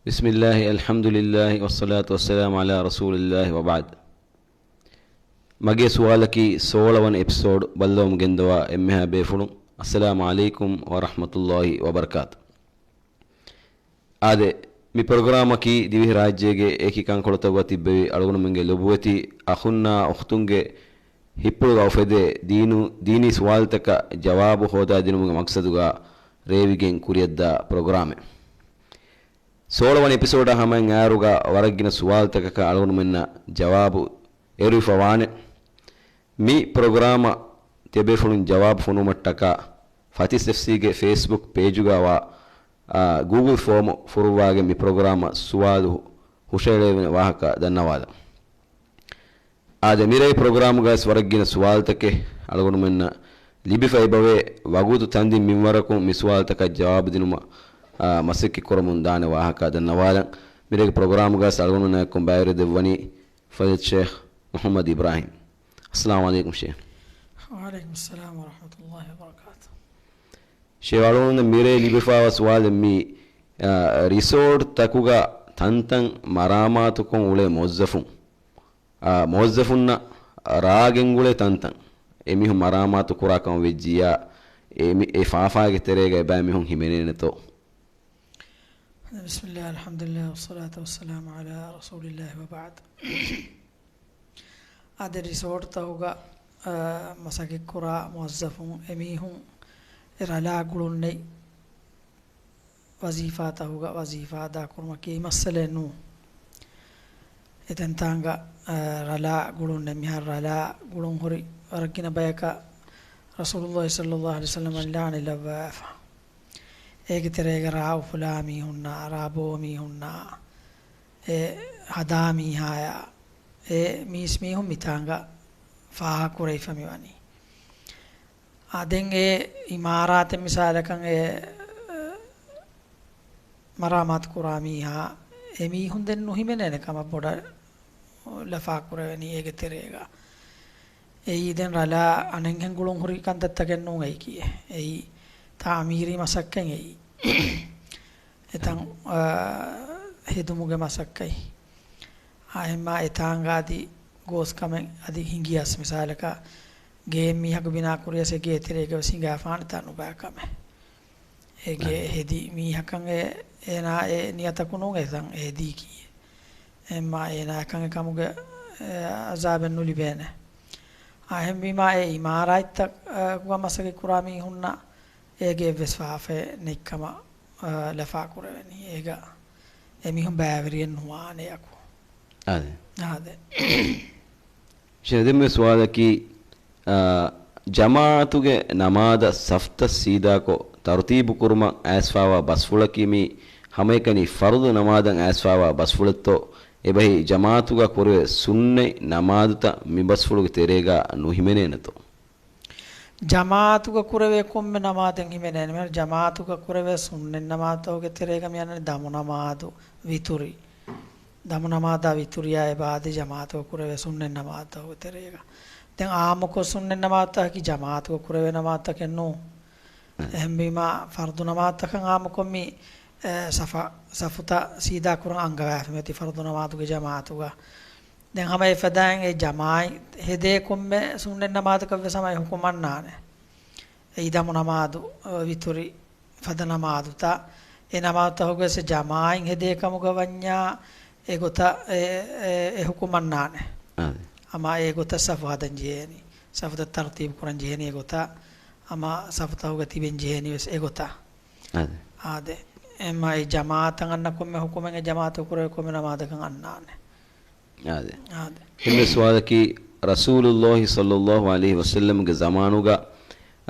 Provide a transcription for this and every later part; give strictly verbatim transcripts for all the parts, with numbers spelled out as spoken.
بسم الله، الحمد لله، والصلاة والسلام على رسول الله، وبعد. މަގޭ ސުވާލަކީ ސޯޅަވަނަ އެޕިސޯޑް ބައްލަވަމުން ގެންދަވާ އެންމެހާ ބޭފުޅުން، އައްސަލާމު ޢަލައިކުމް ވަރަޙްމަތުﷲި ވަބަރަކާތު. އާދެ، މި ޕްރޮގްރާމަކީ ދިވެހިރާއްޖޭގެ އެކި ކަންކޮޅުތަކުގަ ތިއްބެވި އަޅުގަނޑުމެންގެ ލޮބުވެތި އަޚުންނާ އުޚްތުންގެ ހިތްޕުޅުގަ އުފެދޭ ދީނު، ދީނީ ސުވާލުތަކަށް ޖަވާބު ހޯދާދިނުމުގެ މަޤްޞަދުގަ ރޭވިގެން ކުރިއަށްދާ ޕްރޮގްރާމެއް. ސޯޅަވަނަ އެޕިސޯޑާ ހަމައިން އާރުގަ ވަރަށްގިނަ ސުވާލުތަކަކަށް އަޅުގަނޑުމެންނަށް ޖަވާބު އެރުވިފަ ވާނެ. މި ޕްރޮގްރާމަށް ތިޔަބޭފުޅުން ޖަވާބު ފޮނުވުމަށްޓަކާ ފަތިސް އެފްސީގެ ފޭސްބުކް ޕޭޖުގަ ވާ، އާ، ގޫގުލް ފޯމު ފުރުއްވާގެން މި ޕްރޮގްރާމަށް ސުވާލު ހުށައެޅޭވެނެ ވާހަކަ ދަންނަވާލަން. އާދެ، މިރޭ ޕްރޮގްރާމުގައިސް ވަރަށްގިނަ ސުވާލުތަކެއް އަޅުގަނޑުމެންނަށް ލިބިފައިބަވޭ. ވަގުތު ތަންދިން މިންވަރަކުން މި ސުވާލުތަކަށް ޖަވާބުދިނުމަށް، އާ، މަސައްކަތްކުރަމުން ދާނެ ވާހަކަ ދަންނަވާލަން. މިރޭގެ ޕްރޮގްރާމުގައިސް އަޅުގަނޑުމެންނާއެކު ބައިވެރި ދެއްވަނީ ފަޟީލަތު ޝޭޚް މުޙައްމަދު އިބްރާހީމް. އައްސަލާމު ޢަލައިކުމް ޝޭޚް. ވަޢަލައިކުމުއްސަލާމް ވަރަޙްމަތުﷲި ވަބަރަކާތު. ޝޭޚް، އަޅުގަނޑު މިރޭ ލިބިފައިވާ ސުވާލެއް މީ، އާ، ރިސޯޓްތަކުގަ ތަންތަން މަރާމާތުކޮށް އުޅޭ މުވައްޒަފުން، އާ، މުވައްޒަފުންނަށް ރާ ގެންގުޅޭ ތަންތަން އެމީހުން މަރާމާތު ކުރާ ކަމަށް ވެއްޖިއްޔާ، އެ މި-، އެ ފާފާގެ ތެރޭގަ އެބައިމީހުން ހިމެނޭނެތޯ؟ بسم الله، الحمد لله، والصلاة والسلام على رسول الله، وبعد. އަދި ރިސޯޓްތަކުގަ، އާ، މަސައްކަތްކުރާ މުވައްޒަފުން އެމީހުން އެ ރަލާ ގުޅުން ނެތް ވަޒީފާތަކުގަ ވަޒީފާ އަދާކުރުމަކީ މައްސަލައެއް ނޫން. އެތަންތާނގަ، އާ، ރަލާ ގުޅުން ނެތް. މިހާރު ރަލާ ގުޅުން ހުރި ވަރަށްގިނަ ބަޔަކަށް ރަސޫލުﷲި ޞައްލަﷲު ޢަލައިހި ވަސައްލަމަށް ލަޢުނަތް ލައްވާފަ. އޭގެ ތެރޭގަ ރާ އުފުލާ މީހުންނާ، ރާ ބޯ މީހުންނާ، އެ ހަދާ މީހާޔާ، އެ މީސް މީހުން މިތާނގަ ފާހަގަކުރެވިފަ މިވަނީ. އާ، ދެން އެ އިމާރާތެއް މިސާލަކަށް އެ މަރާމާތު ކުރާ މީހާ، އެ މީހުން ދެން ނުހިމެނޭނެ ކަމަށް ބޮޑަށް ލަފާކުރެވެނީ އޭގެ ތެރޭގަ. އެއީ ދެން ރަލާ އަނެއްހެން ގުޅުން ހުރި ކަންތައްތަކެއް ނޫން އެއީކީ. އެއީ ތަޢުމީރީ މަސައްކަތް އެއީ. އެތަން، އާ، ހެދުމުގެ މަސައްކަތް. އާ، އެހެންމާ އެތާނގަ އަދި ގޯސް ކަމެއް އަދި ހިނގިޔަސް މިސާލަކަށް ގޭ މީހަކު ބިނާ ކުރިޔަސް އެ ގޭ ތެރޭގަ ވެސް ހިނގާފާނެ ތާ ނުބައި ކަމެއް. އެ ގޭ ނަން. ހެދި މީހަކަށް އެ، އޭނާ އެ ނިޔަތަކު ނޫން އެތަން އެ ހެދީކީ. އެހެންމާ އޭނާ އެކަން އެކަމުގެ، އެ، އަޒާބެއް ނުލިބޭނެ. އާ، އެހެންވީމާ އެ އިމާރާތްތައް، އަ، ގަ މަސައްކަތް ކުރާ މީހުންނަށް އޭގެ އެއްވެސް ފާފައެއް ނެތްކަމަށް، އަ، ލަފާ ކުރެވެނީ. އޭގަ އެމީހުން ބައިވެރިއެއް ނުވާނެއަކު. އާދެ. އާދެ. ޝޭޚް، ދެންމެ ސުވާލަކީ، އާ، ޖަމާޢަތުގެ ނަމާދަށް ސަފްތައް ސީދާކޮށް ތަރުތީބު ކުރުމަށް އައިސްފާވާ ބަސްފުޅަކީ މީ ހަމައެކަނި ފަރުޟު ނަމާދަށް އައިސްފާވާ ބަސްފުޅެއްތޯ؟ އެބަހީ ޖަމާޢަތުގަ ކުރެވޭ ސުންނަތް ނަމާދުތައް މި ބަސްފުޅުގެ ތެރޭގަ ނުހިމެނޭނެތޯ؟ ޖަމާޢަތުގަ ކުރެވޭ ކޮންމެ ނަމާދެއް ހިމެނޭނެ. މިހާރު ޖަމާޢަތުގަ ކުރެވޭ ސުންނަތް ނަމާދުތަކުގެ ތެރޭގަ މި އަންނަނީ ދަމު ނަމާދު، ވިތުރި. ދަމު ނަމާދާ ވިތުރިއާ އެބަ އަދި ޖަމާޢަތުގަ ކުރެވޭ ސުންނަތް ނަމާދުތަކުގެ ތެރޭގަ. ދެން އާއްމުކޮށް ސުންނަތް ނަމާދުތަކަކީ ޖަމާޢަތުގަ ކުރެވޭ ނަމާދުތަކެއް ނޫން. އެހެންވީމާ، ފަރުޟު ނަމާދުތަކަށް އާއްމުކޮށް މި، އެ، ސަފަ-، ސަފުތައް ސީދާ ކުރަން އަންގަވާފަ މިއޮތީ ފަރުޟު ނަމާދުގެ ޖަމާޢަތުގަ. ދެން ހަމަ އެފަދައިން އެ ޖަމާޢަތް ހެދޭ ކޮންމެ ސުންނަތް ނަމާދަކަށް ވެސް ހަމަ އެ ހުކުމް އަންނާނެ. އެއީ ދަމު ނަމާދު، އަ، ވިތުރި ފަދަ ނަމާދުތައް. އެ ނަމާދުތަކުގެ ވެސް ޖަމާޢަތް ހެދޭ ކަމުގަ ވަންޏާ އެގޮތަށް އެ، އެ، އެ ހުކުމް އަންނާނެ. އާދެ. ހަމަ އެގޮތަށް ސަފު ހަދަން ޖެހޭނީ. ސަފުތައް ތަރުތީބު ކުރަން ޖެހޭނީ އެގޮތަށް. ހަމަ ސަފުތަކުގަ ތިބެން ޖެހޭނީ ވެސް އެގޮތަށް. އާދެ. އާދެ. އެމަ އެ ޖަމާޢަތަށް އަންނަ ކޮންމެ ހުކުމެއް އެ ޖަމާޢަތު ކުރެވޭ ކޮންމެ ނަމާދަކަށް އަންނާނެ. އާދެ. އާދެ. އެންމެ ސުވާލަކީ، ރަސޫލުﷲި ޞައްލަﷲު ޢަލައިހި ވަސައްލަމްގެ ޒަމާނުގަ،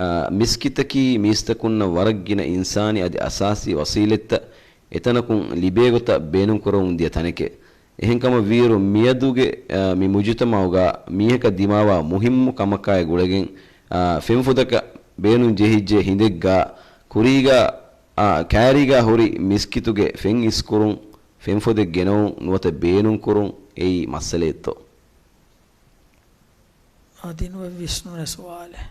އާ، މިސްކިތަކީ މީސްތަކުންނަށް ވަރަށްގިނަ އިންސާނީ އަދި އަސާސީ ވަސީލަތްތައް އެތަނަކުން ލިބޭގޮތަށް ބޭނުންކުރަމުން ދިޔަ ތަނެކެވެ. އެހެންކަމަށް ވީއިރު މިއަދުގެ، އާ، މި މުޖުތަމަޢުގަ މީހަކަށް ދިމާވާ މުހިއްމު ކަމަކާއި ގުޅެގެން، އާ، ފެންފުދަކަށް ބޭނުން ޖެހިއްޖެ ހިނދެއްގަ ކުރީގަ، އާ، ކައިރީގަ ހުރި މިސްކިތުގެ ފެން އިސްކުރުން، ފެންފޮދެއް ގެނައުން ނުވަތަ ބޭނުންކުރުން އެއީ މައްސަލައެއްތޯ؟ އަދި ނުވެ ވިސްނުނެ ސުވާލެއް.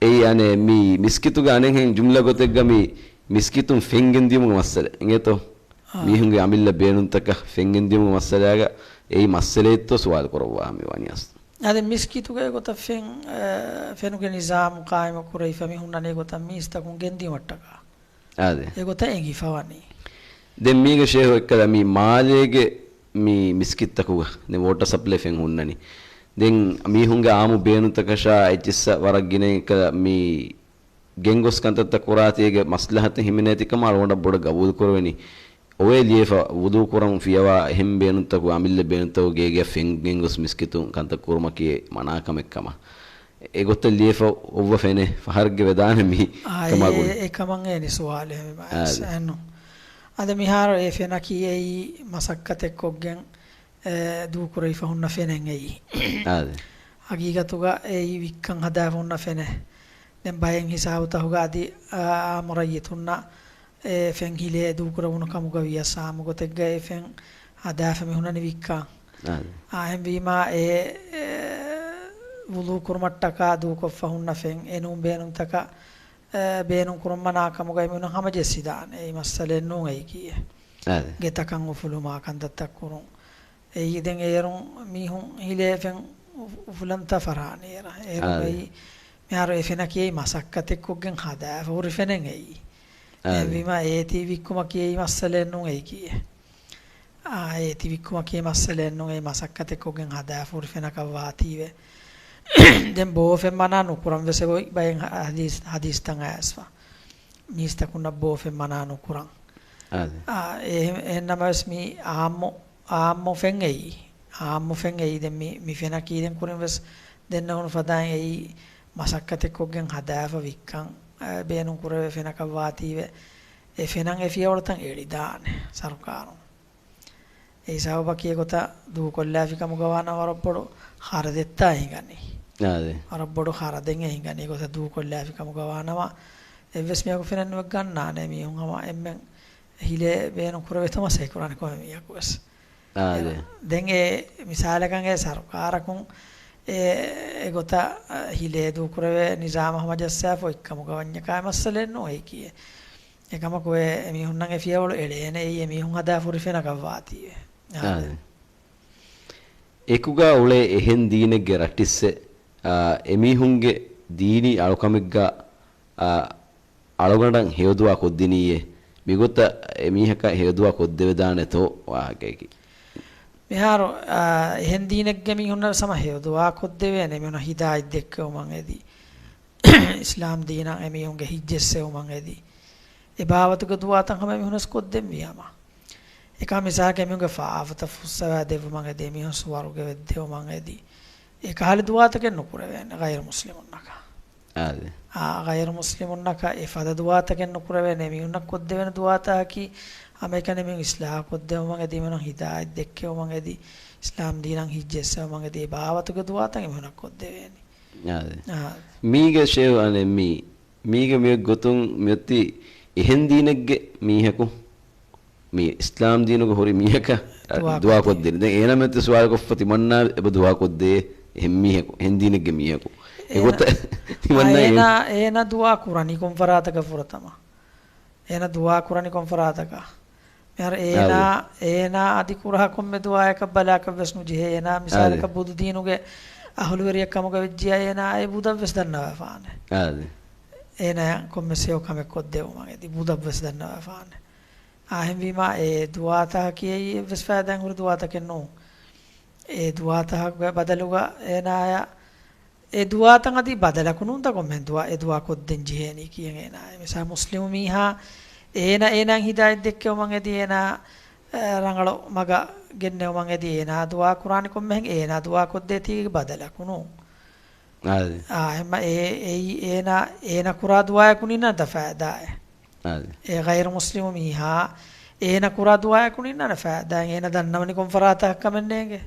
އެއީ އަނެއް މި މިސްކިތުގެ އަނެއްހެން ޖުމްލަ ގޮތެއްގަ މި މިސްކިތުން ފެން ގެންދިޔުމުގެ މައްސަލަ އިނގޭތޯ؟ މީހުންގެ އަމިއްލަ ބޭނުންތަކަށް ފެން ގެންދިއުމުގެ މައްސަލާގަ އެއީ މައްސަލައެއްތޯ ސުވާލު ކުރައްވާ މި ވަނީ އަސްލު. އަދި މިސްކިތުގައި ގޮތަށް ފެން، އަ، ފެނުގެ ނިޒާމު ޤާއިމު ކުރެވިފަ މި ހުންނަނީ ގޮތަށް މީސްތަކުން ގެންދިއުމަށްޓަކާ. އާދެ. އެގޮތަށް އެނގިފަ ވަނީ. ދެން މީގެ ޝޭހު އެއްކަލަ މި މާލޭގެ މި މިސްކިތްތަކުގަ ދެން ވޯޓަރ ސަޕްލައި ފެން ހުންނަނީ. ދެން މީހުންގެ އާއްމު ބޭނުންތަކަށާ އެއްޗިއްސަށް ވަރަށް ގިނައިން އެއްކަލަ މި ގެންގޮސް ކަންތައްތައް ކުރާތީގެ މަސްލަހަތެއް ހިމެނޭތި ކަމަށް އަޅުގަނޑަށް ބޮޑަށް ގަބޫލު ކުރެވެނީ. އޮވޭ ލިޔެފަ ވުޟޫ ކުރަން ފިޔަވާ އެހެން ބޭނުންތަކު އަމިއްލަ ބޭނުންތަކު ގޭގެ ފެން ގެންގޮސް މިސްކިތުން ކަންތައް ކުރުމަކީ މަނާކަމެއް ކަމަށް. އެގޮތަށް ލިޔެފަ އޮއްވަ ފެނޭ ފަހަރެއްގެ ވެދާނެ މި އާ، ކަމާ އެ، ގުޅި. އެ ކަމަށް އޭނި ސުވާލެއް ހެމި މާސް. އާދެ. އެންނު. އަދަ މިހާރު އެ ފެނަކީ އެއީ މަސައްކަތެއް ކޮށްގެން އެ، ދޫކުރެވިފަ ހުންނަ ފެނެއް އެއީ. އާދެ. ހަގީގަތުގަ އެއީ ވިއްކަން ހަދާފަ ހުންނަ ފެނެއް. ދެން ބައެއް ހިސާބުތަކުގަ އަދި، އާ، އާއްމު ރައްޔިތުންނަށް އެ ފެން ހިލޭ ދޫކުރެވުނު ކަމުގަ ވިޔަސް އާއްމު ގޮތެއްގަ އެ ފެން ހަދާފަ މި ހުންނަނީ ވިއްކާ. އާދެ. އާ، އެހެންވީމާ އެ، އެ، ވުޟޫ ކުރުމަށްޓަކާ ދޫކޮށްފަ ހުންނަ ފެން އެނޫން ބޭނުންތަކަށް، އެ، ބޭނުން ކުރުން މަނާ ކަމުގައި މި ހުންނަ ހަމަޖެއްސިދާނެ. އެއީ މައްސަލައެއް ނޫން އެއީކީއެއް. އާދެ. ގެތަކަށް އުފުލުމާ ކަންތައްތައް ކުރުން. އެއީ ދެން އޭރުން މީހުން ހިލޭ ފެން އު-، އުފުލަންތަ ފަރާނީ އޭރަށް. އޭރު އާދެ. އެއީ މިހާރު އެ ފެނަކީ އެއީ މަސައްކަތެއް ކޮށްގެން ހަދާފަ ހުރި ފެނެއް އެއީ. އާދެ. އެހެންވީމާ އޭތި ވިއްކުމަކީ އެއީ މައްސަލައެއް ނޫން އެއީކީއެއް. އާ، އޭތި ވިއްކުމަކީ މައްސަލައެއް ނޫން އެއީ މަސައްކަތެއް ކޮށްގެން ހަދާފަ ހުރި ފެނަކަށް ވާތީވެ. ދެން ބޯ ފެން މަނާ ނުކުރަން ވެސް އެބައޮތް ބައެއް ހަދީސް، ހަދީސްތައް އައިސްފަ. މީސްތަކުންނަށް ބޯ ފެން މަނާ ނުކުރަން. އާދެ. އާ، އެހެ-، އެހެންނަމަވެސް މި އާއްމު، އާއްމު ފެން އެއީ. އާއްމު ފެން އެއީ. ދެން މި، މި ފެނަކީ ދެން ކުރިން ވެސް ދެންނެވުނު ފަދައިން އެއީ މަސައްކަތެއް ކޮށްގެން ހަދާފަ ވިއްކަން، އާ، ބޭނުން ކުރެވޭ ފެނަކަށް ވާތީވެ. އެ ފެނަށް އެ ފިޔަވަޅުތައް އެޅިދާނެ ސަރުކާރުން. އެ ހިސާބަކީ އެގޮތަށް ދޫކޮށްލާފި ކަމުގަ ވާނަމަ ވަރަށް ބޮޑު ޚަރަދެއްތާ ހިނގަނީ. އާދެ. ވަރަށް ބޮޑު ޚަރަދެއް އެ ހިނގަނީ އެގޮތަށް ދޫކޮށްލާފި ކަމުގަ ވާނަމަ އެއްވެސް މީހަކު ފެނެއް ނުވެ ގަންނާނެ. މީހުން ހަމަ އެންމެން ހިލޭ ބޭނުން ކުރެވޭތޯ މަސައްކަތް ކުރާނެ ކޮންމެ މީހަކު ވެސް. އާދެ. ދެން އެ މިސާލަކަށް އެ ސަރުކާރަކުން އެ، އެގޮތަށް ހިލޭ ދޫކުރެވޭ ނިޒާމަށް ހަމަޖައްސާފަ އޮތް ކަމުގަ ވަންޏަކާ އެއް މައްސަލައެއް ނޫން އެއީކީއެއް. އެކަމަކު އެ އެމީހުންނަށް އެ ފިޔަވަޅު އެޅޭނެ އެއީ އެމީހުން ހަދާ ފުރި ފެނަކަށް ވާތީވެ. އާދެ. އެކުގަ އުޅޭ އެހެން ދީނެއްގެ ރައްޓިއްސެއް، އާ، އެމީހުންގެ ދީނީ އަޅުކަމެއްގަ، އާ، އަޅުގަނޑަށް ހެޔޮދުޢާ ކޮށްދިނީއޭ. މިގޮތަށް އެމީހަކަށް ހެޔޮދުޢާ ކޮށްދެވެދާނެތޯ ވާހަކައަކީ. މިހާރު، އާ، އެހެން ދީނެއްގެ މީހުންނަށް ހަމަ ހެޔޮދުޢާ ކޮށްދެވޭނެ އެމީހުންނަށް ހިދާޔަތް ދެއްކެވުމަށް އެދި. އިސްލާމް ދީނަށް އެމީހުންގެ ހިތްޖެއްސެވުމަށް އެދި. އެ ބާވަތުގެ ދުޢާތައް ހަމަ އެމީހުންނަށް ކޮށްދެންވީ ހަމަ. އެކަމަ މިސާލަކަށް އެމީހުންގެ ފާފަތައް ފުއްސަވާ ދެއްވުމަށް އެދި، އެމީހުން ސުވަރުގެ ވެއްދެވުމަށް އެދި. އެކަހަލަ ދުޢާތަކެއް ނުކުރެވޭނެ ޣައިރު މުސްލިމުންނަކަށް. އާދެ. އާ، ޣައިރު މުސްލިމުންނަކަށް އެފަދަ ދުޢާތަކެއް ނުކުރެވޭނެ. އެމީހުންނަށް ކޮށްދެވޭނެ ދުޢާތަކަކީ ހަމައެކަނި އެމީހުން އިސްލާހު ކޮށްދެވުމަށް އެދި، އެމީހުން ހިދާޔަތް ދެއްކެވުމަށް އެދި، އިސްލާމް ދީނަށް ހިތްޖެއްސެވުމަށް އެދި، އެ ބާވަތުގެ ދުޢާތައް އެމީހުންނަށް ކޮށްދެވޭނެ. އާދެ. އާ. މީގެ ޝޭހު އަނެއް މީ، މީގެ މިއޮތް ގޮތުން މިއޮތީ އެހެން ދީނެއްގެ މީހަކު، މި އިސްލާމް ދީނުގަ ހުރި މީހަކަށް ދުޢާ ދުޢާ ކޮށްދޭ. ކޮށްދޭ. ދެން އޭނަ މެންތު ސުވާލު ކޮށްފަ ތިމަންނާ އެބަ ދުޢާ ކޮށްދޭ އެހެން މީހަކު، އެހެން ދީނެއްގެ މީހަކު. އެ އޭނަ، ގޮތަށް ތިމަންނާ އޭނަ، އޭނަ، އޭނަ ދުޢާ ކުރަނީ ކޮން ފަރާތަކަށް ފުރަތަމަ؟ އޭނަ ދުޢާ ކުރަނީ ކޮން ފަރާތަކަށް؟ މިހާރު އޭނާ، އާދެ. އޭނާ އަދި ކުރާ ކޮންމެ ދުޢާއަކަށް ބަލާކަށް ވެސް ނުޖެހޭ. އޭނާ މިސާލަކަށް އާދެ. ބުދު ދީނުގެ އަހުލުވެރިއެއް ކަމުގަ ވެއްޖިޔާ އޭނާ އެ ބުދަށް ވެސް ދަންނަވާފާނެ. އާދެ. އޭނާ ކޮންމެސް ހެޔޮ ކަމެއް ކޮށްދެވުމަށް އެދި ބުދަށް ވެސް ދަންނަވާފާނެ. އާ، އެހެންވީމާ އެ ދުޢާތަކަކީ އެއީ އެއްވެސް ފައިދާއެއް ހުރި ދުޢާތަކެއް ނޫން. އެ ދުޢާތަކުގެ ބަދަލުގަ އޭނާޔަށް އެ ދުޢާތައް އަދި ބަދަލަކު ނޫންތަ ކޮންމެހެން ދުޢާ، އެ ދުޢާ ކޮށްދޭން ޖެހޭނީ ކިޔަން އޭނާ. މިސާ މުސްލިމު މީހާ އޭނާ، އޭނާއަށް ހިދާޔަތް ދެއްކެވުމަށް އެދި، އޭނާ، އެ، ރަނގަޅު މަގަށް ގެންނެވުމަށް އެދި، އޭނާ ދުޢާ ކުރާނެ ކޮންމެހެން އޭނާ ދުޢާ ކޮށްދޭތީ ބަދަލަކު ނޫން. އާދެ. އާ، އެހެންމަ އެ، އެއީ އޭނާ، އޭނާ ކުރާ ދުޢާއަކު ނިންނަންތަ ފައިދާއެއް؟ އާދެ. އެ ޣައިރު މުސްލިމު މީހާ އޭނާ ކުރާ ދުޢާއަކު ނިންނާނެ ފައިދާއެއް. އޭނާ ދަންނަވަނީ ކޮން ފަރާތަކަށް ކަމެއް ނޭނގެ.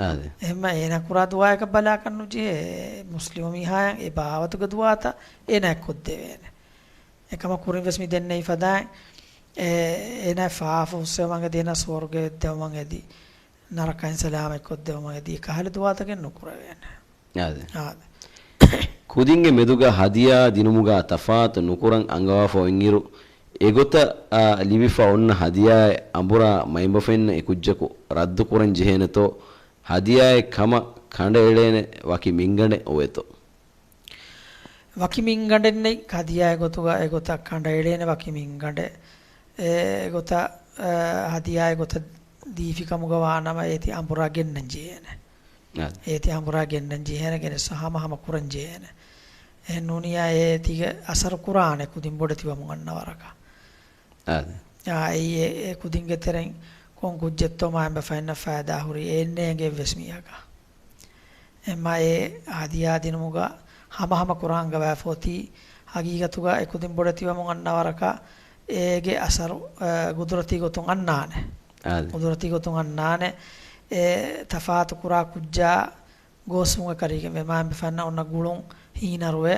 އާދެ. އެހެންމަ އޭނާ ކުރާ ދުޢާއަކަށް ބަލާކަށް ނުޖެހޭ. މުސްލިމު މީހާޔަށް އެ ބާވަތުގެ ދުޢާތައް އޭނާ ކޮށްދެވޭނެ. އެކަމަ ކުރިން ވެސް މި ދެންނެވި ފަދައިން، އެ، އޭނާ ފާފަ ފުއްސެވުމަށް އެދި، އޭނާ ސުވަރުގެ ވެއްދެވުމަށް އެދި، ނަރަކައިން ސަލާމަތް ކޮށްދެވުމަށް އެދި، އެކަހަލަ ދުޢާތަކެއް ނުކުރެވޭނެ. އާދެ. އާދެ. ކުދިންގެ މެދުގަ ހަދިޔާ ދިނުމުގަ ތަފާތު ނުކުރަން އަންގަވާފަ އޮތްއިރު، އެގޮތަށް، އާ، ލިބިފަ އޮންނަ ހަދިޔާއެއް އަނބުރާ މައިންބަފައިންނަށް އެކުއްޖަކު ރައްދު ކުރަން ޖެހޭނެތޯ، ހަދިޔާއެއް ކަމަށް ކަނޑައެޅޭނެ ވަކި މިންގަނޑެއް އޮވޭތޯ؟ ވަކި މިންގަނޑެއް ނެތް، ހަދިޔާއެއް ގޮތުގަ އެގޮތަށް ކަނޑައެޅޭނެ ވަކި މިންގަނޑެއް. އެ، އެގޮތަށް، އަ، ހަދިޔާއެއް ގޮތަށް ދީފި ކަމުގަ ވާނަމަ އޭތި އަނބުރާ ގެންނަން ޖެހޭނެ. އާދެ. އޭތި އަނބުރާ ގެންނަން ޖެހޭނެ، ގެނެސް ހަމަހަމަ ކުރަން ޖެހޭނެ. އެހެން ނޫނިޔާ އޭތީގެ އަސަރު ކުރާނެ ކުދިން ބޮޑެތިވަމުން އަންނަ ވަރަކަށް. އާދެ. އާ، އެއީ އެ، އެ ކުދިންގެ ތެރެއިން ކޮން ކުއްޖެއްތޯ މާތްބަފައިންނަށް ފައިދާ ހުރީ އެއްނޭނގެ އެއްވެސް މީހަކަށް. އެމަ އެ ހަދިޔާ ދިނުމުގަ ހަމަހަމަ ކުރަން އަންގަވާފަ އޮތީ، ހަގީގަތުގަ އެ ކުދިން ބޮޑެތިވަމުން އަންނަ ވަރަކަށް އޭގެ އަސަރު، އަ، ގުދުރަތީ ގޮތުން އަންނާނެ. އާދެ. ގުދުރަތީ ގޮތުން އަންނާނެ. އެ ތަފާތު ކުރާ ކުއްޖާ ގޯސްވުން އެކަށީގެންވެ، މާތްބަފައިންނަށް އޮންނަ ގުޅުން ހީނަރުވެ،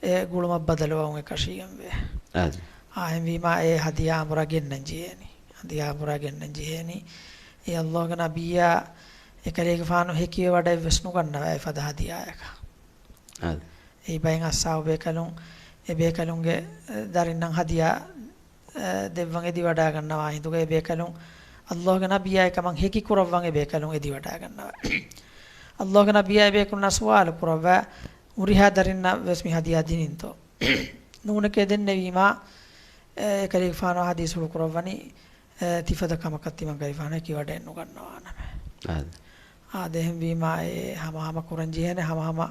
އެ ގުޅުމަށް ބަދަލުވަމުން އެކަށީގެންވެ. އާދެ. އާހެންވީމާ އެ ހަދިޔާ އަނބުރާ ގެންނަން ޖެހޭނީ. ހަދިޔާ އަނބުރާ ގެންނަން ޖެހޭނީ. އެ އައްލާހުގެ ނަބިއްޔާ އެކަލޭގެފާނު ހެކިވެ ވަޑައެއްވެސް ނުގަންނަވާ އެފަދަ ހަދިޔާއަކަށް. އާދެ. އެއީ ބައެއް އަޞްޙާބު ބޭކަލުން، އެ ބޭކަލުންގެ، އެ، ދަރިންނަށް ހަދިޔާ، އެ، ދެއްވަން އެދިވަޑައިގަންނަވާ ހިނދުގަ އެ ބޭކަލުން އައްލާހުގެ ނަބިއްޔާ އެކަމަށް ހެކި ކުރައްވަން އެ ބޭކަލުން އެދިވަޑައިގަންނަވާ. އައްލާހުގެ ނަބިއްޔާ އެ ބޭކަލުންނާ ސުވާލު ކުރައްވާ، ހުރިހާ ދަރިންނަށް ވެސް މި ހަދިޔާ ދިނިންތޯ؟ ނޫނެކޭ ދެންނެވީމާ، އެ، އެކަލޭގެފާނު ޙަދީޘްފުޅު ކުރައްވަނީ، އެ، ތިފަދަ ކަމަކަށް ތިމަން ކަލޭގެފާނު ހެކިވަޑައެއް ނުގަންނަވާނަމޭ. އާދެ. އާދެ، އެހެންވީމާ އެ ހަމަހަމަ ކުރަން ޖެހޭނެ، ހަމަހަމަ،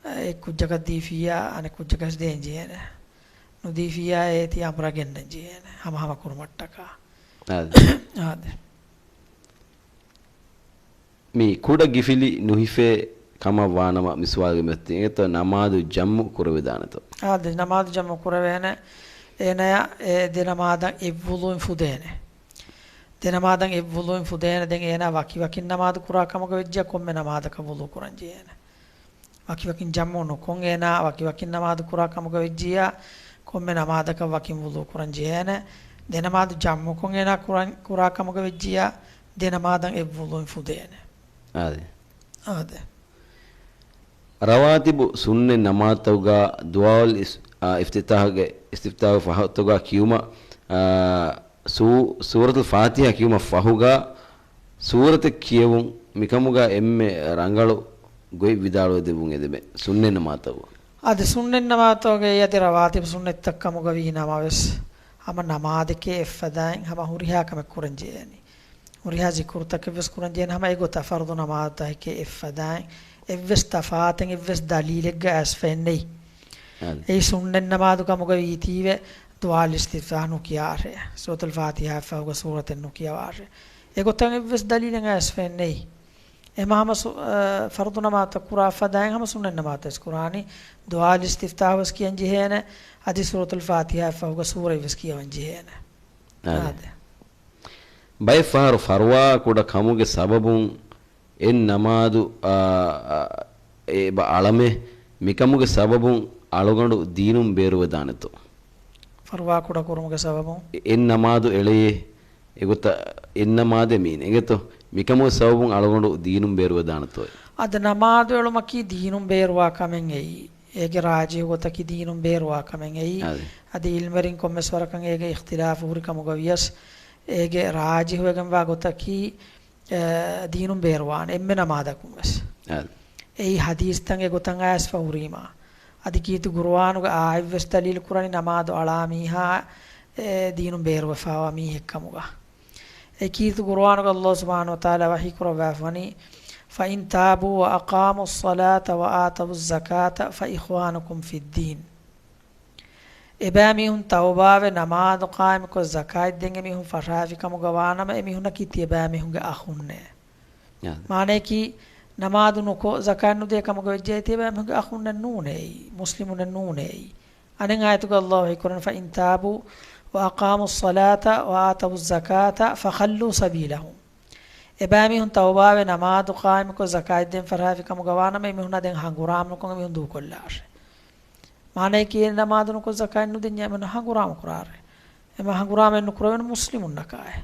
އެ، އެއް ކުއްޖަކަށް ދީފިއްޔާ އަނެއް ކުއްޖަކަށް ދޭން ޖެހޭނެ. ނުދީފިއްޔާ އޭތި އަނބުރާ ގެންނަން ޖެހޭނެ، ހަމަހަމަ ކުރުމަށްޓަކާ. އާދެ. އާދެ. މި ކުޑަ ގިފިލި ނުހިފޭ ކަމަށް ވާނަމަ މި ސުވާލުގެ މަތިން އެނގޭތޯ ނަމާދު ޖަމްޢު ކުރެވިދާނެތޯ؟ އާދެ، ނަމާދު ޖަމްޢު ކުރެވޭނެ. އޭނަޔަށް އެ ދެ ނަމާދަށް އެއް ވުޟޫއިން ފުދޭނެ. ދެ ނަމާދަށް އެއް ވުޟޫއިން ފުދޭނެ. ދެން އޭނާ ވަކިވަކިން ނަމާދު ކުރާ ކަމުގަ ވެއްޖިޔާ ކޮންމެ ނަމާދަކަށް ވުޟޫ ކުރަން ޖެހޭނެ. ވަކިވަކިން ޖަމްޢު ނުކޮށް އޭނާ ވަކިވަކިން ނަމާދު ކުރާ ކަމުގަ ވެއްޖިޔާ ކޮންމެ ނަމާދަކަށް ވަކިން ވުޟޫ ކުރަން ޖެހޭނެ. ދެ ނަމާދު ޖަމްޢުކޮށް އޭނާ ކުރަން، ކުރާ ކަމުގަ ވެއްޖިޔާ ދެ ނަމާދަށް އެއް ވުޟޫއިން ފުދޭނެ. އާދެ. އާދެ. ރަވާތިބު ސުންނަތް ނަމާދުތަކުގަ ދުޢާއުލް އިސް-، އާ، އިފްތިތާޙުގެ، އިސްތިފްތާޙު ފަހަތަކުގަ ކިޔުމަށް، އާ، ސޫ-، ސޫރަތުލް ފާތިޙާ ކިޔުމަށް ފަހުގަ ސޫރަތެއް ކިޔެވުން މިކަމުގަ އެންމެ ރަނގަޅު ގޮތް ވިދާޅުވެ ދެއްވުން އެދެމެ ސުންނަތް ނަމާދުތަކުގަ. އަދި ސުންނަތް ނަމާދުތަކުގައި އަދި ރަވާތިބު ސުންނަތްތައް ކަމުގަ ވީ ނަމަވެސް، ހަމަ ނަމާދެކޭ އެއްފަދައިން ހަމަ ހުރިހާ ކަމެއް ކުރަން ޖެހޭނީ. ހުރިހާ ޒިކުރުތަކެއްވެސް ކުރަން ޖެހޭނެ ހަމަ އެގޮތަށް ފަރުޟު ނަމާދުތަކެކޭ އެއްފަދައިން. އެއްވެސް ތަފާތެއް އެއްވެސް ދަލީލެއްގަ އައިސްފައެއް ނެތް. އާދެ. އެއީ ސުންނަތް ނަމާދު ކަމުގަ ވީތީވެ ދުޢާ އިސްތިފްތާޙު ނުކިޔާށޭ. ސޫރަތުލް ފާތިޙާއަށްފަހުގަ ސޫރަތެއް ނުކިޔަވާށޭ. އެގޮތަށް އެއްވެސް ދަލީލެއް އައިސްފައެއް ނެތް. އެމަ ހަމަ ސު-، އަ، ފަރުޟު ނަމާދުތައް ކުރާ ފަދައިން ހަމަ ސުންނަތް ނަމާދުތައް ވެސް ކުރާނީ. ދުޢާ އިސްތިފްތާޙު ވެސް ކިޔަން ޖެހޭނެ. އަދި ސޫރަތުލް ފާތިޙާއަށްފަހުގަ ސޫރަތް ވެސް ކިޔަވަން ޖެހޭނެ. އާދެ. އާދެ. ބައެއް ފަހަރު ފަރުވާ ކުޑަ ކަމުގެ ސަބަބުން އެއް ނަމާދު، އާ، އާ، އެބަ އަޅަމެ، މިކަމުގެ ސަބަބުން އަޅުގަނޑު ދީނުން ބޭރުވެދާނެތޯ؟ ފަރުވާ ކުޑަ ކުރުމުގެ ސަބަބުން؟ އެ-، އެއް ނަމާދު އެޅެޔޭ، އެގޮތަށް އެއް ނަމާދެއް މީން އެނގޭތޯ؟ މިކަމުގެ ސަބަބުން އަޅުގަނޑު ދީނުން ބޭރުވެދާނެތޯ؟ އަދި ނަމާދު އެޅުމަކީ ދީނުން ބޭރުވާ ކަމެއް އެއީ. އޭގެ ރާޖިޙު ގޮތަކީ ދީނުން ބޭރުވާ ކަމެއް އެއީ. އާދެ. އަދި ޢިލްމުވެރިން ކޮންމެސް ވަރަކަށް އޭގެ އިޚްތިލާފު ހުރި ކަމުގަ ވިޔަސް، އޭގެ ރާޖިޙުވެގެންވާ ގޮތަކީ، އެ، ދީނުން ބޭރުވާނެ އެންމެ ނަމާދަކުން ވެސް. އާދެ. އެއީ ޙަދީޘްތައް އެގޮތަށް އައިސްފަ ހުރީމާ. އަދި ކީރިތި ޤުރުއާނުގެ އާޔަތްވެސް ދަލީލު ކުރަނީ ނަމާދު އަޅާ މީހާ، އެ، ދީނުން ބޭރުވެފަވާ މީހެއް ކަމުގަ. އެ ކީރިތި ޤުރުއާނުގަ ﷲ ސުބްޙާނަހޫ ވަތަޢާލާ ވަޙީ ކުރައްވާފަވަނީ، فَإِنْ تَابُوا وَأَقَامُوا الصَّلَاةَ وَآتَوُا الزَّكَاةَ فَإِخْوَانُكُمْ فِي الدِّينِ. އެބައިމީހުން ތައުބާވެ ނަމާދު ޤާއިމުކޮށް ޒަކާތް ދޭން އެމީހުން ފަށާފި ކަމުގަ ވާނަމަ، އެމީހުންނަކީ ތިޔަބައިމީހުންގެ އަޚުންނޭ. އާދެ. މާނަޔަކީ، ނަމާދު ނުކޮށް ޒަކާތް ނުދޭ ކަމުގަ ވެއްޖެ ތިޔަބައިމީހުންގެ އަޚުންނެއް ނޫނޭ އެއީ، މުސްލިމުންނެއް ނޫނޭ އެއީ. އަނެއް އާޔަތުގަ ﷲ ވަޙީކުރަނީ، فَإِنْ تَابُوا وَأَقَامُوا الصَّلَاةَ وَآتَوُا الزَّكَاةَ فَخَلُّوا سَبِيلَهُمْ. އެބައިމީހުން ތައުބާވެ ނަމާދު ޤާއިމުކޮށް ޒަކާތް ދޭން ފަށާފި ކަމުގަ ވާނަމަ، އެމީހުންނާ ދެން ހަނގުރާމަ ނުކޮށް އެމީހުން ދޫކޮށްލާށޭ. މާނަޔަކީ، ނަމާދު ނުކޮށް ޒަކާތް ނުދިންޏާ އެމީހުން ހަނގުރާމަ ކުރާށޭ. އެމަ ހަނގުރާމައެއް ނުކުރެވޭނެ މުސްލިމުންނަކާއި.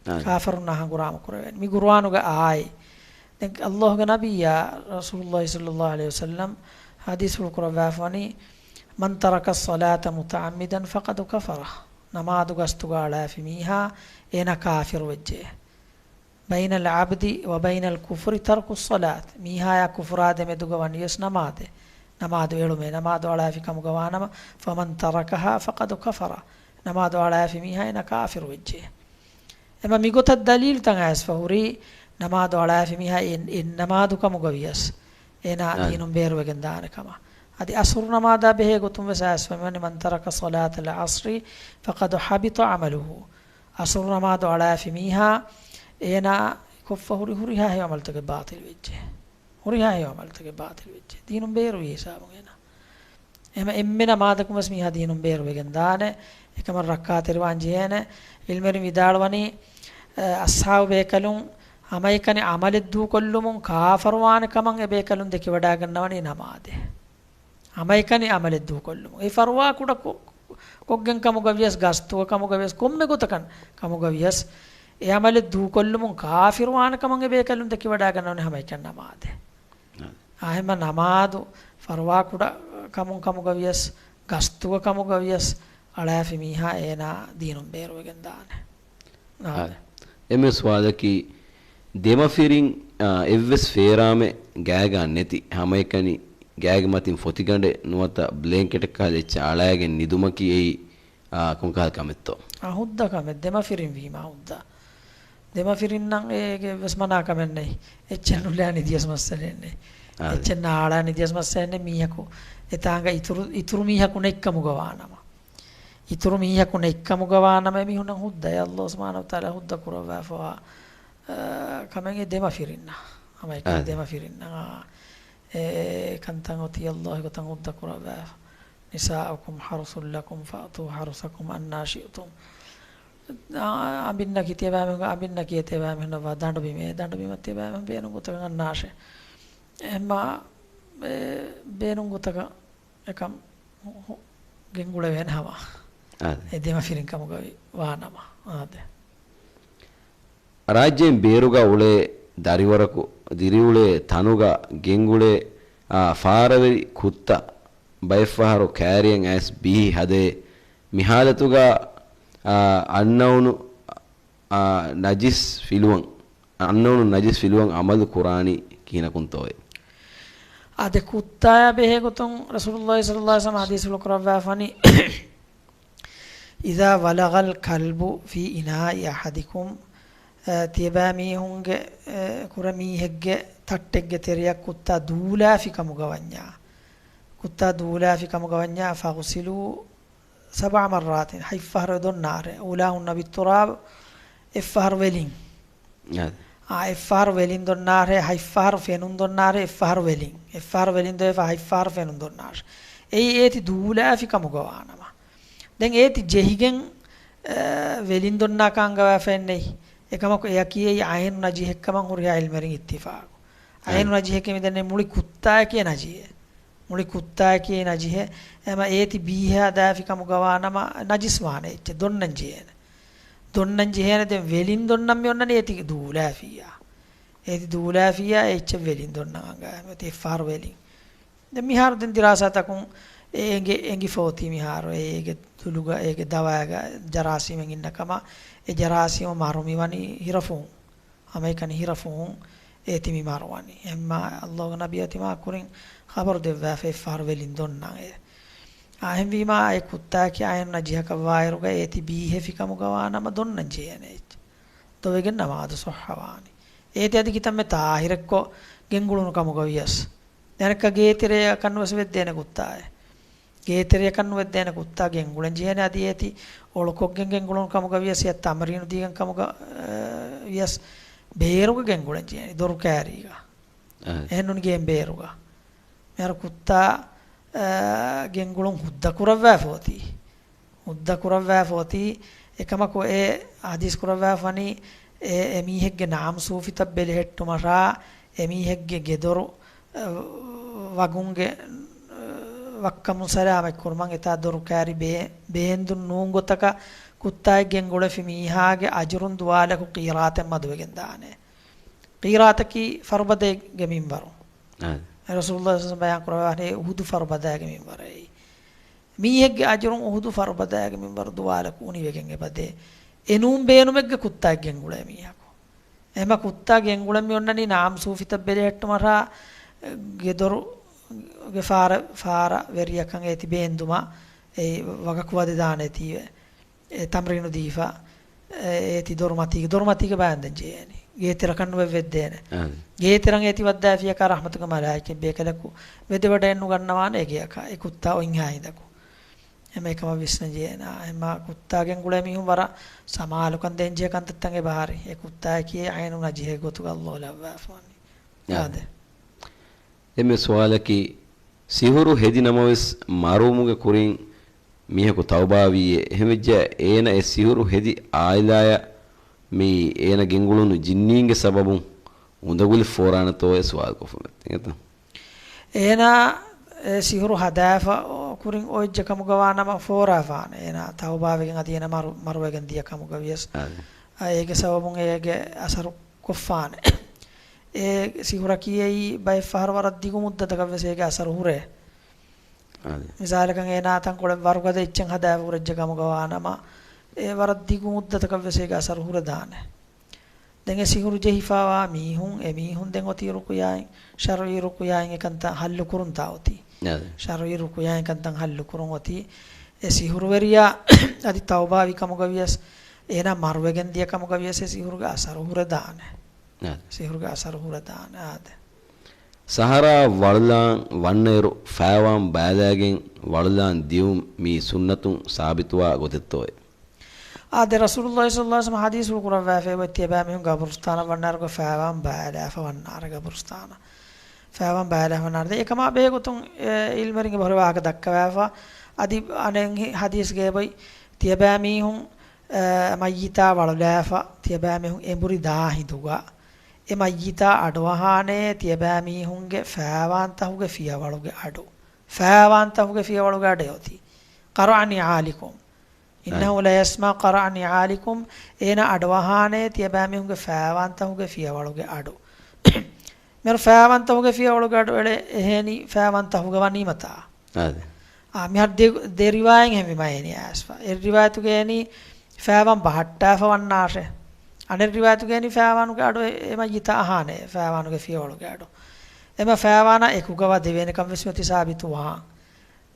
އާދެ. ކާފަރުންނާ ހަނގުރާމަ ކުރެވޭނެ. މި ޤުރުއާނުގެ އާޔަތް. ދެން ﷲގެ ނަބިއްޔާ ރަސޫލުﷲ ޞައްލަﷲ ޢަލައިހި ވަސައްލަމް ޙަދީޘްފުޅު ކުރައްވާފަވަނީ، مَنْ تَرَكَ الصَّلَاةَ مُتَعَمِّدًا فَقَدْ كَفَرَ. ނަމާދު ގަސްތުގަ އަޅާފި މީހާ އޭނާ ކާފިރު ވެއްޖެ. بين العبد وبين الكفر ترك الصلاة. މީހާޔާ ކުފުރާ ދެމެދުގަ ވަނީވެސް ނަމާދެއް. ނަމާދު އެޅުމޭ. ނަމާދު އަޅާފި ކަމުގަ ވާނަމަ، فمن تركها فقد كفر. ނަމާދު އަޅާފި މީހާ އޭނާ ކާފިރު ވެއްޖެ. އެމަ މިގޮތަށް ދަލީލުތައް އައިސްފަ ހުރީ، ނަމާދު އަޅާފި މީހާ އެ، އެއް ނަމާދު ކަމުގަ ވިޔަސް އޭނާ އާ. ދީނުން ބޭރުވެގެން ދާނެ ކަމަށް. އަދި އަސުރު ނަމާދާ ބެހޭ ގޮތުން ވެސް އައިސްފަ މިވަނީ، من ترك صلاة العصر فقد حبط عمله. އަސުރު ނަމާދު އަޅާފި މީހާ އޭނާ ކޮށްފަ ހުރި ހުރިހާ ހެޔޮ އަމަލުތަކެއް ބާތިލް ވެއްޖެ. ހުރިހާ ހެޔޮ އަމަލުތަކެއް ބާތިލް ވެއްޖެ. ދީނުން ބޭރުވި ހިސާބުން އޭނާ. އެހެމަ އެންމެ ނަމާދަކުން ވެސް މީހާ ދީނުން ބޭރުވެގެން ދާނެ. އެކަމަށް ރައްކާތެރިވާން ޖެހޭނެ. ޢިލްމުވެރިން ވިދާޅުވަނީ، އަ، އަޞްޙާބު ބޭކަލުން ހަމައެކަނި އަމަލެއް ދޫކޮށްލުމުން ކާފަރުވާނެ ކަމަށް އެބޭކަލުން ދެކިވަޑާގަންނަވަނީ ނަމާދެއް. ހަމައެކަނި އަމަލެއް ދޫކޮށްލުމުން. އެ ފަރުވާ ކުޑަ ކޮ-، ކޮށްގެން ކަމުގަ ވިޔަސް، ގަސްތުގަ ކަމުގަ ވިޔަސް، ކޮންމެ ގޮތަކަށް ކަމުގަ ވިޔަސް، އެ އަމަލެއް ދޫކޮށްލުމުން ކާފިރުވާނެ ކަމަށް އެބޭކަލުން ދެކިވަޑާގަންނަވަނީ ހަމައެކަނި ނަމާދެއް. އާ. އާ، އެހެމަ ނަމާދު ފަރުވާ ކުޑަ ކަމުން ކަމުގަ ވިޔަސް، ގަސްތުގަ ކަމުގަ ވިޔަސް، އަޅާފި މީހާ އޭނާ ދީނުން ބޭރުވެގެން ދާނެ. އާ. އާދެ. އެންމެ ސުވާލަކީ، ދެމަފިރިން، އާ، އެއްވެސް ފޭރާމެއް ގާގާ ނެތި، ހަމައެކަނި ގާގެ މަތިން ފޮތިގަނޑެއް ނުވަތަ ބްލޭންކެޓެއްކަހަލަ އެއްޗެއް އަޅާގެން ނިދުމަކީ އެއީ، އާ، ކޮންކަހަލަ ކަމެއްތޯ؟ އާ، ހުއްދަ ކަމެއް. ދެމަފިރިން ވީމާ ހުއްދަ. ދެމަފިރިންނަށް އޭގެ ވެސް މަނާ ކަމެއް ނެތް. އެއްޗެއް ނުލާ ނިދިޔަސް މައްސަލައެއް ނެތް. އާ. އެއްޗެއް ނާޅާ ނިދިޔަސް މައްސަލައެއް ނެތް. މީހަކު އެތާނގަ އިތުރު، އިތުރު މީހަކު ނެތްކަމުގަ ވާނަމަ. އިތުރު މީހަކު ނެތްކަމުގަ ވާނަމަ އެމީހުންނަށް ހުއްދަ. އެ ﷲ ސުބްޙާނަހޫ ވަތަޢާލާ ހުއްދަ ކުރައްވާފަވާ، އާ، ކަމެއް އެ ދެމަފިރިންނަށް. ހަމައެކަނި އާ. ދެމަފިރިންނަށް. އާ. އެ ކަންތައް އޮތީ ﷲ ގޮތަށް ހުއްދަ ކުރައްވާ. نساؤكم حرث لكم فأتوا حرثكم أنى شئتم. އާ، އަނބިންނަކީ ތިޔަބައިމީހުން، އަނބިންނަކީ ތިޔަބައިމީހުންނަށް ވާ ދަނޑުބިމޭ، ދަނޑުބިމަށް ތިޔަބައިމީހުން ބޭނުން ގޮތަކަށް އަންނާށޭ. އެހެންމާ، އެ، ބޭނުން ގޮތަކަށް އެކަން ހު-، ހު-، ގެންގުޅެވޭނެ ހަމަ. އާދެ. އެ ދެމަފިރިން ކަމުގައި ވާނަމަ. އާދެ. ރާއްޖޭން ބޭރުގަ އުޅޭ ދަރިވަރަކު ދިރިއުޅޭ ތަނުގަ ގެންގުޅޭ، އާ، ފާރަވެރި ކުއްތަ ބައެއްފަހަރު ކައިރިއަށް އައިސް ބީހި ހަދޭ. މިހާލަތުގަ، އާ، އަންނައުނު، އާ، ނަޖިސް ފިލުވަން، އަންނައުނު ނަޖިސް ފިލުވަން އަމަލު ކުރާނީ ކިހިނަކުންތޯއޭ؟ އާދެ، ކުއްތާޔާ ބެހޭ ގޮތުން ރަސޫލުﷲ ޞައްލަﷲ ޢަލައިހި ވަސައްލަމަ ޙަދީޘްފުޅު ކުރައްވާފަނީ، إذا ولغ الكلب في إناء أحدكم، އަ، ތިޔަބައިމީހުންގެ، އަ، ކުރެ މީހެއްގެ ތައްޓެއްގެ ތެރެއަށް ކުއްތާ ދޫލާފި ކަމުގަ ވަންޏާ، ކުއްތާ ދޫލާފި ކަމުގަ ވަންޏާ، فاغسلوه سبع مرات، ހަތްފަހަރު ދޮންނާށޭ. أولاهن بالتراب، އެއްފަހަރު ވެލިން. އާ، އެއްފަހަރު ވެލިން ދޮންނާށޭ، ހަތްފަހަރު ފެނުން ދޮންނާށޭ، އެއްފަހަރު ވެލިން. އެއްފަހަރު ވެލިން ދޮވެފަ، ހަތްފަހަރު ފެނުން ދޮންނާށޭ. އެއީ އޭތި ދޫލާފި ކަމުގަ ވާނަމަ. ދެން އޭތި ޖެހިގެން، އަ، ވެލިން ދޮންނާކަށް އަންގަވާފައެއް ނެތް. އެކަމަކު އެއަކީ އެއީ ޢައިނު ނަޖިހެއްކަމަށް ހުރިހާ ޢިލްމުވެރިން އިއްތިފާޤު. ޢައިނު އައި. ނަޖިހެކޭ މިދެންނެވި މުޅި ކުއްތާއެކޭ ނަޖިހޭ. މުޅި ކުއްތާއެކޭ ނަޖިހޭ. އެމަ އޭތި ބީހާ ދާފި ކަމުގަ ވާނަމަ ނަޖިސް ވާނެ އެއްޗެއް. ދޮންނަން ޖެހޭނެ. ދޮންނަން ޖެހޭނެ. ދެން ވެލިން ދޮންނަން މި އޮންނަނީ އޭތި ދޫލާފިއްޔާ. އޭތި ދޫލާފިއްޔާ އެއްޗެއް ވެލިން ދޮންނަން އަނގަ. އެއްފަހަރު ވެލިން. ދެން މިހާރު ދެން ދިރާސާތަކުން އެ އެނގި، އެނގިފަ އޮތީ މިހާރު އޭގެ ދުލުގަ، އޭގެ ދަވާގަ ޖަރާސީމެއް އިންނަ ކަމަށް. އެ ޖަރާސީމު މަރު މިވަނީ ހިރަފުހުން. ހަމައެކަނި ހިރަފުހުން އޭތި މި މަރުވަނީ. އެހެންމާ ﷲގެ ނަބިއްޔާ ތިމާ ކުރިން ޚަބަރު ދެއްވާފަ އެއްފަހަރު ވެލިން ދޮންނަން އޭ. އާ، އެހެންވީމާ އެ ކުއްތާއަކީ ޢައިނު ނަޖިހަކަށް ވާއިރުގަ އޭތި ބީހެފި ކަމުގަ ވާނަމަ ދޮންނަން ޖެހޭނެ އެއްޗެއް. ދޮވެގެން ނަމާދު ޞައްޙަވާނީ. އޭތި އަދި ކިތަންމެ ޠާހިރެއްކޮށް ގެންގުޅުނު ކަމުގަ ވިޔަސް. ދެން އަނެއްކާ ގޭތެރެއަކަށް ނުވެސް ވެއްދޭނެ ކުއްތާއެއް. ގޭތެރެއަކަށް ނުވެއްދޭނެ ކުއްތާ ގެންގުޅެން ޖެހޭނެ އަދި އޭތި އޮޅުކޮށްގެން ގެންގުޅުނު ކަމުގަ ވިޔަސް އެ ތަމްރީނު ދީގެން ކަމުގަ، އަ، ވިޔަސް ބޭރުގަ ގެންގުޅެން ޖެހޭނެ ދޮރު ކާރީގަ. އަ. އެހެންނޫން ގޭން ބޭރުގަ. މިހާރު ކުއްތާ، އަ، ގެންގުޅުން ހުއްދަ ކުރައްވާފަ އޮތީ. ހުއްދަ ކުރައްވާފަ އޮތީ. އެކަމަކު އެ ޙަދީޘް ކުރައްވާފަނީ އެ، އެމީހެއްގެ ނާމް ސޫފިތައް ބެލެހެއްޓުމަށާ، އެމީހެއްގެ ގެދޮރު، އަ، ވަގުންގެ، އަ، ވައްކަމުން ސަލާމަތް ކުރުމަށް އެތާ ދޮރު ކާރި ބޭ-، ބޭންދުން ނޫން ގޮތަކަށް ކުއްތާއެއް ގެންގުޅެފި މީހާގެ އަޖުރުން ދުވާލަކު ޤީރާތެއް މަދުވެގެން ދާނެ. ޤީރާތަކީ ފަރުބަދައިގެ މިންވަރު. އާ. ރަސޫލުﷲ ޞައްލަﷲ ޢަލައިހި ވަސައްލަމަ ބަޔާން ކުރައްވާފަ އުޙުދު ފަރުބަދައިގެ މިންވަރެއް. މީހެއްގެ އަޖުރުން އުހުދު ފަރުބަދައިގެ މިންވަރު ދުވާލަކު އުނިވެގެން އެބަދޭ. އެނޫން ބޭނުމެއްގަ ކުއްތާއެއް ގެންގުޅޭ މީހަކު. އެހެމަ ކުއްތާ ގެންގުޅެން މި އޮންނަނީ ނާމް ސޫފިތައް ބެލެހެއްޓުމަށާ، ގެދޮރު ގެ ފާރަ، ފާރަ ވެރިޔަކަށް އޭތި ބޭންދުމަށް އެ ވަގަކު ވަދެދާނެތީވެ. އެ ތަމްރީނު ދީފަ، އެ އޭތި ދޮރުމަތީގެ، ދޮރުމަތީގެ ބަޔަން ދެން ޖެހޭނީ. ގޭތެރަކަށް ނުވެ ވެއްދޭނެ. އާނ. ގޭތެރަށް އޭތި ވައްދާފިޔަކާ ރަޙްމަތުގެ މަލާއިކަތް ބޭކަލަކު ވެދެވަޑައެއް ނުގަންނަވާނެ އެގެއަކަށް. އެ ކުއްތާ އޮތްހާ ހިނދަކު. އެމަ އެކަމަށް ވިސްނަން ޖެހޭނެ. އެމަ ކުއްތާ ގެންގުޅޭ މީހުން ވަރަށް ސަމާލުކަން ދޭން ޖެހޭ ކަންތައްތައް އެބަހަރި. އެ ކުއްތާއަކީ އައިނު ނަޖިހެއް ގޮތުގަ އައްލޯ ލައްވާފަވަނީ. އާ. އާދެ. އެންމެ ސުވާލަކީ، ސިހުރު ހެދި ނަމަވެސް މަރުވުމުގެ ކުރިން މީހަކު ތައުބާވީއޭ، އެހެންވެއްޖެ އޭނަ އެ ސިހުރު ހެދި އާއިލާޔަށް މި އޭނަ ގެންގުޅުނު ޖިންނީންގެ ސަބަބުން އުނދަގުލެއް ފޯރާނެތޯއޭ ސުވާލުކޮށްފަ މެއްތި. އޭނާ އެ ސިހުރު ހަދާފަ ކުރިން އޮތްޖެ ކަމުގަ ވާނަމަ ފޯރާފާނެ. އޭނާ ތައުބާވެގެން އަދި އޭނަ މަރު، މަރުވެގެން ދިޔަ ކަމުގަ ވިޔަސް، އާދެ. އާ، އޭގެ ސަބަބުން އޭގެ އަސަރު ކޮށްފާނެ. އެ ސިހުރަކީ އެއީ ބައެއްފަހަރު ވަރަށް ދިގު މުއްދަތަކަށް ވެސް އޭގެ އަސަރު ހުރޭ. އާދެ. މިސާލަކަށް އޭނާ ތަންކޮޅެއް ވަރުގަދަ އެއްޗެއް ހަދާފަ ހުރެއްޖެ ކަމުގަ ވާނަމަ، އެ ވަރަށް ދިގު މުއްދަތަކަށް ވެސް އޭގެ އަސަރު ހުރެދާނެ. ދެން އެ ސިހުރު ޖެހިފާވާ މީހުން، އެ މީހުން ދެން އޮތީ ރުޤުޔާއިން، ޝަރުޢީ ރުޤުޔާއިން އެކަންތައް ހައްލު ކުރުންތާ އޮތީ. އާދެ. ޝަރުޢީ ރުޤުޔާއިން ކަންތައް ހައްލު ކުރުން އޮތީ. އެ ސިހުރުވެރިޔާ އަދި ތައުބާވި ކަމުގަ ވިޔަސް، އޭނާ މަރުވެގެން ދިޔަ ކަމުގަ ވިޔަސް އެ ސިހުރުގެ އަސަރު ހުރެދާނެ. އާދެ. ސިހުރުގެ އަސަރު ހުރެދާނެ. އާދެ. ސަހަރާ ވަޅުލާން ވަންނައިރު ފައިވާން ބައިލާގެން ވަޅުލާން ދިއުން މީ ސުންނަތުން ސާބިތުވާ ގޮތެއްތޯއޭ؟ އާދެ، ރަސޫލުﷲ ޞައްލަﷲ ޢަލައިހި ވަސައްލަމަ ޙަދީޘްފުޅު ކުރައްވާފައި އޮތް ތިޔަބައިމީހުން ގަބުރުސްތާނަށް ވަންނާރުގަ ފައިވާން ބައިލާފަ ވަންނާރެ ގަބުރުސްތާނަށް. ފައިވާން ބައިލާފަ ވަންނާރެ. ދެން އެކަމާ ބެހޭގޮތުން، އެ، ޢިލްމުވެރިންގެ ބަހުރެއް ވާހަކަ ދައްކަވާފަ، އަދި އަނެއް ޙަދީޘްގައި އެބައޮތް ތިޔަބައިމީހުން، އެ، މައްޔިތާ ވަޅުލާފަ، ތިޔަބައިމީހުން އެނބުރި ދާ ހިނދުގަ، އެ މައްޔިތާ އަޑުއަހާނޭ، ތިޔަބައިމީހުންގެ ފައިވާންތަހުގެ ފިޔަވަޅުގެ އަޑު. ފައިވާންތަހުގެ ފިޔަވަޅުގެ އަޑެއް އޮތީ. قرع نعالكم. إنه ليسمع قرع نعالكم، އޭނަ އަޑުއަހާނޭ ތިޔަބައިމީހުންގެ ފައިވާންތަހުގެ ފިޔަވަޅުގެ އަޑު. މިހާރު ފައިވާންތަހުގެ ފިޔަވަޅުގެ އަޑު އެޅެ އެހޭނީ ފައިވާންތަހުގެ ވަނީމަތާ. އާދެ. އާ، މިހާރު ދެ، ދެ ރިވާޔަތް ހެންވީމާ އެހެނީ އައިސްފަ. އެއް ރިވާޔަތުގައި އެހެނީ ފައިވާން ބަހައްޓާފަ ވަންނާށޭ. އަނެއް ރިވާޔަތުގައި އެހެނީ ފައިވާނުގެ އަޑު އެ، އެ މައްޔިތާ އަހާނޭ، ފައިވާނުގެ ފިޔަވަޅުގެ އަޑު. އެމަ ފައިވާނާ އެކުގަ ވަދެވޭނެކަން ވެސް މިއޮތީ ސާބިތުވާން.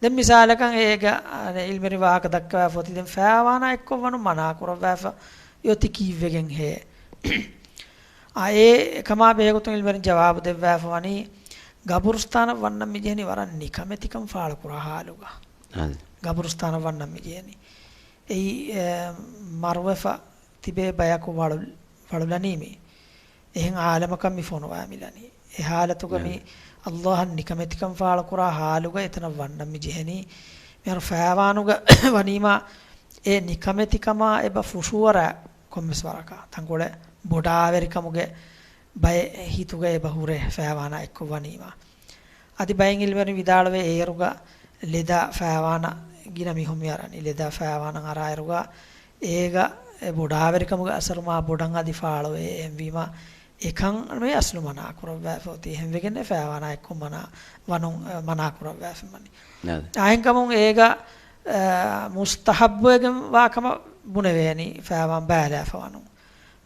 ދެން މިސާލަކަށް އޭގަ، އަނެއް ޢިލްމުވެރިން ވާހަކަ ދައްކަވާފަ އޮތީ ދެން ފައިވާނާ އެއްކޮށް ވަނުން މަނާ ކުރައްވާފަ އޮތީ ކީއްވެގެންހޭ؟ އާ، އެ ކަމާ ބެހޭގޮތުން ޢިލްމުވެރިން ޖަވާބު ދެއްވާފަ ވަނީ، ގަބުރުސްތާނަށް ވަންނަން މި ޖެހެނީ ވަރަށް ނިކަމެތިކަން ފާޅުކުރާ ޙާލުގަ. އާދެ. ގަބުރުސްތާނަށް ވަންނަން މި ޖެހެނީ. އެއީ، އެ، މަރުވެފަ ތިބޭ ބަޔަކު ވަޅު، ވަޅުލަނީ މި. އެހެން އާލަމަކަށް މި ފޮނުވާ މިލަނީ. އެ ޙާލަތުގަ މި އާދެ. ﷲ އަށް ނިކަމެތިކަން ފާޅުކުރާ ޙާލުގަ އެތަނަށް ވަންނަން މި ޖެހެނީ. މިހާރު ފައިވާނުގަ ވަނީމާ އެ ނިކަމެތިކަމާ އެބަ ފުށުއަރާ ކޮންމެސް ވަރަކަށް ތަންކޮޅެއް ބޮޑާވެރިކަމުގެ ބައެއް ހިތުގަ އެބަ ހުރޭ ފައިވާނާ އެއްކޮށް ވަނީމާ. އަދި ބައެއް ޢިލްމުވެރިން ވިދާޅުވޭ އޭރުގަ ލެދާ ފައިވާނަށް ގިނަ މީހުން މި އަރަނީ. ލެދާ ފައިވާނަށް އަރާއިރުގަ އޭގަ އެ ބޮޑާވެރިކަމުގެ އަސަރު މާ ބޮޑަށް އަދި ފާޅުވޭ. އެހެންވީމާ އެކަން މި އަސްލު މަނާ ކުރައްވާފަ އޮތީ. އެހެންވެގެންނޭ ފައިވާނާ އެއްކޮށް މަނާ ވަނުން، އެ، މަނާ ކުރައްވާފަ ވަނީ. އާދެ. އާއިންކަމުން އޭގަ، އެ، މުސްތަޙައްބުވެގެން ވާ ކަމަށް ބުނެވޭނީ ފައިވާން ބައިލާފަ ވަނުން.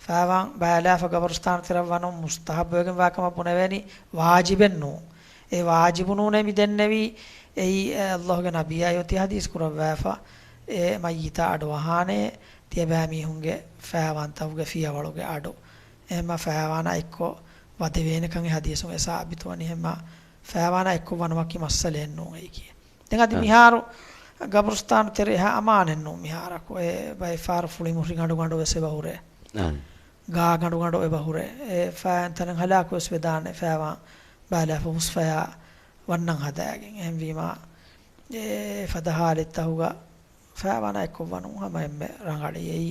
ފައިވާން ބައިލާފަ ގަބުރުސްތާނު ތެރެއަށް ވަނުން މުސްތަޙައްބުވެގެންވާ ކަމަށް ބުނެވޭނީ، ވާޖިބެއް ނޫން. އެ ވާޖިބު ނޫނޭ މި ދެންނެވީ، އެއީ، އެ، ﷲ ގެ ނަބިއްޔާ އޮތީ ޙަދީޘް ކުރައްވާފަ، އެ މައްޔިތާ އަޑުއަހާނޭ ތިޔަބައިމީހުންގެ ފައިވާންތަހުގެ ފިޔަވަޅުގެ އަޑު. އެހެންމަ ފައިވާނާ އެއްކޮށް ވަދެވޭނެކަން އެ ޙަދީޘުން އެ ސާބިތުވަނީ. އެހެންމަ ފައިވާނާ އެއްކޮށް ވަނުމަކީ މައްސަލައެއް ނޫން އެއީކީ. ދެން އަދި އަ. މިހާރު ގަބުރުސްތާނު ތެރޭ އެހާ އަމާނެއް ނޫން މިހާރަކު. އެ ބައެއް ފަހަރު ފުޅިމުށި ގަނޑުގަނޑު ވެސް އެބަ ހުރޭ. އަ. ގާ ގަނޑުގަނޑު އެބަ ހުރޭ. އެ ފައިން ތަނެއް ހަލާކު ވެސް ވެދާނެ ފައިވާން ބައިލާފަ ހުސްފަޔާ ވަންނަން ހަދާގެން. އެހެންވީމާ، އެ ފަދަ ހާލަތްތަހުގަ ފައިވާނާ އެއްކޮށް ވަނުން ހަމަ އެންމެ ރަނގަޅީ. އެއީ،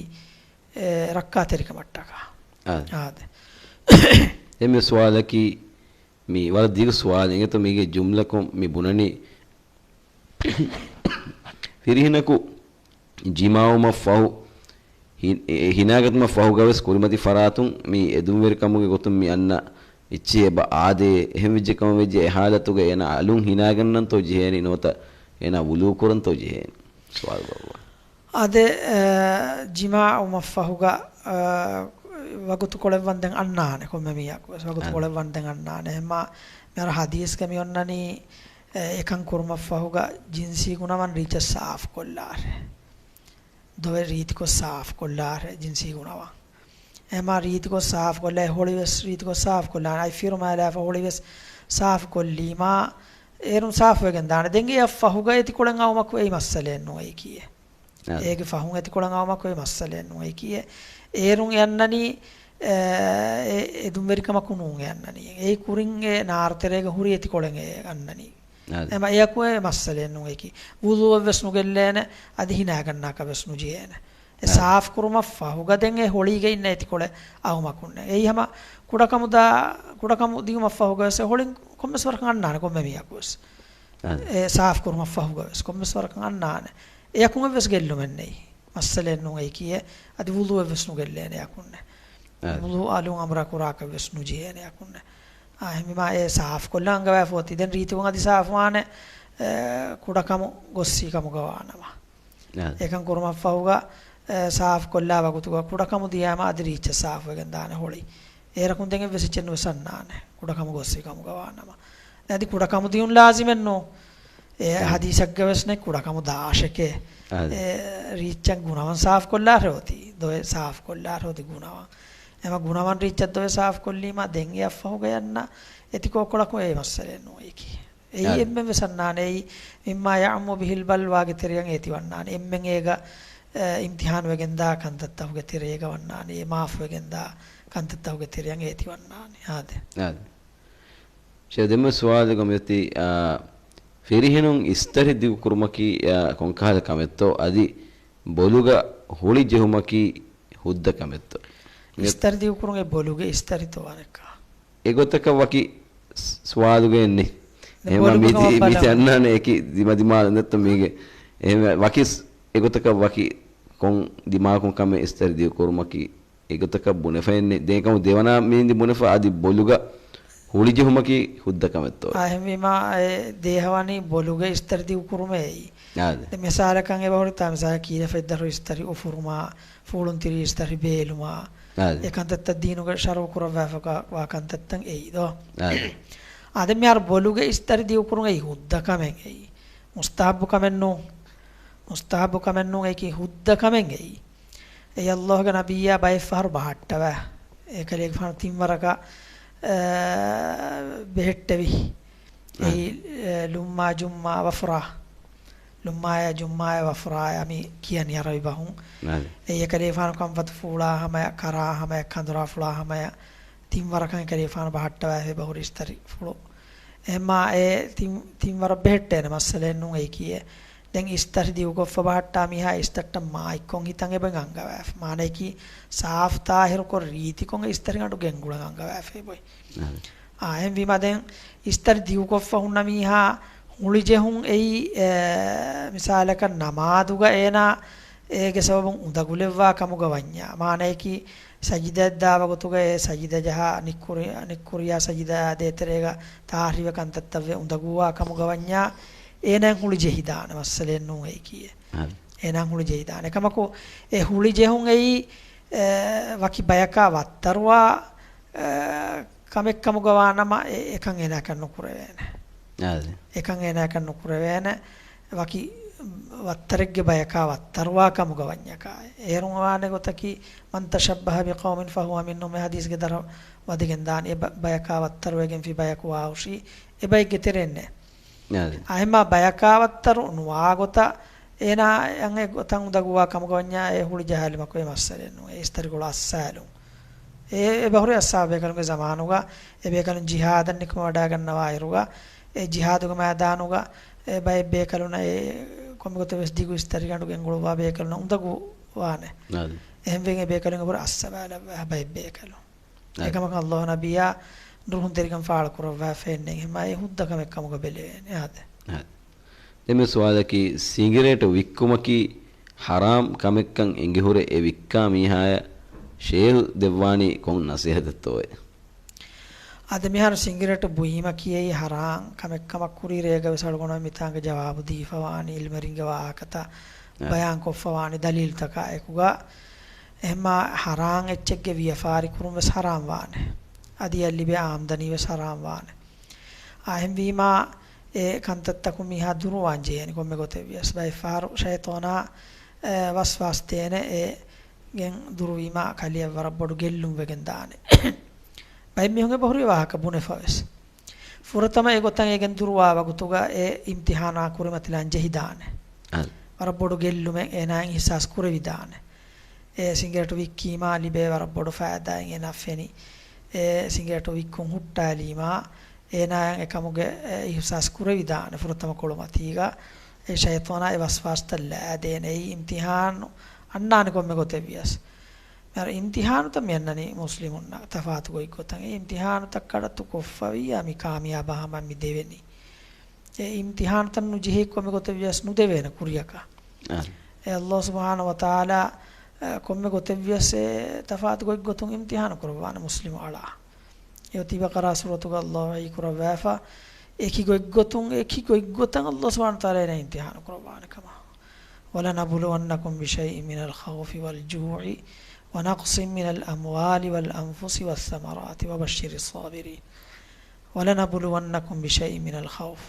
އެ، ރައްކާތެރިކަމަށްޓަކާ. އާ. އާދެ. އެންމެ ސުވާލަކީ، މި ވަރަށް ދިގު ސުވާލެއް. އިނގޭތޯ މީގެ ޖުމްލަކޮށް މި ބުނަނީ، ފިރިހެނަކު ޖިމާވުމަށް ފަހު، ހި-، އެ، ހިނާގަތުމަށް ފަހުގަވެސް ކުރިމަތި ފަރާތުން މި އެދުންވެރިކަމުގެ ގޮތުން މި އަންނަ އެއްޗެއް އެބަ އާދޭ. އެހެންވެއްޖެ ކަމަށް ވެއްޖެ އެ ހާލަތުގަ އޭނަ އަލުން ހިނާގަންނަންތޯ ޖެހޭނީ ނުވަތަ އޭނާ ވުޟޫ ކުރަންތޯ ޖެހޭނެ؟ ސުވާލު ގޮއްވާ. އާދެ، އަ، ޖިމާޢު ވުމަށްފަހުގަ، އަ، ވަގުތުކޮޅެއް ވަންދެން އަންނާނެ ކޮންމެ މީހަކުވެސް. ވަގުތުކޮޅެއް ވަންދެން އަންނާނެ. އެހެންމާ މިހާރު ޙަދީޘްގަ މި އޮންނަނީ، އެ، އެކަން ކުރުމަށްފަހުގަ ޖިންސީ ގުނަވަން ރީއްޗަށް ސާފުކޮށްލާށޭ. ދޮވެ ރީތިކޮށް ސާފުކޮށްލާށޭ ޖިންސީ ގުނަވަން. އެހެންމާ ރީތިކޮށް ސާފުކޮށްލާ، އެ ހޮޅިވެސް ރީތިކޮށް ސާފުކޮށްލާނެ. އަތް ފިރުމާލާފަ ހޮޅިވެސް ސާފުކޮށްލީމާ، އޭރުން ސާފުވެގެން ދާނެ. ދެން އެއަށް ފަހުގަ އެތިކޮޅެއް އައުމަކު އެއީ މައްސަލައެއް ނޫން އެއީކީއެއް. އާ. އޭގެ ފަހުން އެތިކޮޅަށް އައުމަކު އެއީ މައްސަލައެއް ނޫން އެއީކީއެއް. އޭރުން އެ އަންނަނީ، އެ، އެ، އެ ދުންވެރިކަމަކު ނޫން އެ އަންނަނީ. އެއީ ކުރިން އެ ނާރުތެރޭގަ ހުރި އެތިކޮޅެއް އެ އަންނަނީ. އާ. އެމަ އެއަކު އެ މައްސަލައެއް ނޫން އެއީކީ. ވުޟޫއެއްވެސް ނުގެއްލޭނެ، އަދި ހިނާގަންނާކަށްވެސް ނުޖެހޭނެ. އެ އާ. ސާފުކުރުމަށް ފަހުގަ ދެން އެ ހޮޅީގަ އިންނަ އެތިކޮޅެއް އައުމަކުންނެ. އެއީ ހަމަ ކުޑަކަމުދާ، ކުޑަކަމު ދިއުމަށް ފަހުގަވެސް އެ ހޮޅިން ކޮންމެސް ވަރަކަށް އަންނާނެ ކޮންމެ މީހަކުވެސް. އާ. އެ ސާފުކުރުމަށް ފަހުގަވެސް ކޮންމެސް ވަރަކަށް އަންނާނެ. އެއަކުން އެއްވެސް ގެއްލުމެއް ނެތް. މައްސަލައެއް ނޫން އެއީކީއެއް. އަދި ވުޟޫއެއްވެސް ނުގެއްލޭނެ އެއަކުންނެ. އާ. ވުޟޫ އަލުން އަމުރާ ކުރާކަށްވެސް ނުޖެހޭނެ އެއަކުންނެ. އާ، އެހެންވީމާ އެ ސާފުކޮށްލަން އަންގަވާފަ އޮތީ. ދެން ރީތިކޮށް އަދި ސާފުވާނެ، އެ، ކުޑަކަމު ގޮއްސި ކަމުގަ ވާނަމަ. އާ. އެކަން ކުރުމަށްފަހުގަ، އެ، ސާފުކޮށްލާ ވަގުތުގަ ކުޑަކަމު ދިޔާމަ އަދި ރީއްޗަށް ސާފުވެގެން ދާނެ ހޮޅި. އޭރަކުން ދެން އެއްވެސް އެއްޗެއް ނުވެސް އަންނާނެ. ކުޑަކަމު ގޮއްސި ކަމުގަ ވާނަމަ. އަދި ކުޑަކަމު ދިޔުން ލާޒިމެއް ނޫން. އެ އާ. ޙަދީޘެއްގަވެސް ނެތް ކުޑަކަމު ދާށެކޭ. އާ. އެ ރީއްޗަށް ގުނަވަން ސާފުކޮށްލާށޭ އޮތީ. ދޮވެ ސާފުކޮށްލާށޭ އޮތީ ގުނަވަން. އެމަ ގުނަވަން ރީއްޗަށް ދޮވެ ސާފުކޮށްލީމާ ދެން އެއަށްފަހުގަ އަންނަ އެތިކޮޅަކު އެ މައްސަލައެއް ނޫން އެއީކީ. އެއީ އާ. އެންމެން ވެސް އަންނާނެ. އެއީ މިއްމާ ޔަޢުއްމު ބިހިލް ބަލްވާގެ ތެރެއަށް އޭތި ވަންނާނެ. އެންމެން އޭގަ، އެ، އިމްތިޙާނު ވެގެންދާ ކަންތައްތަކުގެ ތެރޭގަ ވަންނާނެ. އެ މާފުވެގެންދާ ކަންތައްތަކުގެ ތެރެއަށް އޭތި ވަންނާނެ. އާދެ. އާދެ. ޝޭޚް، ދެންމެ ސުވާލެއްގަ މިއޮތީ، އާ، ފިރިހެނުން އިސްތަށި ދިގު ކުރުމަކީ، އާ، ކޮންކަހަލަ ކަމެއްތޯ؟ އަދި ބޮލުގަ ހުޅި ޖެހުމަކީ ހުއްދަ ކަމެއްތޯ؟ އިސްތަށި ދިގު ކުރުމުގެ ބޮލުގެ އިސްތަށިތޯ އަނެއްކާ؟ އެގޮތަކަށް ވަކި ސް-، ސުވާލުގައެއް ނެތް. އެހެން ބޮލުގަ މީތި، ކަމަށް މީތި ބަލާ. އަންނާނެ އެކި ދިމަދިމާލަށް ނެތްތޯ މީގެ. އެހެން ވަކި ސް-، އެގޮތަކަށް ވަކި ކޮން ދިމާކުން ކަމެއް އިސްތަށި ދިގު ކުރުމަކީ އެގޮތަކަށް ބުނެފައެއް ނެތް. ދެން އެކަމު ދެވަނަ މީންދި ބުނެފަ އަދި ބޮލުގަ ހުޅި ޖެހުމަކީ ހުއްދަ ކަމެއްތޯ؟ އާ، އެހެންވީމާ، އެ ދޭހަވަނީ ބޮލުގެ އިސްތަށި ދިގު ކުރުމޭ އެއީ. އާދެ. ދެން މިސާލަކަށް އެބަހުރިތާ މިސާލަކަށް ކީރިތި ފަތްދަށު އިސްތަށި އުފުރުމާ، ފޫޅުން ތިރީސް ތަށި ބޭލުމާ، އާދެ. އެ ކަންތައްތައް ދީނުގަ ޝަރުޢު ކުރައްވާފަ ވާ ކަންތައްތައް އެއީ ދޯ؟ އާދެ. އާދެ، މިހާރު ބޮލުގެ އިސްތަށި ދިގު ކުރުން އެއީ ހުއްދަ ކަމެއް އެއީ. މުސްތަޙައްބު ކަމެއް ނޫން. މުސްތަޙައްބު ކަމެއް ނޫން، އެއީކީ ހުއްދަ ކަމެއް އެއީ. އެއީ ﷲގެ ނަބިއްޔާ ބައެއް ފަހަރު ބަހައްޓަވާ. އެކަލޭގެފާނު ތިން ވަރަކަށް، އާ، ބެހެއްޓެވި. އާ. އެއީ، އެ، ލުއްމާ، ޖުއްމާ، ވަފްރާ. ލުއްމާޔާ، ޖުއްމާޔާ، ވަފްރާޔާ މި ކިޔަނީ ޢަރަބި ބަހުން. އާ. އެއީ އެކަލޭގެފާނު ކަންފަތު ފޫޅާ ހަމަޔަށް، ކަރާ ހަމަޔަށް، ކަނދުރާ ފުޅާ ހަމަޔަށް، ތިން ވަރަކަށް އެކަލޭގެފާނު ބަހައްޓަވާފަ އެބަހުރި އިސްތަށި ފުޅު. އެހެންމާ އެ ތިން، ތިން ވަރަށް ބެހެއްޓޭނެ މައްސަލައެއް ނޫން އެއީކީއެއް. ދެން އިސްތަށި ދިގުކޮށްފަ ބަހައްޓާ މީހާ އިސްތަށްޓަށް މާތްކޮށް ހިތަން އެބަ އަންގަވާފަ. މާނަޔަކީ ސާފު ޠާހިރުކޮށް ރީތިކޮށް އިސްތަށިގަނޑު ގެންގުޅަން އަންގަވާފަ އެބައޮތް. އާ. އާ، އެހެންވީމާ ދެން އިސްތަށި ދިގުކޮށްފަ ހުންނަ މީހާ ހުޅި ޖެހުން އެއީ، އެ، މިސާލަކަށް ނަމާދުގަ އޭނާ އޭގެ ސަބަބުން އުނދަގުލެއްވާ ކަމުގަ ވަންޏާ. މާނަޔަކީ ސަޖިދައަށް ދާ ވަގުތުގަ އެ ސަޖިދަ ޖަހާ ނިއްކުރި-، ނިއްކުރިޔާ ސަޖިދައާ ދޭތެރޭގަ ތާހިރުވެ ކަންތައްތައްވެ އުނދަގޫވާ ކަމުގަ ވަންޏާ އޭނާއަށް ހުޅި ޖެހިދާނެ މައްސަލައެއް ނޫން އެއީކީއެއް. އާ. އޭނާއަށް ހުޅި ޖެހިދާނެ. އެކަމަކު އެ ހުޅި ޖެހުން އެއީ، އެ، ވަކި ބަޔަކާ ވައްތަރުވާ، އެ، ކަމެއް ކަމުގަ ވާނަމަ އެ-، އެކަން އޭނާއަކަށް ނުކުރެވޭނެ. އާދެ. އެކަން އޭނާއަކަށް ނުކުރެވޭނެ. ވަކި ވައްތަރެއްގެ ބަޔަކާ ވައްތަރުވާ ކަމުގަ ވަންޏަކާ. އޭރުން ވާނެ ގޮތަކީ، "من تشبه بقوم فهو منهم" އެ ޙަދީޘްގެ ދަށަށް ވަދެގެން ދާނީ. އެ ބަ-، ބަޔަކާ ވައްތަރުވެގެންފި ބަޔަކު ވާހުށީ އެ ބައެއްގެ ތެރެއިންނޭ. އާދެ. އާ، އެހެންމާ ބަޔަކާ ވައްތަރު ނުވާ ގޮތަށް އޭނާ އަން އެ ގޮތަށް އުނދަގޫވާ ކަމުގަ ވަންޏާ އެ ހުޅި ޖަހާލުމަކު އެ މައްސަލައެއް ނޫން. އެ އިސްތަށިގޮޅު އައްސާލުން. އެ، އެބަހުރި އައްސާބޭކަލުންގެ ޒަމާނުގަ، އެބޭކަލުން ޖިހާދަށް ނިކުމެވަޑައިގަންނަވާއިރުގަ، އެ ޖިހާދުގެ މައިދާނުގަ، އެ ބައެއް ބޭކަލުންނަށް އެ ކޮންމެ ގޮތެއް ވެސް ދިގު އިސްތަށިގަނޑު ގެންގުޅުއްވާ ބޭކަލުންނަށް އުނދަގޫވާނެ. އާދެ. އެހެންވެގެން އެބޭކަލުން އެބަހުރި އައްސަވާލައްވާ ބައެއް ބޭކަލުން. އެކަމަކު ﷲ ނަބިއްޔާ ނުރުހުންތެރިކަން ފާޅުކުރައްވާފައެއް ނެތް. އެހެންމާ އެ ހުއްދަ ކަމެއް ކަމުގަ ބެލެވޭނެ. އާދެ. އާދެ. ދެންމެ ސުވާލަކީ، ސިނގިރޭޓު ވިއްކުމަކީ ޙަރާމް ކަމެއްކަން އެނގިހުރެ އެ ވިއްކާ މީހާޔަށް ޝޭހު ދެއްވާނީ ކޮން ނަސޭހަތެއްތޯއޭ؟ އަދި މިހާރު ސިނގިރޭޓު ބުއީމަ ކިޔައީ ޙަރާން ކަމެއް ކަމަށް ކުރީ ރޭގަ ވެސް އަޅުގަނޑު މިތާނގެ ޖަވާބު ދީފަވާނީ، ޢިލްމުވެރިންގެ ވާހަކަތައް އަ. ބަޔާން ކޮށްފަވާނީ ދަލީލްތަކާ އެކުގަ. އެހެންމާ ޙަރާން އެއްޗެއްގެ ވިޔަފާރި ކުރުން ވެސް ޙަރާން ވާނެ. އަދި އެ ލިބޭ އާމްދަނީ ވެސް ޙަރާން ވާނެ. އާ، އެހެންވީމާ އެ ކަންތައްތަކުން މީހާ ދުރުވާން ޖެހޭނެ ކޮންމެ ގޮތެއް ވިޔަސް. ބައެއް ފަހަރު ޝައިޠާނާ، އެ، ވަސްވާސް ދޭނެ އެ ގެން ދުރުވީމާ ކަލެއަށް ވަރަށް ބޮޑު ގެއްލުން ވެގެން ދާނެ. ބައެއް މީހުން އެބަހުރި ވާހަކަ ބުނެފަ ވެސް. ފުރަތަމަ އެގޮތަށް އެ ގެން ދުރުވާ ވަގުތުގަ އެ އިމްތިޙާނާ ކުރިމަތިލާން ޖެހިދާނެ. އަދި. ވަރަށް ބޮޑު ގެއްލުމެއް އޭނާއަށް އިޙްސާސް ކުރެވިދާނެ. އެ ސިނގިރޭޓު ވިއްކީމާ ލިބޭ ވަރަށް ބޮޑު ފައިދާއެއް އޭނާ ފެނި. އެ ސިނގިރޭޓު ވިއްކުން ހުއްޓާލީމާ އޭނާއަށް އެކަމުގެ އިޙްސާސް ކުރެވިދާނެ ފުރަތަމަ ކޮޅުމަތީގަ. އެ ޝައިޠާނާ އެ ވަސްވާސްތައް ލައިދޭނެ. އެއީ އިމްތިޙާނު އަންނާނެ ކޮންމެ ގޮތެއް ވިޔަސް. މިހާރު އިމްތިޙާނުތައް މި އަންނަނީ މުސްލިމުންނަށް ތަފާތު ގޮތްގޮތަށް. އެ އިމްތިޙާނުތައް ކަޑައްތު ކޮށްފަވިއްޔާ މި ކާމިޔާބާ ހަމަ މި ދެވެނީ. އެ އިމްތިޙާނުތައް ނުޖެހޭ ކޮންމެ ގޮތެއް ވިޔަސް ނުދެވޭނެ ކުރިޔަކަށް. އަ. އެ ﷲ ސުބްޙާނަހޫ ވަތަޢާލާ، އަ، ކޮންމެ ގޮތެއް ވިޔަސް އެ ތަފާތު ގޮތްގޮތުން އިމްތިޙާނު ކުރައްވާނެ މުސްލިމު އަޅާ. އެ އޮތީ ބަޤަރާ ސޫރަތުގަ ﷲ ވަޙީ ކުރައްވާފަ، އެކި ގޮތްގޮތުން، އެކި ގޮތްގޮތަށް ﷲ ސުބްޙާނަހޫ ވަތަޢާލާ އޭނާ އިމްތިޙާނު ކުރައްވާނެ ކަމަށް. وَلَنَبْلُوَنَّكُمْ بِشَيْءٍ مِّنَ الْخَوْفِ وَالْجُوعِ وَنَقْصٍ مِّنَ الْأَمْوَالِ وَالْأَنفُسِ وَالثَّمَرَاتِ وَبَشِّرِ الصَّابِرِينَ. وَلَنَبْلُوَنَّكُمْ بِشَيْءٍ مِّنَ الْخَوْفِ.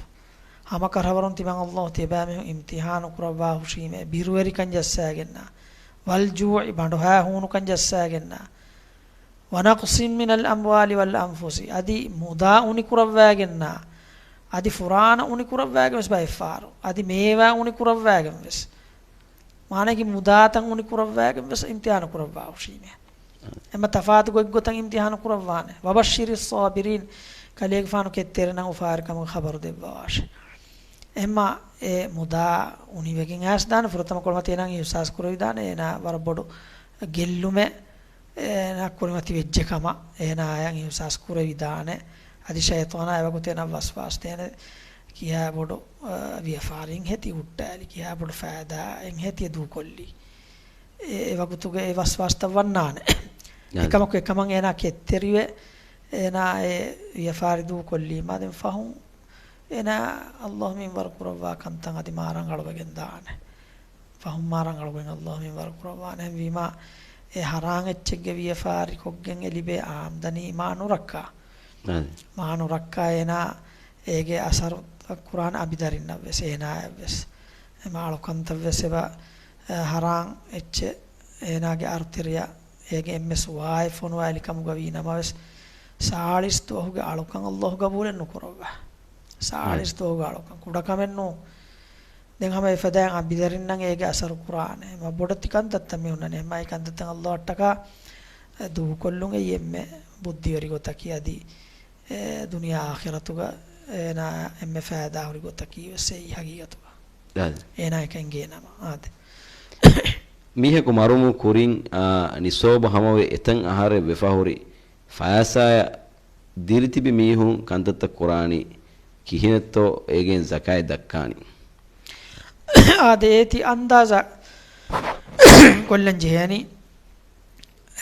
ހަމަ ކަށަވަރުން ތިމަން ﷲ ތިޔަބައިމީހުން އިމްތިޙާނު ކުރައްވާ ހުށީމޭ، ބިރުވެރިކަން ޖައްސާގެންނާ، وَالْجُوعِ، ބަނޑުހައި ހޫނުކަން ޖައްސާގެންނާ، وَنَقْصٍ مِّنَ الْأَمْوَالِ وَالْأَنفُسِ، އަދި މުދާ އުނިކުރައްވާގެންނާ، އަދި ފުރާނަ އުނިކުރައްވާގެން ވެސް ބައެއްފަހަރު، އަދި މޭވާ އުނިކުރައްވާގެން ވެސް. މާނައަކީ މުދާތައް އުނިކުރައްވާގެން ވެސް އިމްތިޙާނު ކުރައްވާ ހުށީމޭ. އެމަ ތަފާތު ގޮތްގޮތަށް އިމްތިޙާނު ކުރައްވާނެ. وَبَشِّرِ الصَّابِرِينَ، ކަލޭގެފާނު ކެތްތެރިންނަށް އުފާވެރިކަމުގެ ޚަބަރު ދެއްވަވާށެ. އެމަ އެ މުދާ އުނިވެގެން އައިސްދާނެ ފުރަތަމަ ކޮޅުމަތީ އޭނާ އިޙްސާސް ކުރެވިދާނެ އޭނާ ވަރަށް ބޮޑު ގެއްލުމެއް އޭނާ ކުރިމަތި ވެއްޖެ ކަމަށް އޭނާއަށް އިޙްސާސް ކުރެވިދާނެ. އަދި ޝައިޠާނާ އެވަގުތު އޭނާ ވަސްވާސް ދޭނެ ކިހާ ބޮޑު، އަ، ވިޔަފާރިން ހޭތި ހުއްޓާލި، ކިހާ ބޮޑު ފައިދާއެއް ހޭތި ދޫކޮށްލީ. އެ، އެ ވަގުތުގެ އެ ވަސްވާސްތައް ވަންނާނެ. އެކަމަކު އެކަމަށް އޭނާ ކެތްތެރިވެ، އޭނާ އެ ވިޔަފާރި ދޫކޮށްލީމާ ދެން ފަހުން އޭނާ ﷲ މިންވަރު ކުރައްވާ ކަންތައް އަދި މާ ރަނގަޅުވެގެން ދާނެ. ފަހުން މާ ރަނގަޅުވެގެން ﷲ މިންވަރު ކުރައްވާނެ. އެހެންވީމާ އެ ޙަރާން އެއްޗެއްގެ ވިޔަފާރި ކޮށްގެން އެ ލިބޭ އާމްދަނީ މާ ނުރައްކާ. އަދި. މާ ނުރައްކާ އޭނާ އޭގެ އަސަރުތައް ކުރާނެ އަނބިދަރިންނަށް ވެސް އޭނާއަށް ވެސް. އެމަ އަޅުކަންތައް ވެސް އެބަ، އެ، ޙަރާން އެއްޗެއް އޭނާގެ އަރުތެރެޔަށް އޭގެ އެންމެ ސުވާއެއް ފޮނުވާލި ކަމުގަ ވީ ނަމަވެސް، ސާޅީސް ދުވަހުގެ އަޅުކަން ﷲ ގަބޫލެއް ނުކުރައްވާ. ސާޅީސް ދުވަހުގެ އަޅުކަން ކުޑަކަމެއް ނޫން. ދެން ހަމަ އެފަދައިން އަނބިދަރިންނަށް އޭގެ އަސަރު ކުރާނެ. މަ ބޮޑެތި ކަންތައްތައް މި ހުންނަނީ. މަ އެ ކަންތައްތައް ﷲ އަށްޓަކާ ދޫކޮށްލުން އެއީ އެންމެ ބުއްދިވެރި ގޮތަކީ އަދި އެ ދުނިޔެ އާޚިރަތުގަ އޭނާ އެންމެ ފައިދާހުރި ގޮތަކީ ވެސް އެއީ ހަގީގަތުގަ. އާދެ. އޭނާ އެކަން އިނގޭ ނަމަ. އާދެ. މީހަކު މަރުމު ކުރިން، އާ، ނިސޯބު ހަމަވެ އެތަން އަހަރެއް ވެފަހުރި ފައިސާއަށް ދިރިތިބި މީހުން ކަންތައްތައް ކުރާނީ ކިހިނެއްތޯ އޭގެން ޒަކާތް ދައްކާނީ؟ އާދެ، އޭތި އަންދާޒާ ކޮށްލަން ޖެހޭނީ.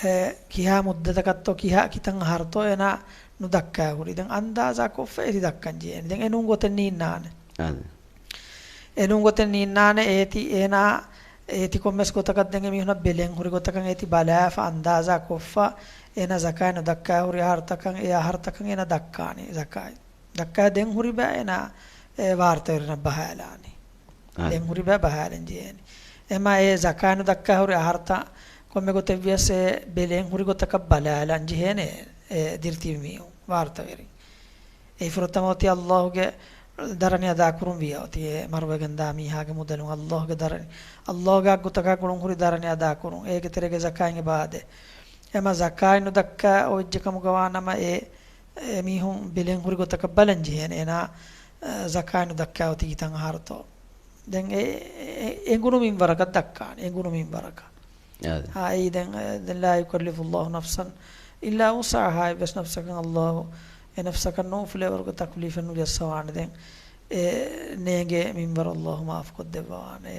އެ، ކިހާ މުއްދަތަކަށްތޯ، ކިހާ ކިތަން އަހަރުތޯ އޭނާ ނުދައްކާ ހުރި. ދެން އަންދާޒާ ކޮށްފަ އޭތި ދައްކަން ޖެހޭނެ. ދެން އެނޫން ގޮތެއް ނީންނާނެ. އާދެ. އެނޫން ގޮތެއް ނީންނާނެ. އޭތި އޭނާ، އޭތި ކޮންމެސް ގޮތަކަށް ދެން އެމީހުނަށް ބެލެން ހުރި ގޮތަކަށް އޭތި ބަލާފަ އަންދާޒާ ކޮށްފަ އޭނާ ޒަކާތް ނުދައްކާ ހުރި އަހަރުތަކަށް، އެ އަހަރުތަކަށް އޭނާ ދައްކާނީ ޒަކާތް. ދައްކާ ދެން ހުރި ބައި އޭނާ އެ ވާރުތަވެރިންނަށް ބަހާލާނީ. އާ. ދެން ހުރި ބައި ބަހާލަން ޖެހޭނީ. އެމާ އެ ޒަކާތް ނުދައްކާ ހުރި އަހަރުތައް ކޮންމެ ގޮތެއް ވިޔަސް އެ ބެލެން ހުރި ގޮތަކަށް ބަލާލަން ޖެހޭނެ އެ ދިރިތިބި މީހުން ވާރުތަވެރިން. އެ ފުރަތަމަ އޮތީ ﷲ ގެ ދަރަނި އަދާކުރުން ވިޔަ އޮތީ އެ މަރުވެގެންދާ މީހާގެ މުދަލުން ﷲ ގެ ދަރަނި، ﷲ ގެ އަގުތަކާ ގުޅުން ހުރި ދަރަނި އަދާކުރުން. އޭގެ ތެރޭގަ ޒަކާތް އެބަ އާދޭ. އެމަ ޒަކާތް ނުދައްކާ އޮވެއްޖެ ކަމުގަ ވާ ނަމަ އެ އެ މީހުން ބެލެން ހުރި ގޮތަކަށް ބަލަން ޖެހޭނެ އޭނާ، އަ، ޒަކާތް ނުދައްކާ އޮތީ ކިތަން އަހަރުތޯ. ދެން އެ، އެ، އެނގުނު މިންވަރަކަށް ދައްކާނެ، އެނގުނު މިންވަރަކަށް. އާދެ. އާ، އެއީ ދެން، އެ، ދެން ލާ ޔުކައްލިފުﷲ ނަފްސަން އިއްލާ ވުސްޢަހާ، އެއްވެސް ނަފްސަކަށް ﷲ އެ ނަފްސަކަށް ނޫފުލޭވަރުގެ ތަކުލީފެއް ނުޖައްސަވާނެ. ދެން އެ ނޭނގޭ މިންވަރު ﷲ މާފުކޮށްދެއްވަވާނެ.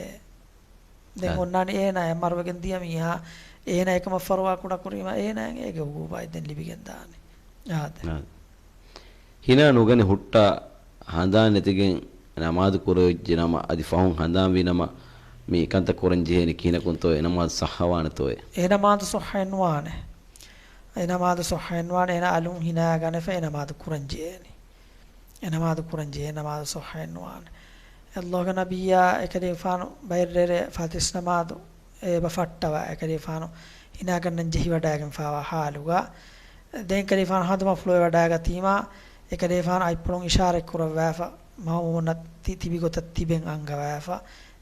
ދެން އާ. އޮންނާނީ އޭނާ އެ މަރުވެގެން ދިޔަ މީހާ، އޭނާ އެކަމަށް ފަރުވާ ކުޑަކުރީމަ، އޭނާއަށް އޭގެ އުގޫބާތް ދެން ލިބިގެން ދާނެ. އާދެ. އާ. ހިނާ ނުގަނެ ހުއްޓާ ހަނދާން ނެތިގެން ނަމާދު ކުރެވިއްޖެ ނަމަ، އަދި ފަހުން ހަނދާންވީ ނަމަ، މި ކަންތައް ކުރަން ޖެހޭނީ ކިހިނަކުންތޯއޭ؟ އެ ނަމާދު ޞައްޙަވާނެތޯއޭ؟ އެ ނަމާދު ޞައްޙައެއްނުވާނެ. އެ ނަމާދު ޞައްޙައެއްނުވާނެ. އޭނާ އަލުން ހިނާ ގަނެފަ އެ ނަމާދު ކުރަން ޖެހޭނީ. އެ ނަމާދު ކުރަން ޖެހޭ ނަމާދު ޞައްޙައެއްނުވާނެ. އައްލާހުގެ ނަބިއްޔާ އެކަލޭގެފާނު ބައެއް ރޭރެ ފަތިސް ނަމާދު އެބަ ފައްޓަވާ، އެކަލޭގެފާނު ހިނާގަންނަން ޖެހިވަޑައިގެންފާވާ ޙާލުގަ، ދެން އެކަލޭގެފާނު ހަނދުމަފުޅުވެވަޑައިގަތީމާ، އެކަލޭގެފާނު އަތްޕުޅުން އިޝާރަތް ކުރައްވާފަ، މައުމޫމުންނަށް ތި-، ތިބި ގޮތަށް ތިބެން އަންގަވާފަ،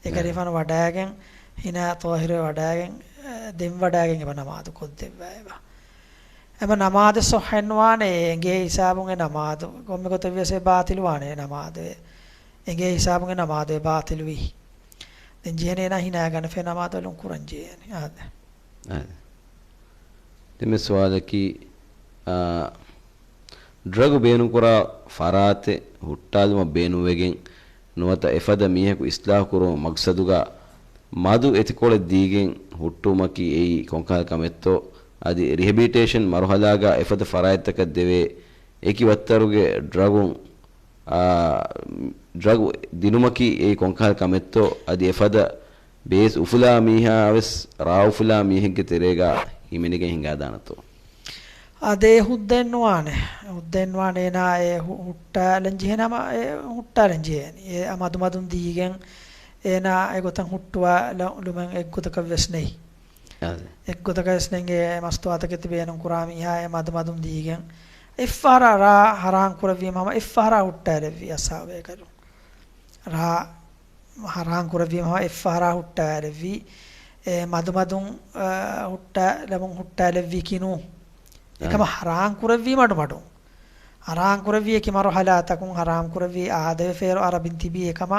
އެކަލޭގެފާނު ވަޑައިގެން، ހިނާ ޠާހިރުވެ ވަޑައިގެން، އެ، ދެން ވަޑައިގެން އެބަ ނަމާދު ކޮށްދެއްވާ އެބަ. އެބަ ނަމާދެއް ޞައްޙައެއްނުވާނެ، އެނގޭ ހިސާބުން އެ ނަމާދު. ކޮންމެ ގޮތެއްވިޔަސް އެ ބާޠިލުވާނެ އެ ނަމާދު. އެނގޭ ހިސާބުން އެ ނަމާދު އެ ބާޠިލުވީ. ދެން ޖެހޭނެ އޭނާ ހިނާގަނެފަ ނަމާދު އަލުން ކުރަން ޖެހޭނެ. އާދެ. އާދެ. ދެން މި ސުވާލަކީ، އާ، ޑްރަގު ބޭނުންކުރާ ފަރާތެއް ހުއްޓާލުމަށް ބޭނުންވެގެން ނުވަތަ އެފަދަ މީހަކު އިސްލާހު ކުރުމުގެ މަގްސަދުގަ މަދު އެތިކޮޅެއް ދީގެން ހުއްޓުވުމަކީ އެއީ ކޮންކަހަލަ ކަމެއްތޯ؟ އަދި ރިހެބިލިޓޭޝަން މަރުހަލާގަ އެފަދަ ފަރާތްތަކަށް ދެވޭ އެކި ވައްތަރުގެ ޑްރަގުން، އާ، ޑްރަގު ދިނުމަކީ އެއީ ކޮންކަހަލަ ކަމެއްތޯ؟ އަދި އެފަދަ ބޭސް އުފުލާ މީހާވެސް ރާ އުފުލާ މީހެއްގެ ތެރޭގަ ހިމެނިގެން ހިނގާދާނެތޯ؟ އާދެ، އެ ހުއްދައެއްނުވާނެ. ހުއްދައެއްނުވާނެ އޭނާ އެ ހު-، ހުއްޓާލަން ޖެހޭ ނަމަ، އެ ހުއްޓާލަން ޖެހޭނީ. އެ މަދުމަދުން ދީގެން އޭނާ އެގޮތަށް ހުއްޓުވާލުމެއް އެއްގޮތަކަށް ވެސް ނެތް. އާދެ. އެއްގޮތަކަށް ވެސް ނެތް އެ މަސްތުވާތަކެތި ބޭނުން ކުރާ މީހާ އެ މަދުމަދުން ދީގެން އެއްފަހަރާ ރާ ހަރާން ކުރެއްވީމަ ހަމަ އެއްފަހަރާ ހުއްޓާލެއްވީ އަސްހާބޭކަލުން. ރާ ހަރާން ކުރެއްވީމަ އެއްފަހަރާ ހުއްޓާލެއްވީ، އެ މަދުމަދުން، އަ، ހުއްޓާލަމުން ހުއްޓާލެއްވީކީ ނޫން. އެކަމަ އަ. ހަރާން ކުރެއްވީ މަޑުމަޑުން. ހަރާން ކުރެއްވީ އެކި މަރުހަލާތަކުން ހަރާން ކުރެއްވީ އާދެވެފައިރު އަރަބިން ތިބީ އެކަމަ،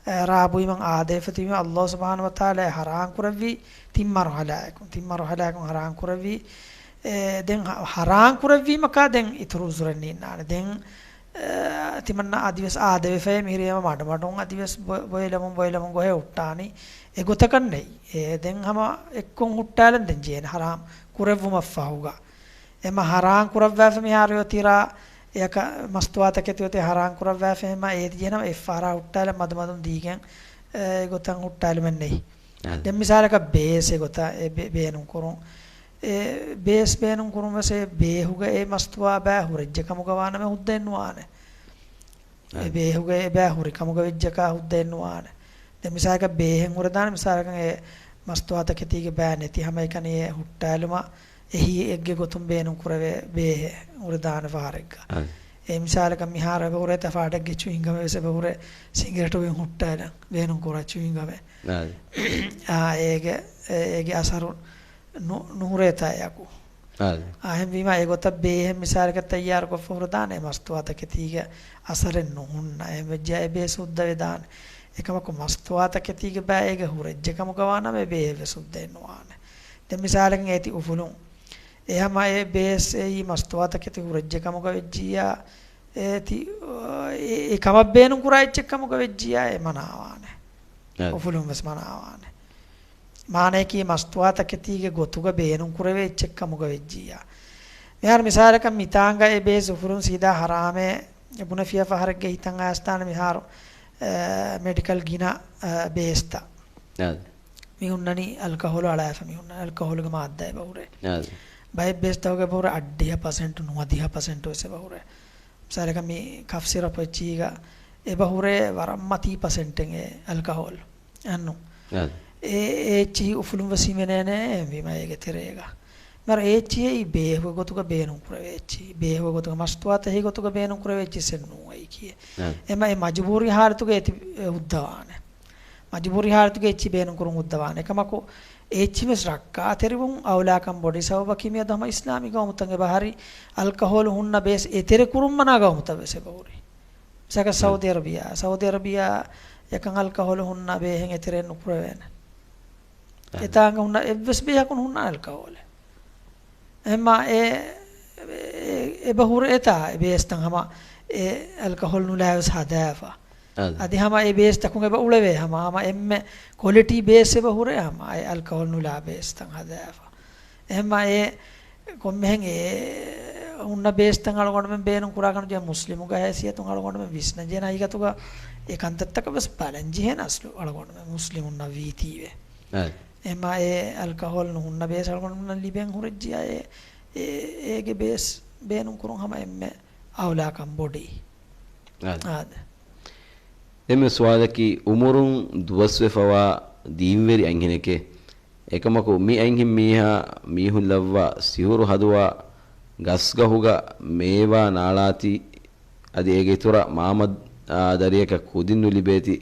އަ، ރާ ބުއިމަން އާދެވެފަ ތިބީމަ އައްލާހު ސުބްޙާނަހު ވަތަޢާލާ އެ ހަރާން ކުރެއްވީ ތިން މަރުހަލާއަކުން. ތިން މަރުހަލާއަކުން ހަރާން ކުރެއްވީ، އެ، ދެން ހަ-، ހަރާން ކުރެއްވީމަކާ ދެން އިތުރު އުޒުރެއް ނީންނާނެ. ދެން އަ، ތިމަންނަ އަދިވެސް އާދެވެފައޭ މިހިރީ މަޑުމަޑުން އަދިވެސް ބޮ-، ބޮއެލަމުން ބޮއެލަމުން ގޮހެ ހުއްޓާނީ. އެގޮތަކަށް ނެތް. އެ ދެން ހަމަ އެއްކޮށް ހުއްޓާލަން ދެން ޖޭނެ ހަރާމް ކުރެއްވުމަށްފަހުގަ. އެމަ ހަރާން ކުރައްވާފަ މިހާރު އޮތީ ރާ އެއަކަށް މަސްތުވާތަކެތި އޮތީ ހަރާން ކުރައްވާފަ އެމަ އޭތި ޖޭނަމަ އެއްފަހަރާ ހުއްޓާލަން މަދުމަދުން ދީގެން އެ ގޮތަށް ހުއްޓާލުމެއް ނެތް. އަދި. ދެން މިސާލަކަށް ބޭސް އެގޮތަށް އެ ބޭ-، ބޭނުން ކުރުން. އެ ބޭސް ބޭނުން ކުރުން ވެސް އެ ބޭހުގަ އެ މަސްތުވާ ބައި ހުރެއްޖެ ކަމުގަ ވާނަމަ ހުއްދައެއް ނުވާނެ. އެ އަދި. ބޭހުގަ އެ ބައި ހުރި ކަމުގަ ވެއްޖަކާ ހުއްދައެއް ނުވާނެ. ދެން މިސާލަކަށް ބޭހެއް ހުރެދާނެ މިސާލަކަށް އެ މަސްތުވާތަކެތީގެ ބައި ނެތި ހަމައެކަނި އެ ހުއްޓާލުމަށް އެހީ އެއްގެ ގޮތުން ބޭނުން ކުރެވޭ ބޭހެއް ހުރެދާނެ ފަހަރެއްގަ. އަދި. އެ މިސާލަކަށް މިހާރު އެބަ ހުރޭ ތަފާޑެއްގެ ޗުއިންގަމެއް ވެސް އެބަ ހުރޭ ސިނގިރޭޓުގެ ހުއްޓާލަން ބޭނުން ކުރާ ޗުއިންގަމެއް. އަދި. އާ، އޭގެ، އޭގެ އަސަރު ނު-، ނުހުރޭތާއެކު. އާދެ. އާ، އެހެންވީމާ އެގޮތަށް ބޭހެއް މިސާލަކަށް ތައްޔާރުކޮށްފަ ހުރެދާނެ މަސްތުވާތަކެތީގެ އަސަރެއް ނުހުންނަ. އެހެންވެއްޖެއްޔާ އެ ބޭސް ހުއްދަވެދާނެ. އެކަމަކު މަސްތުވާތަކެތީގެ ބައި އޭގަ ހުރެއްޖެ ކަމުގަ ވާނަމަ އެ ބޭހެއް ވެސް ހުއްދައެއް ނުވާނެ. ދެން މިސާލަކަށް އޭތި އުފުލުން. އެހަމަ އެ ބޭސް އެއީ މަސްތުވާތަކެތި ހުރެއްޖެ ކަމުގަ ވެއްޖިއްޔާ އޭތި، އެ، އެ ކަމަށް ބޭނުން ކުރާ އެއްޗެއް ކަމުގަ ވެއްޖިއްޔާ އެ މަނާވާނެ. އަދި. އުފުލުން ވެސް މަނާވާނެ. މާނަޔަކީ މަސްތުވާތަކެތީގެ ގޮތުގަ ބޭނުން ކުރެވޭ އެއްޗެއް ކަމުގަ ވެއްޖިއްޔާ. މިހާރު މިސާލަކަށް މިތާނގަ އެ ބޭސް އުފުލުން ސީދާ ހަރާމޭ ބުނެފިޔާ ފަހަރެއްގެ ހިތަށް އައިސްދާނެ މިހާރު، އަ، މެޑިކަލް ގިނަ، އަ، ބޭސްތައް. އަދި. މި ހުންނަނީ އަލްކަހޯލު އަޅާފަ މި ހުންނަނީ އަލްކަހޯލުގެ މާއްދާ އެބަ ހުރޭ. އަދި. ބައެއް ބޭސްތަކުގަ އެބަ ހުރޭ އަށްޑިހަ ޕަސެންޓު، ނުވަދިހަ ޕަސެންޓު ވެސް އެބަ ހުރޭ. މިސާލަކަށް މި ކަފް ސިރަޕް އެއްޗިހިގަ އެބަ ހުރޭ ވަރަށް މަތީ ޕަސެންޓެއް އެ އަލްކަހޯލް. އަންނު. އަދި. އެ، އެ އެއްޗިހި އުފުލުން ވެސް ހިމެނޭނެ އެހެންވީމަ އޭގެ ތެރޭގަ. މިހާރު އެ އެއްޗިހި އެއީ ބޭހުގެ ގޮތުގަ ބޭނުން ކުރެވޭ އެއްޗިހި. ބޭހުގެ ގޮތުގަ މަސްތުވާތަކެތީގެ ގޮތުގަ ބޭނުން ކުރެވޭ އެއްޗިހި އެއް ނޫން އެއީކީ. އަދި. އެމަ އެ މަޖުބޫރީ ހާލަތުގަ އޭތި އެ ހުއްދަވާނެ. މަޖުބޫރީ ހާލަތުގަ އެއްޗިހި ބޭނުން ކުރުން ހުއްދަވާނެ. އެކަމަކު އެ އެއްޗިހި ވެސް ރައްކާތެރިވުން އައުލާކަން ބޮޑު ސަބަބަކީ މިއަދު ހަމަ އިސްލާމީ ގައުމުތައް އެބަހުރި އަލްކަހޯލު ހުންނަ ބޭސް އެތެރެ ކުރުން މަނާ ގައުމުތައް ވެސް އެބަހުރި. މިސާލަކަށް އަދި. ސައުދީ އަރަބިޔާ، ސައުދީ އަރަބިޔާ އަކަށް އަލްކަހޯލު ހުންނަ ބޭހެއް އެތެރެއެއް ނުކުރެވޭނެ. އަދި. އެތާނގަ ހުންނަ އެއްވެސް ބޭހަކުން ހުންނާނެ އަލްކަހޯލެއް. އެހެންމާ އެ، އެ، އެބަ ހުރެ އެތާ އެ ބޭސްތައް ހަމަ އެ އަލްކަހޯލް ނުލާވެސް ހަދާފަ. އަދި. އަދި ހަމަ އެ ބޭސްތަކުން އެބަ އުޅެވޭ ހަމަ، ހަމަ އެންމެ ކޮލިޓީ ބޭސް އެބަ ހުރެ ހަމަ އެ އަލްކަހޯލް ނުލާ ބޭސްތައް ހަދާފަ. އެހެންމާ އެ ކޮންމެހެން އެ ހުންނަ ބޭސްތައް އަޅުގަނޑުމެން ބޭނުން ކުރާކަން ޖެހޭ މުސްލިމުގެ ހައިސިއްޔަތުން އަޅުގަނޑުމެން ވިސްނަން ޖެހޭނެ ހަގީގަތުގަ އެ ކަންތައްތަކަށް ވެސް ބަލަން ޖެހޭނެ އަސްލު އަޅުގަނޑުމެން މުސްލިމުންނަށް ވީތީވެ. އެ. އެމާ އެ އަލްކަހޯލް ނުހުންނަ ބޭސް އަޅުގަނޑުމެންނަށް ލިބެން ހުރެއްޖިޔާ އެ، އެ، އޭގެ ބޭސް ބޭނުން ކުރުން ހަމަ އެންމެ އައުލާކަން ބޮޑީ. އާދެ. އާދެ. ދެންމެ ސުވާލަކީ، އުމުރުން ދުވަސްވެފަވާ ދީންވެރި އަންހެނެކޭ. އެކަމަކު މި އަންހެން މީހާ މީހުން ލައްވާ ސިހުރު ހަދުވާ ގަސްގަހުގަ މޭވާ ނާޅާތީ، އަދި އޭގެ އިތުރަށް މާމަ، އާ، ދަރިޔަކަށް ކުދިން ނުލިބޭތި،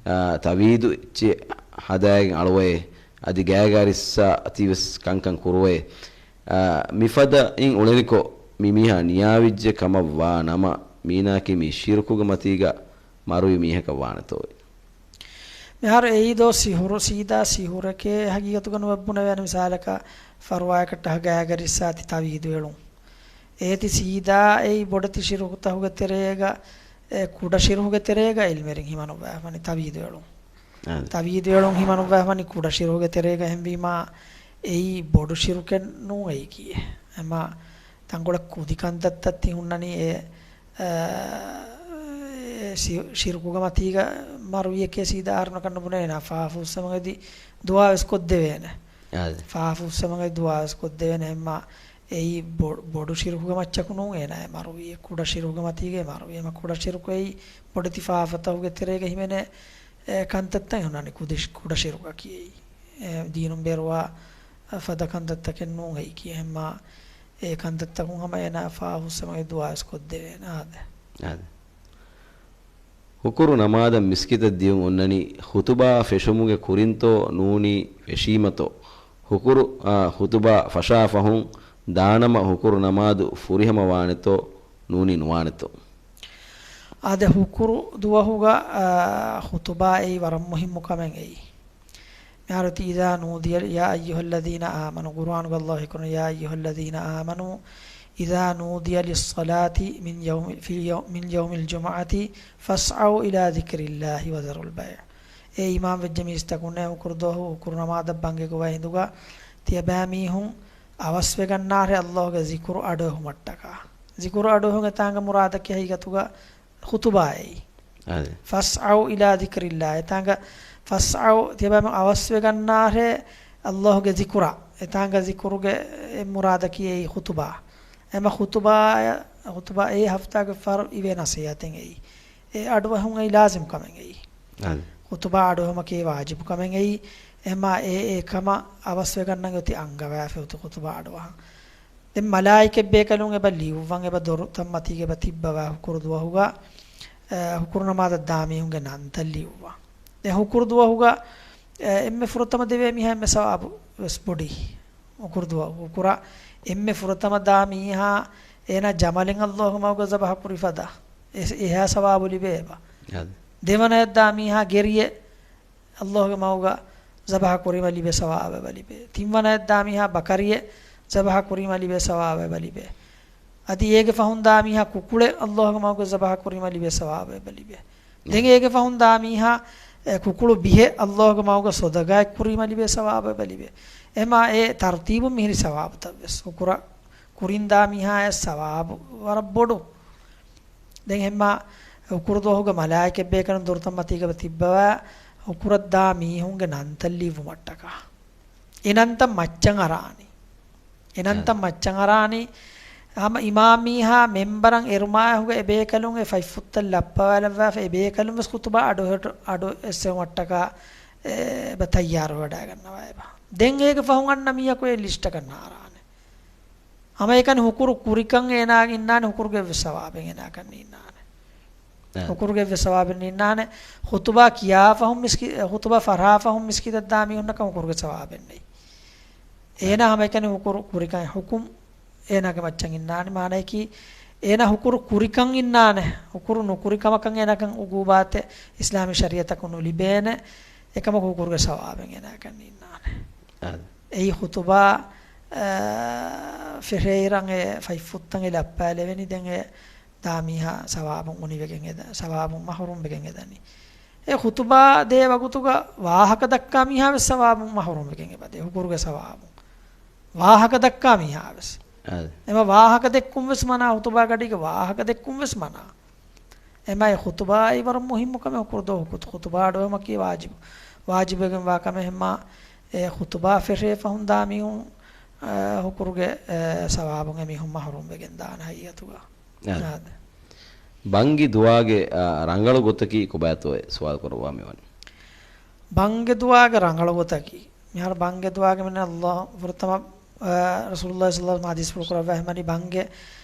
އާ، ތަވީދު އެއްޗެއް ހަދާގެން އަޅުވައޭ، އަދި ގާގަ އަރިއްސާ ތީވެސް ކަންކަން ކުރުވައޭ. އާ، މިފަދައިން އުޅެނިކޮށް، މި މީހާ ނިޔާވިއްޖެ ކަމަށް ވާ ނަމަ، މީނާއަކީ މި ޝިރުކުގެ މަތީގަ މަރުވި މީހަކަށް ވާނެތޯއޭ. މިހާރު އެއީ ދޯ ސިހުރު، ސީދާ ސިހުރެކޭ ހަގީގަތުގަ ނުވެ ބުނެވޭނެ. މިސާލަކަށް ފަރުވާއަކަށްޓަކާ ގާގަ އަރިއްސާ ތި ތަވީދު އެޅުން. އޭތި ސީދާ އެއީ ބޮޑެތި ޝިރުކުތަކުގެ ތެރޭގަ، އެ، ކުޑަ ޝިރުކުގެ ތެރޭގަ އިލްމެރިން ހިމަނުއްވާފަނި ތަވީދު އެޅުން. އާ. ތަވީދު އެޅުން ހިމަނުއްވާފަނި ކުޑަ ޝިރުކުގެ ތެރޭގަ. އެހެންވީމާ އެއީ ބޮޑު ޝިރުކެއް ނޫން އެއީކީ. އެމާ ތަންކޮޅެއް ކުދި ކަންތައްތައް ތި ހުންނަނީ އެ، އަ، އެ ސި-، ޝިރުކުގެ މަތީގަ މަރުވިޔެކޭ ސީދާ އަހަރުންނަކަށް ނުބުނެވޭނެ. ފާފަ ފުއްސަމުން އެދި ދުޢާވެސް ކޮށްދެވޭނެ. އާ. ފާފަ ފުއްސަމުން އެދި ދުޢާވެސް ކޮށްދެވޭނެ. އެމާ އެއީ ބޮ-، ބޮޑު ޝިރުކުގެ މައްޗަކު ނޫން އޭނާ އެ މަރުވީ. ކުޑަ ޝިރުކުގެ މަތީގައި މަރުވީ. އެމަ ކުޑަ ޝިރުކު އެއީ ބޮޑެތި ފާފަތަކުގެ ތެރޭގަ ހިމެނޭ، އެ، ކަންތައްތައް ހުންނަނީ ކުދި ޝި-، ކުޑަ ޝިރުކަކީ އެއީ. އެ، ދީނުން ބޭރުވާ، އަ، ފަދަ ކަންތައްތަކެއް ނޫން އެއީކީ. އެހެންމާ އެ ކަންތައްތަކުން ހަމަ އޭނާ ފާފަ ފުއްސަމުން އެދި ދުޢާވެސް ކޮށްދެވޭނެ. އާދެ. އާދެ. ހުކުރު ނަމާދަށް މިސްކިތަށް ދިޔުން އޮންނަނީ ޚުތުބާ ފެށުމުގެ ކުރިންތޯ ނޫނީ ފެށީމަތޯ؟ ހުކުރު، އާ، ޚުތުބާ ފަށާ ފަހުން ދާނަމަ ހުކުރު ނަމާދު ފުރިހަމަ ވާނެތޯ ނޫނީ ނުވާނެތޯ؟ އާދެ، ހުކުރު ދުވަހުގަ، އާ، ޚުތުބާ އެއީ ވަރަށް މުހިއްމު ކަމެއް އެއީ. މިހާރު ތި، إذا نودي، يا أيها الذين آمنوا، ޤުރުއާނުގަ ﷲ ކުރުން، يا أيها الذين آمنوا إذا نودي للصلاة من يوم، في اليوم، من يوم الجمعة فاسعوا إلى ذكر الله وذروا البيع. އޭ އީމާން ވެއްޖެ މީސްތަކުންނޭ، ހުކުރު ދުވަހު، ހުކުރު ނަމާދަށް ބަންގި ގޮވާ ހިނދުގަ ތިޔަބައިމީހުން އަވަސްވެގަންނާށޭ ﷲ ގެ ޒިކުރު އަޑުއެހުމަށްޓަކާ. ޒިކުރު އަޑުއެހުން އެތާނގަ މުރާދަކީ ހަގީގަތުގަ ޚުތުބާއޭ. އާދެ. فاسعوا إلى ذكر الله. އެތާނގަ فاسعوا، ތިޔަބައިމީހުން އަވަސްވެގަންނާށޭ ﷲ ގެ ޒިކުރަށް. އެތާނގަ ޒިކުރުގެ އެއް މުރާދަކީ އެއީ ޚުތުބާ. އެމަ ޚުތުބާ، ޚުތުބާ އެ ހަފްތާގެ ފަހަރު އިވޭ ނަޞޭޙަތެއް އެއީ. އެ އަޑުއެހުން އެއީ ލާޒިމް ކަމެއް އެއީ. އާދެ. ޚުތުބާ އަޑުއެހުމަކީ ވާޖިބު ކަމެއް އެއީ. އެމަ އެ، އެ ކަމަށް އަވަސްވެގަންނަން އޮތީ އަންގަވާފަ އޮތީ ޚުތުބާ އަޑުއަހަން. ދެން މަލާއިކަތް ބޭކަލުން އެބަ ލިޔުއްވަން އެބަ ދޮރުތައް މަތީގަ އެބަ ތިއްބަވާ ހުކުރު ދުވަހުގަ، އަ، ހުކުރު ނަމާދަށް ދާ މީހުންގެ ނަންތައް ލިޔުއްވަން. ދެން ހުކުރު ދުވަހުގަ، އަ، އެންމެ ފުރަތަމަ ދެވޭ މީހާ އެންމެ ސަވާބު ވެސް ބޮޑީ. ހުކުރު ދުވަހު ހުކުރަށް އެންމެ ފުރަތަމަ ދާ މީހާ އޭނާ ޖަމަލެއް ﷲ ގެ މަގުގަ ޒަބަޙަ ކުރި ފަދަ. އެ، އެހާ ސަވާބު ލިބޭ އެބަ. އާދެ. ދެވަނަޔަށް ދާ މީހާ ގެރިއެއް ﷲ ގެ މަގުގަ ޒަބަޙަ ކުރީމަ ލިބޭ ސަވާބެއް އެބަ ލިބޭ. ތިންވަނަޔަށް ދާ މީހާ ބަކަރިއެއް ޒަބަޙަ ކުރީމަ ލިބޭ ސަވާބެއް އެބަ ލިބޭ. އަދި އޭގެ ފަހުން ދާ މީހާ ކުކުޅެއް ﷲ ގެ މަގުގަ ޒަބަޙަ ކުރީމަ ލިބޭ ސަވާބެއް އެބަ ލިބޭ. ދެން އޭގެ ފަހުން ދާ މީހާ، އެ، ކުކުޅު ބިހެއް ﷲ ގެ މަގުގަ ޞަދަޤާތް ކުރީމަ ލިބޭ ސަވާބެއް އެބަ ލިބޭ. އެމާ އެ ތަރުތީބުން މިހިރި ސަވާބުތައް ވެސް. ހުކުރަށް ކުރިން ދާ މީހާއަށް ސަވާބު ވަރަށް ބޮޑު. ދެން އެހެންމާ ހުކުރު ދުވަހުގަ މަލާއިކަތް ބޭކަލުން ދޮރުތައް މަތީގަ ތިއްބަވާ ހުކުރަށް ދާ މީހުންގެ ނަންތައް ލިޔުއްވުމަށްޓަކާ. އެ ނަންތައް މައްޗަށް އަރާނީ. އެ ނަންތައް އާ. މައްޗަށް އަރާނީ. ހަމަ އިމާމީހާ މެންބަރަށް އެރުމާއެކުގަ އެ ބޭކަލުން އެ ފަތްފުށްތައް ލައްޕަވާލައްވާފަ އެ ބޭކަލުން ވެސް ޚުތުބާ އަޑު އެހެޓު-، އަޑު އެއްސެވުމަށްޓަކާ އެ-، އެބަ ތައްޔާރުވެވަޑައިގަންނަވާ އެބަ. ދެން އޭގެ ފަހުން އަންނަ މީހަކު އެ ލިސްޓަކަށް ނާރާނެ. ހަމައެކަނި ހުކުރު ކުރިކަން އޭނާ އިންނާނެ، ހުކުރުގެ އެއްވެސް ސަވާބެއް އޭނާކަން އިންނާނެ. އެ. ހުކުރުގެ އެއްވެސް ސަވާބެއް އިންނާނެ. ޚުތުބާ ކިޔާފަހުން މިސްކި-، ޚުތުބާ ފަށާފަހުން މިސްކިތަށް ދާ މީހުންނަކަށް ހުކުރުގެ ސަވާބެއް ނެތް. އެ. އޭނާ ހަމައެކަނި ހުކުރު ކުރިކަން ހުކުމް އޭނާގެ މައްޗަށް އިންނާނެ. މާނަޔަކީ އޭނާ ހުކުރު ކުރިކަން އިންނާނެ. ހުކުރު ނުކުރި ކަމަކަށް އޭނާކަށް އުގޫބާތެއް އިސްލާމީ ޝަރީއަތަކުން ނުލިބޭނެ. އެކަމަކު ހުކުރުގެ ސަވާބެއް އޭނާކަން އިންނާނެ. އެ. އެއީ ޚުތުބާ، އަ، ފެށޭއިރަށް އެ ފަތްފުށްތައް އެ ލައްޕާލެވެނީ. ދެން އެ ދާ މީހާ ސަވާބުން އުނިވެގެން އެދަ-، ސަވާބުން މަހުރޫމް ވެގެން އެދަނީ. އެ ޚުތުބާ ދޭ ވަގުތުގަ ވާހަކަ ދައްކާ މީހާ ވެސް ސަވާބުން މަހުރޫމް ވެގެން އެބަދޭ. ހުކުރުގެ ސަވާބުން ވާހަކަ ދައްކާ މީހާ ވެސް. އާދެ. އެމަ ވާހަކަ ދެއްކުން ވެސް މަނާ، ހުތުބާ ގަޑީގެ ވާހަކަ ދެއްކުން ވެސް މަނާ. އެމަ އެ ޚުތުބާއި ވަރަށް މުހިއްމު ކަމެއް ކުރުދޯ ޚުތު-، ޚުތުބާ އަޑުއެހުމަކީ ވާޖިބު. ވާޖިބެއްގެން ވާ ކަމެއް ހެންމާ އެ ޚުތުބާ ފެށޭ ފަހުން ދާ މީހުން، އަ، ހުކުރުގެ، އެ، ސަވާބުން އެ މީހުން މަހުރޫމް ވެގެން ދާނެ ހައިގަތުގަ. އާ. އާދެ. ބަންގި ދުވާގެ، އާ، ރަނގަޅު ގޮތަކީ ކޮބާތޯއޭ ސުވާލު ކުރައްވާ މިވަނީ. ބަންގެ ދުވާގެ ރަނގަޅު ގޮތަކީ، މިހާރު ބަންގެ ދުވާގެ މިން ﷲ ފުރަތަމަ، އާ، ރަސޫލުﷲ ޞައްލަﷲު ޢަލައިހި ވަސައްލަމަ ޙަދީޘްފުޅު ކުރައްވާ ހަމަނި ބަންގެ،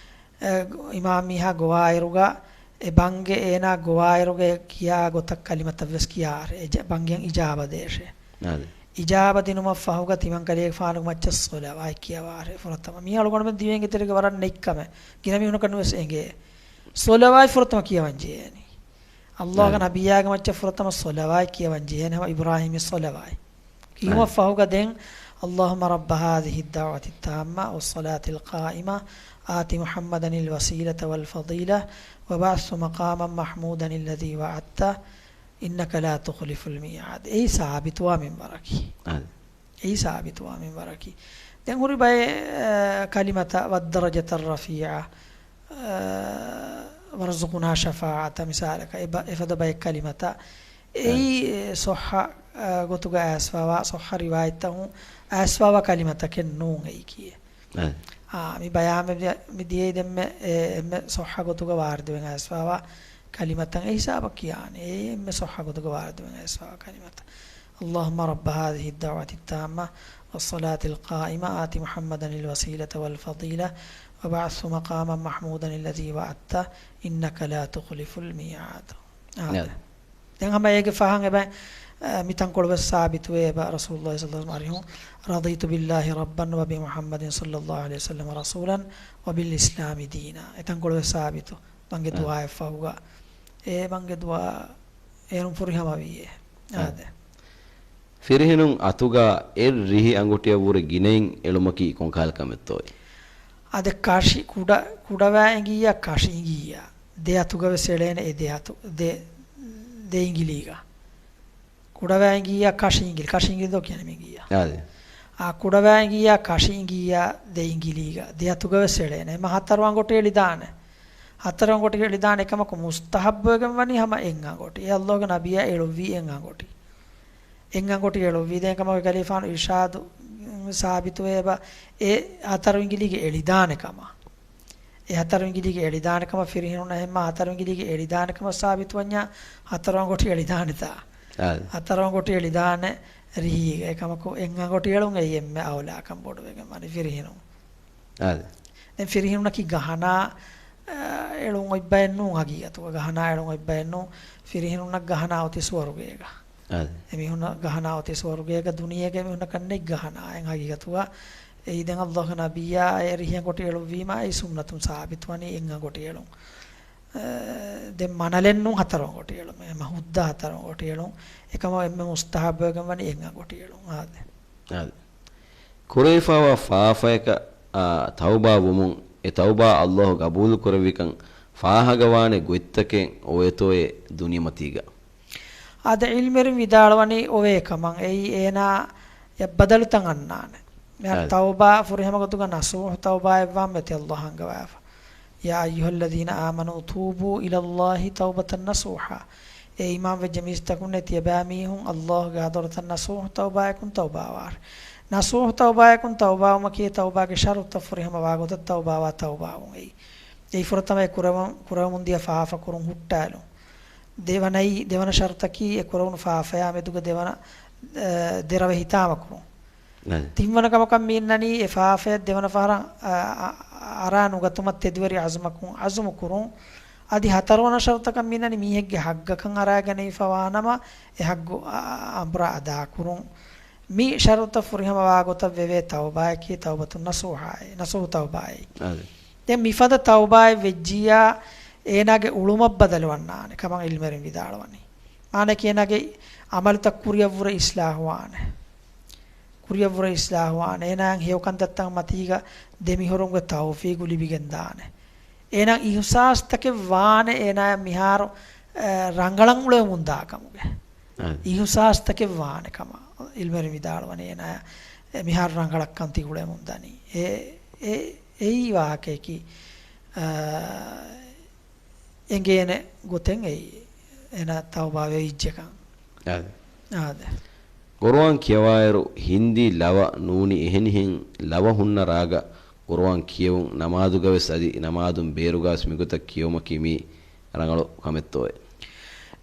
އެ، އިމާމް މީހާ ގޮވާއިރުގަ، އެ ބަންގެ އޭނާ ގޮވާއިރުގަ ކިޔާ ގޮތަށް ކަލިމަތައް ވެސް ކިޔާ އާރެ، އެ ޖަ-، ބަންގިއަށް އިޖާބަ ދޭށޭ. އާދެ. އިޖާބަ ދިނުމަށް ފަހުގަ ތިމަންކަލޭގެފާނުގެ މައްޗަށް ޞަލަވާތް ކިޔަވާރެ ފުރަތަމަ. މީ އަޅުގަނޑުމެން ދިވެހިންގެ ތެރޭގަ ވަރަށް ނެތް ކަމެއް. ގިނަ މީހުންނަކަށް ނުވެސް އެނގޭ. ޞަލަވާތް ފުރަތަމަ ކިޔަވަން ޖެހޭނީ. ﷲގެ ނަބިއްޔާގެ މައްޗަށް ފުރަތަމަ ޞަލަވާތް ކިޔަވަން ޖެހޭނެ ހަމަ އިބްރާހީމީ ޞަލަވާތް. ކިޔުމަށް ފަހުގަ ދެން، اللهم رب هذه الدعوة التامة والصلاة القائمة آت محمدا الوسيلة والفضيلة وابعثه مقاما محمودا الذي وعدته إنك لا تخلف الميعاد. އެއީ ސާބިތުވާ މިންވަރަކީ. އާދެ. އެއީ ސާބިތުވާ މިންވަރަކީ. ދެން ހުރި ބައެއް، އަ، ކަލިމަތައް، والدرجة الرفيعة، އަ، وارزقنا شفاعة މިސާލަކަށް، އެ ބަ-، އެފަދަ ބައެއް ކަލިމަތައް. އެއީ، އަ، ޞައްޙަ، އަ، ގޮތުގަ އައިސްފަވާ، ޞައްޙަ ރިވާޔަތްތައް އައިސްފަވާ ކަލިމަތަކެއް ނޫން އެއީކީ. އަ. އާ، މި ބަޔާން މި ދިޔައީ ދެންމެ، އެ، އެންމެ ޞައްޙަ ގޮތުގަ ވާރިދުވެން އައިސްފަވާ ކަލިމަތައް އެ ހިސާބަށް ކިޔާނެ. އެ އެންމެ ޞައްޙަ ގޮތުގަ ވާރިދުވެން އައިސްފަވާ ކަލިމަތައް. اللهم رب هذه الدعوة التامة والصلاة القائمة آت محمدا الوسيلة والفضيلة وابعثه مقاما محمودا الذي وعدته إنك لا تخلف الميعاد. އާދެ. ދެން ހަމަ އޭގެ ފަހަން އެބަ، އަ، މި ތަންކޮޅު ވެސް ސާބިތުވޭ އެބަ ރަސޫލުﷲ ޞައްލަﷲު ޢަލައިހި ވަސައްލަމަ އަރިހުން، رضيت بالله ربا وبمحمد صلى الله عليه وسلم رسولا وبالإسلام دينا. އެ ތަންކޮޅު ވެސް ސާބިތު. ބަންގެ އަ. ދުޢާއެއް ފަހުގަ. އެ ބަންގެ ދުޢާ އޭރުން ފުރިހަމަވީއޭ. އަ. އާދެ. ފިރިހެނުން އަތުގަ އެއް ރިހި އަނގުޓިއަށްވުރެ ގިނައިން އެޅުމަކީ ކޮންކަހަލަ ކަމެއްތޯއޭ؟ އާދެ، ކަށި ކުޑަ، ކުޑަވާ އިނގިއްޔާ ކަށި އިނގިއްޔާ. ދެ އަތުގަ ވެސް އެޅޭނެ އެ ދެ އަތު، ދެ، ދެ އިނގިލީގަ. ކުޑަވާ އިނގިއްޔާ ކަށި އިނގިލި، ކަށި އިނގިލި ދޯ ކިޔަނީ މި އިނގިއްޔާ. އާދެ. އާ، ކުޑަވާ އިނގިއްޔާ ކަށި އިނގިއްޔާ ދެ އިނގިލީގަ. ދެ އަތުގަ ވެސް އެޅޭނެ. އެމަ ހަތަރު އަނގޮޓި އެޅިދާނެ. ހަތަރު އަނގޮޓި އެޅިދާނެ އެކަމަކު މުސްތަހައްބުވެގެން ވަނީ ހަމަ އެއް އަނގޮޓި. އެ ﷲގެ ނަބިއްޔާ އެޅުއްވީ އެއް އަނގޮޓި. އެއް އަނގޮޓި އެޅުއްވީ. ދެން ކަމަކު ކަލީފާނު އިރުޝާދު ސާބިތުވޭ އެބަ އެ ހަތަރު އިނގިލީގަ އެޅިދާނެ ކަމަށް. އެ ހަތަރު އިނގިލީގަ އެޅިދާނެ ކަމަށް ފިރިހެނުންނަށް ހެންމާ ހަތަރު އިނގިލީގަ އެޅިދާނެ ކަމަށް ސާބިތުވަންޏާ ހަތަރު އަނގޮޓި އެޅިދާނެތާ. އާދެ. ހަތަރު އަނގޮޓި އެޅިދާނެ ރިހީގަ. އެކަމަކު އެއް އަނގޮޓި އެޅުން އެއީ އެންމެ އައުލާކަން ބޮޑުވެގެން ވަނީ ފިރިހެނުން. އާދެ. ދެން ފިރިހެނުންނަކީ ގަހަނާ، އަ، އެޅުން އޮތް ބައެއް ނޫން ހަގީގަތުގަ. ގަހަނާ އެޅުން އޮތް ބައެއް ނޫން. ފިރިހެނުންނަށް ގަހަނާ އޮތީ ސުވަރުގޭގަ. އާދެ. އެމީހުންނަށް ގަހަނާ އޮތީ ސުވަރުގޭގަ، ދުނިޔޭގަ އެމީހުންނަކަށް ނެތް ގަހަނާ. އެން ހަގީގަތުގަ އެއީ ދެން ﷲގެ ނަބިއްޔާ އެ ރިހި އަނގޮޓި އެޅުއްވީމާ އެއީ ސުންނަތުން ސާބިތުވަނީ އެއް އަނގޮޓި އެޅުން. އަ، ދެން މަނަލެއް ނޫން ހަތަރު އަނގޮޓި އެޅުމެއް. އެމަ ހުއްދަ ހަތަރު އަނގޮޓި އެޅުން. އެކަމަށް އެންމެ މުސްތަހައްބުވެގެން ވަނީ އެއް އަނގޮޓި އެޅުން. އާދެ. އާދެ. ކުރެވިފައިވާ ފާފަޔަކަށް، އާ، ތައުބާ ވުމުން، އެ ތައުބާ ﷲ ގަބޫލު ކުރެއްވިކަން ފާހަގަވާނެ ގޮތްތަކެއް އޮވޭތޯއޭ ދުނިޔެމަތީގަ؟ އާދެ، ޢިލްމުވެރިން ވިދާޅުވަނީ އޮވޭ ކަމަށް. އެއީ އޭނާ އެއް ބަދަލުތައް އަންނާނެ. މިހާރު އާދެ. ތައުބާ ފުރިހަމަ ގޮތުގަ ނަޞޫޙު ތައުބާއެއްވާން މެތި ﷲ އަންގަވާފަ. يا أيها الذين آمنوا توبوا إلى الله توبة نصوحا. އޭ އީމާންވެއްޖެ މީސްތަކުންނޭ، ތިޔަބައިމީހުން ﷲގެ ޙަޟްރަތަށް ނަޞޫޙު ތައުބާއަކުން ތައުބާވާށި. ނަޞޫޙު ތައުބާއަކުން ތައުބާވުމަކީ ތައުބާގެ ޝަރުޠުތައް ފުރިހަމަވާ ގޮތަށް ތައުބާވާ ތައުބާވުން އެއީ. އެއީ ފުރަތަމަ އެ ކުރެވުން، ކުރެވެމުންދިޔަ ފާފަ ކުރުން ހުއްޓާލުން. ދެވަނައީ، ދެވަނަ ޝަރުޠަކީ އެ ކުރެވުނު ފާފަޔާ މެދުގަ ދެވަނަ، އަ، ދެރަވެ ހިތާމަކުރުން. އަދި. ތިންވަނަ ކަމަކަށް މީންނަނީ އެ ފާފަޔަށް ދެވަނަ ފަހަރަށް، އަ، އަ، އަރާ ނުގަތުމަށް ތެދުވެރި ޢަޒުމަކުން، ޢަޒުމު ކުރުން. އަދި ހަތަރުވަނަ ޝަރުޠަކަށް މީންނަނީ މީހެއްގެ ޙައްޤަކަށް އަރާގެނެވިފަވާނަމަ، އެ ޙައްޤު އަ، އަ، އަނބުރާ އަދާކުރުން. މި ޝަރުޠަށް ފުރިހަމަވާ ގޮތަށް ވެވޭ ތައުބާއަކީ ތައުބަތު ނަޞޫޙާއޭ، ނަޞޫޙު ތައުބާއޭ. އަދި. ދެން މިފަދަ ތައުބާއެއް ވެއްޖިއްޔާ، އޭނާގެ އުޅުމަށް ބަދަލުވަންނާނެ ކަމަށް ޢިލްމުވެރިން ވިދާޅުވަނީ. މާނައަކީ އޭނާގެ ޢަމަލުތައް ކުރިއަށްވުރެ އިޞްލާޙުވާނެ. ކުރިއަށްވުރެ އިޞްލާޙުވާނެ. އޭނާއަށް ހެޔޮކަންތައްތައް މަތީގަ ދެމިހުރުމުގެ ތައުފީޤު ލިބިގެންދާނެ. އޭނާ އިޙްސާސްތަކެއް ވާނެ، އޭނާޔަށް މިހާރު، އެ، ރަނގަޅަށް އުޅެމުންދާ ކަމުގެ. އަދި. އިޙްސާސްތަކެއް ވާނެ ކަމަށް ޢިލްމުވެރިން ވިދާޅުވަނީ، އޭނާޔަށް، އެ، މިހާރު ރަނގަޅަށްކަން ތި އުޅެމުންދަނީ. އެ، އެ، އެއީ ވާހަކަޔަކީ، އާ، އެނގޭނެ ގޮތެއް އެއީ. އޭނާ ތައުބާވެ އިއްޖެކަން. އާދެ. އާދެ. ޤުރުއާން ކިޔަވާއިރު ހިންދީ ލަވަ ނޫނީ އެހެނިހެން ލަވަ ހުންނަ ރާގަށް ޤުރުއާން ކިޔެވުން ނަމާދުގަވެސް އަދި ނަމާދުން ބޭރުގަވެސް މިގޮތަށް ކިޔެވުމަކީ މީ ރަނގަޅު ކަމެއްތޯއޭ؟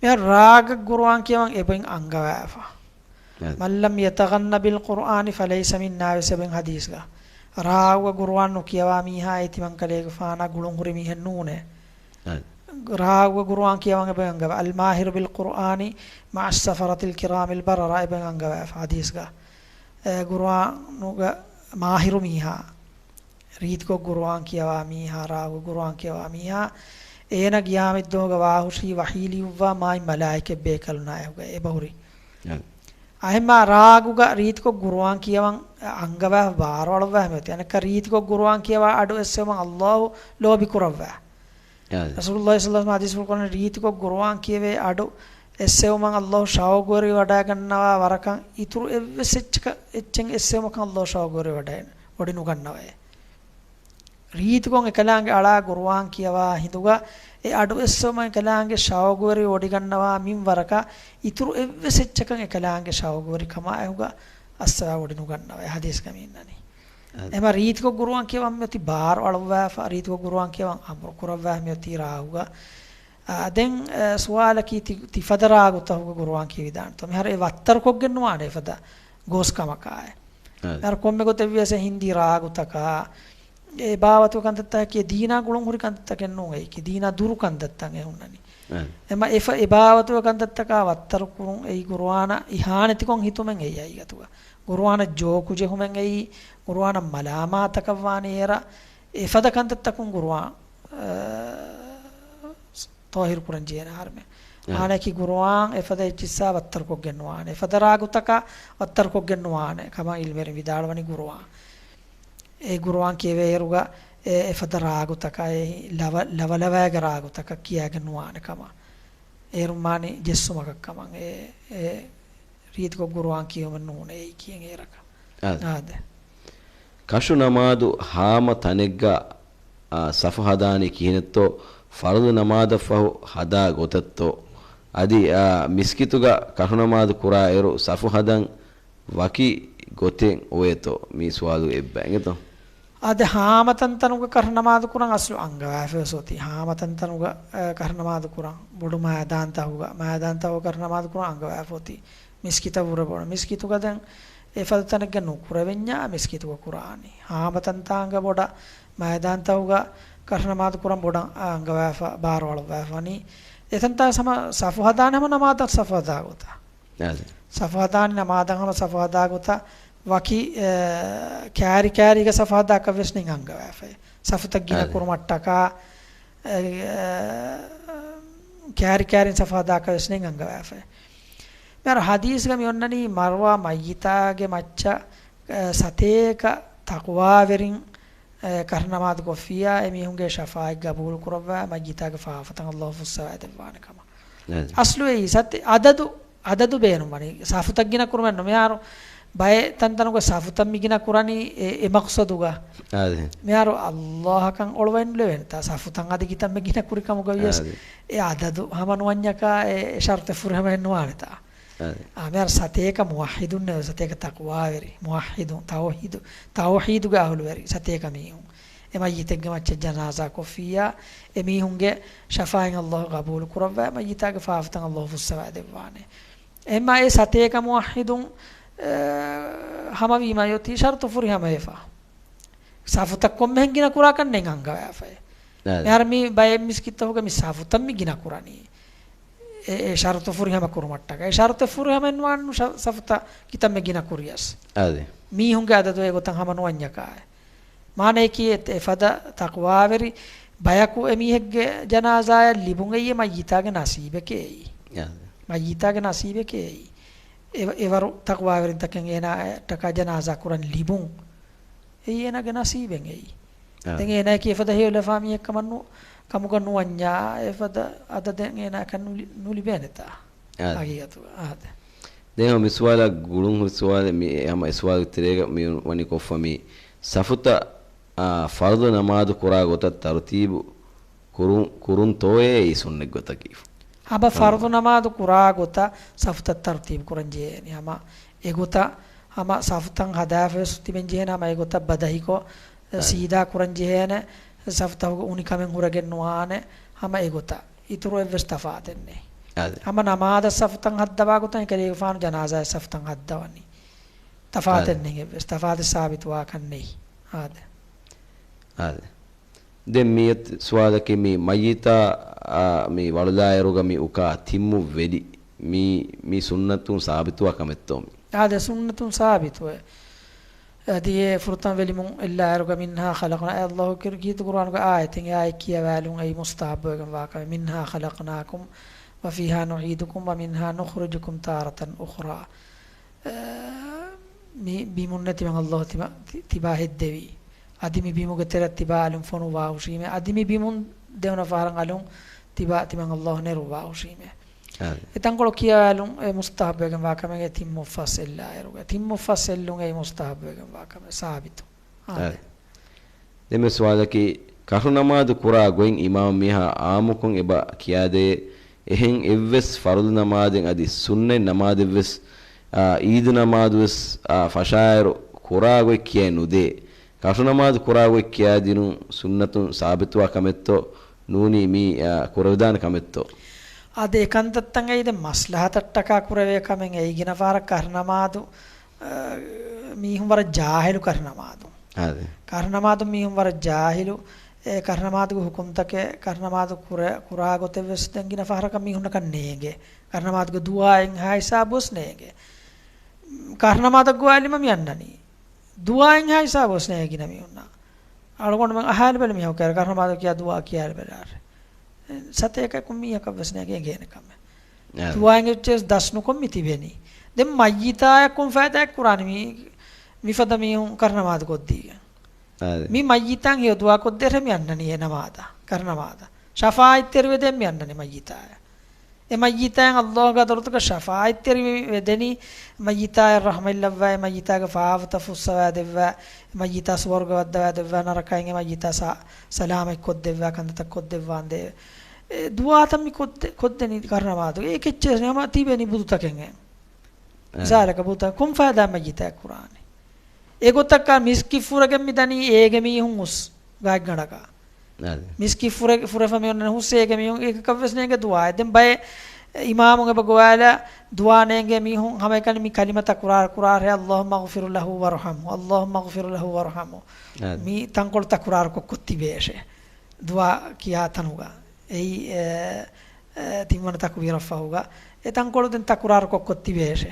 މިހާރު ރާގަށް ޤުރުއާން ކިޔަވަން އެބައިން އަންގަވާފަ. އަދި. من لم يتغن بالقرآن فليس منا ވެސް އެބައިން ޙަދީޘްގަ. ރާގުގަ ޤުރުއާން ނުކިޔަވާ މީހާ އެ ތިމަންކަލޭގެފާނާ ގުޅުންހުރި މީހެއް ނޫނޭ. އަދި. ރާގުގަ ޤުރުއާން ކިޔަވަން އެބައިން އަންގަވާ. الماهر بالقرآن مع السفرة الكرام البررة އެބައިން އަންގަވާފަ ޙަދީޘްގަ. އެ ޤުރުއާނުގަ މާހިރު މީހާ. ރީތިކޮށް ޤުރުއާން ކިޔަވާ މީހާ، ރާގު ޤުރުއާން ކިޔަވާ މީހާ، އޭނަ ޤިޔާމަތްދުވަހުގަ ވާހުށީ ވަޙީ ލިޔުއްވާ މާތް މަލާއިކަތް ބޭކަލުންނާއެކުގަ އެބަހުރި. އަދި. އެހެންމާ ރާގުގަ ރީތިކޮށް ޤުރުއާން ކިޔަވަން އަންގަވާފަ ބާރުއަޅުއްވާ މިއޮތީ. އަނެއްކާ ރީތިކޮށް ޤުރުއާން ކިޔަވާ އަޑު އެއްސެވުމަށް ﷲ ލޯބި ކުރައްވާ. އަދި. ރަސޫލުﷲ ޞައްލަﷲ ޢަލައިހި ވަސައްލަމަ ޙަދީޘްފުޅު ކުރަނީ ރީތިކޮށް ޤުރުއާން ކިޔެވޭ އަޑު އެއްސެވުމަށް ﷲ ޝައުޤުވެރިވަޑައިގަންނަވާ ވަރަކަށް އިތުރު އެއްވެސް އެއްޗަކަށް، އެއްޗެއް އެއްސެވުމަކަށް ﷲ ޝައުޤުވެރިވަޑައި، ވޮޑިނުގަންނަވައޭ. ރީތިކޮށް އެކަލާނގެ އަޅާ ޤުރުއާން ކިޔަވާ ހިނދުގަ އެ އަޑު އެއްސެވުމަށް އެކަލާނގެ ޝައުޤުވެރި ވޮޑިގަންނަވާ މިންވަރަކަށް އިތުރު އެއްވެސް އެއްޗަކަށް އެކަލާނގެ ޝައުޤުވެރިކަމާއެކުގަ އައްސަވާ ވޮޑިނުގަންނަވައޭ. ޙަދީޘްގަ މި އިންނަނީ. އަދި. އެމަ ރީތިކޮށް ޤުރުއާން ކިޔަވަން މިއޮތީ ބާރު އަޅުއްވާފަ، ރީތިކޮށް ޤުރުއާން ކިޔަވަން އަމުރު ކުރައްވާ މިއޮތީ ރާހުގަ. އާ، ދެން، އަ، ސުވާލަކީ ތި-، ތިފަދަ ރާގުތަކުގަ ޤުރުއާން ކިޔެވިދާނެތޯ؟ މިހާރު އެ ވައްތަރުކޮށްގެން ނުވާނެ އެފަދަ ގޯސްކަމަކާއެ. އަދި. މިހާރު ކޮންމެ ގޮތެއްވިޔަސް އެ ހިންދީ ރާގުތަކާ، އެ ބާވަތު ކަންތައްތަކަކީ ދީނާ ގުޅުންހުރި ކަންތައްތަކެއް ނޫން އެއީކީ. ދީނާ ދުރު ކަންތައްތައް އެ ހުންނަނީ. އަދި. އެމަ އެފަ-، އެ ބާވަތު ކަންތައްތަކާ ވައްތަރުކުރުން އެއީ ޤުރުއާނަށް އިހާނެތިކޮށް ހިތުމެއް އެއީ ހަގީގަތުގަ. ޤުރުއާނަށް ޖޯކު ޖެހުމެއް އެއީ، ޤުރުއާނަށް މަލާމާތަކަށް ވާނީ އޭރަށް އެފަދަ ކަންތައްތަކުން ޤުރުއާން، އަ، ޠާހިރު ކުރަން ޖެހޭނެ އަހަރުމެން. އެ. މާނައަކީ ޤުރުއާން އެފަދަ އެއްޗިއްސާ ވައްތަރުކޮށްގެން ނުވާނެ. އެފަދަ ރާގުތަކާ ވައްތަރުކޮށްގެން ނުވާނެ ކަމަށް ޢިލްމުވެރިން ވިދާޅުވަނީ ޤުރުއާން. އެ ޤުރުއާން ކިޔެވޭއިރުގަ އެ އެފަދަ ރާގުތަކާ އެ ލަވަ-، ލަވަލަވައިގެ ރާގުތަކަށް ކިޔާގެން ނުވާނެ ކަމަށް. އޭރުން މާނަ ޖެއްސުމަކަށް ކަމަށް. އެ، އެ ރީތިކޮށް ޤުރުއާން ކިޔެވުމެއް ނޫނޭ އެއީކީ އޭރަކަށް. އާދެ. އާދެ. ކަށު ނަމާދު ހާމަ ތަނެއްގަ، އާ، ސަފު ހަދާނީ ކިހިނެއްތޯ؟ ފަރުޟު ނަމާދަށްފަހު ހަދާ ގޮތަށްތޯ؟ އަދި، އާ، މިސްކިތުގަ ކަށު ނަމާދު ކުރާއިރު ސަފު ހަދަން ވަކި ގޮތެއް އޮވޭތޯ؟ މި ސުވާލު އެއްބަ އިނގޭތޯ؟ އާދެ، ހާމަ ތަންތަނުގަ ކަށު ނަމާދު ކުރަން އަސްލު އަންގަވާފަވެސް އޮތީ. ހާމަ ތަންތަނުގަ، އަ، ކަށު ނަމާދު ކުރަން، ބޮޑު މައިދާންތަކުގަ، މައިދާންތަކުގަ ކަށު ނަމާދު ކުރަން އަންގަވާފަ އޮތީ. މިސްކިތަށް ވުރެ ބޮޑަށް. މިސްކިތުގަ ދެން އެފަދަ ތަނެއްގަ ނުކުރެވެންޏާ މިސްކިތުގަ ކުރާނީ. ހާމަ ތަންތާނގަ ބޮޑަށް، މައިދާންތަކުގަ ކަށު ނަމާދު ކުރަން ބޮޑަށް އަންގަވާފަ، ބާރު އަޅުއްވާފަ ވަނީ. އެތަންތާ ސަމަ-، ސަފު ހަދާނެ ހަމަ ނަމާދަށް ސަފު ހަދާ ގޮތަށް. އާދެ. ސަފު ހަދާނީ ނަމާދަށް ހަމަ ސަފު ހަދާ ގޮތަށް ވަކި، އެ، ކާރި ކާރީގަ ސަފު ހަދާކަށް ވެސް ނެތް އަންގަވާފައި. ސަފުތައް ގިނަ އާދެ. ކުރުމަށްޓަކާ، އެ، އެ، ކާރި ކާރިން ސަފު ހަދާކަށް ވެސް ނެތް އަންގަވާފައި. މިހާރު ޙަދީޘްގަ މި އޮންނަނީ މަރުވާ މައްޔިތާގެ މައްޗަށް، އެ، ސަތޭކަ ތަޤްވާވެރިން، އެ، ކަށު ނަމާދު ކޮށްފިއްޔާ، އެމީހުންގެ ޝަފާޢަތް ގަބޫލު ކުރައްވާ، މައްޔިތާގެ ފާފަތައް ﷲ ފުއްސަވާ ދެއްވާނެ ކަމަށް. އަދި. އަސްލު އެއީ ސަތޭ-، އަދަދު، އަދަދު ބޭނުންވަނީ. ސަފުތައް ގިނަ ކުރުމެއް ނޫން. މިހާރު ބައެއް ތަންތަނުގަ ސަފުތައް މި ގިނަ ކުރަނީ އެ، އެ މަޤްޞަދުގަ. އަދި. މިހާރު ﷲ އަށް ކަން އޮޅުވައި ނުލެވޭނެތާ. ސަފުތައް އަދި ކިތަންމެ ގިނަ ކުރި ކަމުގަ ވިޔަސް އަދި. އެ އަދަދު ހަމަ ނުވަންޏަކާ އެ، އެ ޝަރުޠެއް ފުރިހަމައެއް ނުވާނެތާ. އަދި. އާ، މިހާރު ސަތޭކަ މުވައްޙިދުންނޭ، ސަތޭކަ ތަޤްވާވެރި، މުވައްޙިދުން، ތައުޙީދު، ތައުޙީދުގެ އަހުލުވެރި ސަތޭކަ މީހުން. އެ މައްޔިތެއްގެ މައްޗަށް ޖަނާޒާ ކޮށްފިއްޔާ، އެ މީހުންގެ ޝަފާޢަތް ﷲ ޤަބޫލު ކުރައްވާ، މައްޔިތާގެ ފާފަތައް ﷲ ފުއްސަވާ ދެއްވާނެ. އެހެންމާ އެ ސަތޭކަ މުވައްޙިދުން، އެ، ހަމަވީމާ އޮތީ ޝަރުޠު ފުރިހަމަވެފަ. ސަފުތައް ކޮންމެހެން ގިނަ ކުރާކަށް ނެތް އަންގަވާފައި. އާދެ. މިހާރު މި ބައެއް މިސްކިތްތަކުގަ މި ސަފުތައް މި ގިނަ ކުރަނީ. އެ، އެ ޝަރުޠު ފުރިހަމަ ކުރުމަށްޓަކައި. އެ ޝަރުޠެއް ފުރިހަމައެއް ނުވާނު ޝަ-، ސަފުތައް ކިތަންމެ ގިނަ ކުރިޔަސް. އާދެ. މީހުންގެ އަދަދު އެގޮތަށް ހަމަ ނުވަންޏަކާއެ. މާނައަކީ އެ، އެފަދަ ތަޤްވާވެރި ބަޔަކު އެމީހެއްގެ ޖަނާޒާއަށް ލިބުން އެއީ މައްޔިތާގެ ނަސީބެކޭ އެއީ. އާދެ. މައްޔިތާގެ ނަސީބެކޭ އެއީ. އެ، އެވަރު ތަޤްވާވެރިންތަކެއް އޭނާއަށްޓަކާ ޖަނާޒާ ކުރަން ލިބުން. އެއީ އޭނާގެ ނަސީބެއް އެއީ. އާ. ދެން އޭނާއަކީ އެފަދަ ހެޔޮލަފާ މީހެއް ކަމަށް ނު-، ކަމުގަ ނުވަންޏާ، އެފަދަ އަދަދެއް އޭނާއަކަށް ނުލި-، ނުލިބޭނެތާ. އާ. ހަގީގަތުގަ. އާ، ދެ. ދެން މި ސުވާލާ ގުޅުން ހުރި ސުވާލެއް މި ހަމަ އެ ސުވާލު ތެރޭގަ މި ވަނީ ކޮށްފަ މި ސަފުތައް އާ، ފަރުޟު ނަމާދު ކުރާ ގޮތަށް ތަރުތީބު ކުރުން، ކުރުންތޯއޭ އެއީ ސުންނަތް ގޮތަކީ. ހަމަ ފަރުޟު ނަމާދު ކުރާ ގޮތަށް ސަފުތައް ތަރުތީބު ކުރަން ޖެހޭނެ. ހަމަ އެގޮތަށް ހަމަ ސަފުތައް ހަދާފަވެސް ތިބެން ޖެހޭނެ. ހަމަ އެގޮތަށް ބަދަހިކޮށް، އާ، ސީދާ ކުރަން ޖެހޭނެ. ސަފުތަކުގެ އުނިކަމެއް ހުރެގެން ނުވާނެ. ހަމަ އެގޮތަށް އިތުރު އެއްވެސް ތަފާތެއް ނެތް. އާދެ. ހަމަ ނަމާދަށް ސަފުތައް ހައްދަވާ ގޮތަށް އެކަލޭގެފާނު ޖަނާޒާއަށް ސަފުތައް ހައްދަވަނީ. ތަފާތެއް އާދެ. ނެތް އެއްވެސް. ތަފާތެއް ސާބިތުވާކަށް ނެތް. އާދެ. އާދެ. ދެން މިއޮތް ސުވާލަކީ މި މައްޔިތާ، އާ، މި ވަޅުލާއިރުގަ މި އުކާ ތިންމު ވެލި މި، މި ސުންނަތުން ސާބިތުވާ ކަމެއްތޯ މި؟ އާދެ، ސުންނަތުން ސާބިތުވޭ. އަދި އެ ފުރަތަމަ ވެލިމުން އެއްލާއިރުގަ މިންހާ ޚަލަޤްނާ، އެ އައްލާހު ކި-، ކީރިތި ޤުރުއާނުގެ އާޔަތެއް، އެ އާޔަތް ކިޔަވާލުން އެއީ މުސްތަޙައްބުވެގެން ވާ ކަމެއް. مِنْهَا خَلَقْنَاكُمْ وَفِيهَا نُعِيدُكُمْ وَمِنْهَا نُخْرِجُكُمْ تَارَةً أُخْرَىٰ. އަ، މި ބިމުންނެ ތިމަން އައްލާހު ތިބާ، ތި-، ތިބާ ހެއްދެވީ. އަދި މި ބިމުގެ ތެރެއަށް ތިބާ އަލުން ފޮނުއްވާ ހުށީމޭ. އަދި މި ބިމުން ދެވަނަ ފަހަރަށް އަލުން ތިބާ ތިމަން އައްލާހު ނެރުއްވާ ހުށީމޭ. އާދެ. އެ ތަންކޮޅު ކިޔަވާލުން އެ މުސްތަޙައްބުވެގެން ވާ ކަމެއް، އެ ތިންމުއްފަސް އެއްލާއިރުގަ. ތިންމުއްފަސް އެއްލުން އެއީ މުސްތަޙައްބުވެގެން ވާ ކަމެއް، ސާބިތު. އާދެ. އާދެ. ދެން މި ސުވާލަކީ، ކަށު ނަމާދު ކުރާ ގޮތް އިމާމް މީހާ އާއްމުކޮށް އެބަ ކިޔާދޭ، އެހެން އެއްވެސް ފަރުޟު ނަމާދެއް އަދި ސުންނަތް ނަމާދެއްވެސް، އާ، އީދު ނަމާދުވެސް، އާ، ފަށާއިރު ކުރާ ގޮތް ކިޔައި ނުދޭ. ކަށު ނަމާދު ކުރާ ގޮތް ކިޔާދިނުން ސުންނަތުން ސާބިތުވާ ކަމެއްތޯ ނޫނީ މީ، އާ، ކުރެވިދާނެ ކަމެއްތޯ؟ އާދެ، އެ ކަންތައްތައް އެއީ ދެން މަސްލަހަތަށްޓަކާ ކުރެވޭ ކަމެއް. އެއީ ގިނަ ފަހަރަށް ކަށު ނަމާދު، އާ، މީހުން ވަރަށް ޖާހިލު ކަށު ނަމާދު. އާދެ. ކަށު ނަމާދު މީހުން ވަރަށް ޖާހިލު. އެ ކަށު ނަމާދުގެ ހުކުމްތަކެއް، ކަށު ނަމާދު ކުރެ-، ކުރާ ގޮތެއް ވެސް ދެން ގިނަ ފަހަރަކަށް މީހުންނަކަށް ނޭނގެ. ކަށު ނަމާދުގެ ދުޢާއެއްހާ ހިސާބުވެސް ނޭނގެ. ކަށު ނަމާދަށް ގޮވާލީމަ މި އަންނަނީ. ދުޢާއެއްހާ ހިސާބުވެސް ނޭނގެ ގިނަ މީހުންނަށް. އަޅުގަނޑުމެން އަހާލިބަލަ މީހަކު ކަށު ނަމާދު ކިޔާ ދުޢާ ކިޔާލިބަލާށެ. ސަތޭކައަކު މީހަކަށް ވެސް ނޭނގެ އެނގޭނެ ކަމެއް. އާ. ދުޢާއެއް އެއްޗެއް ވެސް ދަސް ނުކޮށް މި ތިބެނީ. ދެން މައްޔިތާޔަށް ކޮން ފައިދާއެއް ކުރާނީ މި، މިފަދަ މީހުން ކަށު ނަމާދު ކޮށްދީގެން؟ އާ. މި މައްޔިތާއަށް ހެޔޮ ދުޢާ ކޮށްދޭށޭ މި އަންނަނީ އެ ނަމާދަށް، ކަށު ނަމާދަށް. ޝަފާޢަތްތެރިވެދޭން މި އަންނަނީ މައްޔިތާޔަށް. އެ މައްޔިތާއަށް އައްލާހުގެ ޙަޟްރަތުގަ ޝަފާޢަތްތެރިވެދެނީ، މައްޔިތާޔަށް ރަޙްމަތްލައްވާ، އެ މައްޔިތާގެ ފާފަތައް ފުއްސަވާދެއްވާ، އެ މައްޔިތާ ސުވަރުގެ ވައްދަވާދެއްވާ، ނަރަކައިން އެ މައްޔިތާ ސަ-، ސަލާމަތް ކޮށްދެއްވާ، ކަންތައްތައް ކޮށްދެއްވާނދޭ. އެ ދުޢާތައް މި ކޮށްދެ-، ކޮށްދެނީ ކަށު ނަމާދު. އެ ކެއްޗެއް ހަމަ ތިބެނީ ބުދުތަކެއް. އެ. މިސާލަކަށް ބުދުތައް ކޮން ފައިދާ މައްޔިތާ ކުރާނީ؟ އެގޮތަކަށް މިސްކިތް ފުރެގެން މި ދަނީ އޭގެ މީހުން ހުސް ގާތްގަނޑަކަށް. އާދެ. މިސްކިތް ފުރެ-، ފުރެފަ މި އޮންނަ ހުސް އޭގެ މީހުން އޭގަކަށް ވެސް ނޭނގެ ދުޢާ. ދެން ބައެއް އިމާމުން އެބަ ގޮވާލާ ދުޢާ ނޭނގޭ މީހުން ހަމައެކަނި މި ކަލިމަތައް ކުރާ، ކުރާށޭ، اللهم اغفر له وارحمه، اللهم اغفر له وارحمه. އާދެ. މި ތަންކޮޅު ތަކުރާރު ކޮށްކޮށް ތިބޭށޭ. ދުޢާ ކިޔާ ތަނުގަ. އެއީ، އެ، އެ، ތިންވަނަ ތަކުބީރަށްފަހުގަ. އެ ތަންކޮޅު ދެން ތަކުރާރު ކޮށްކޮށް ތިބޭށޭ.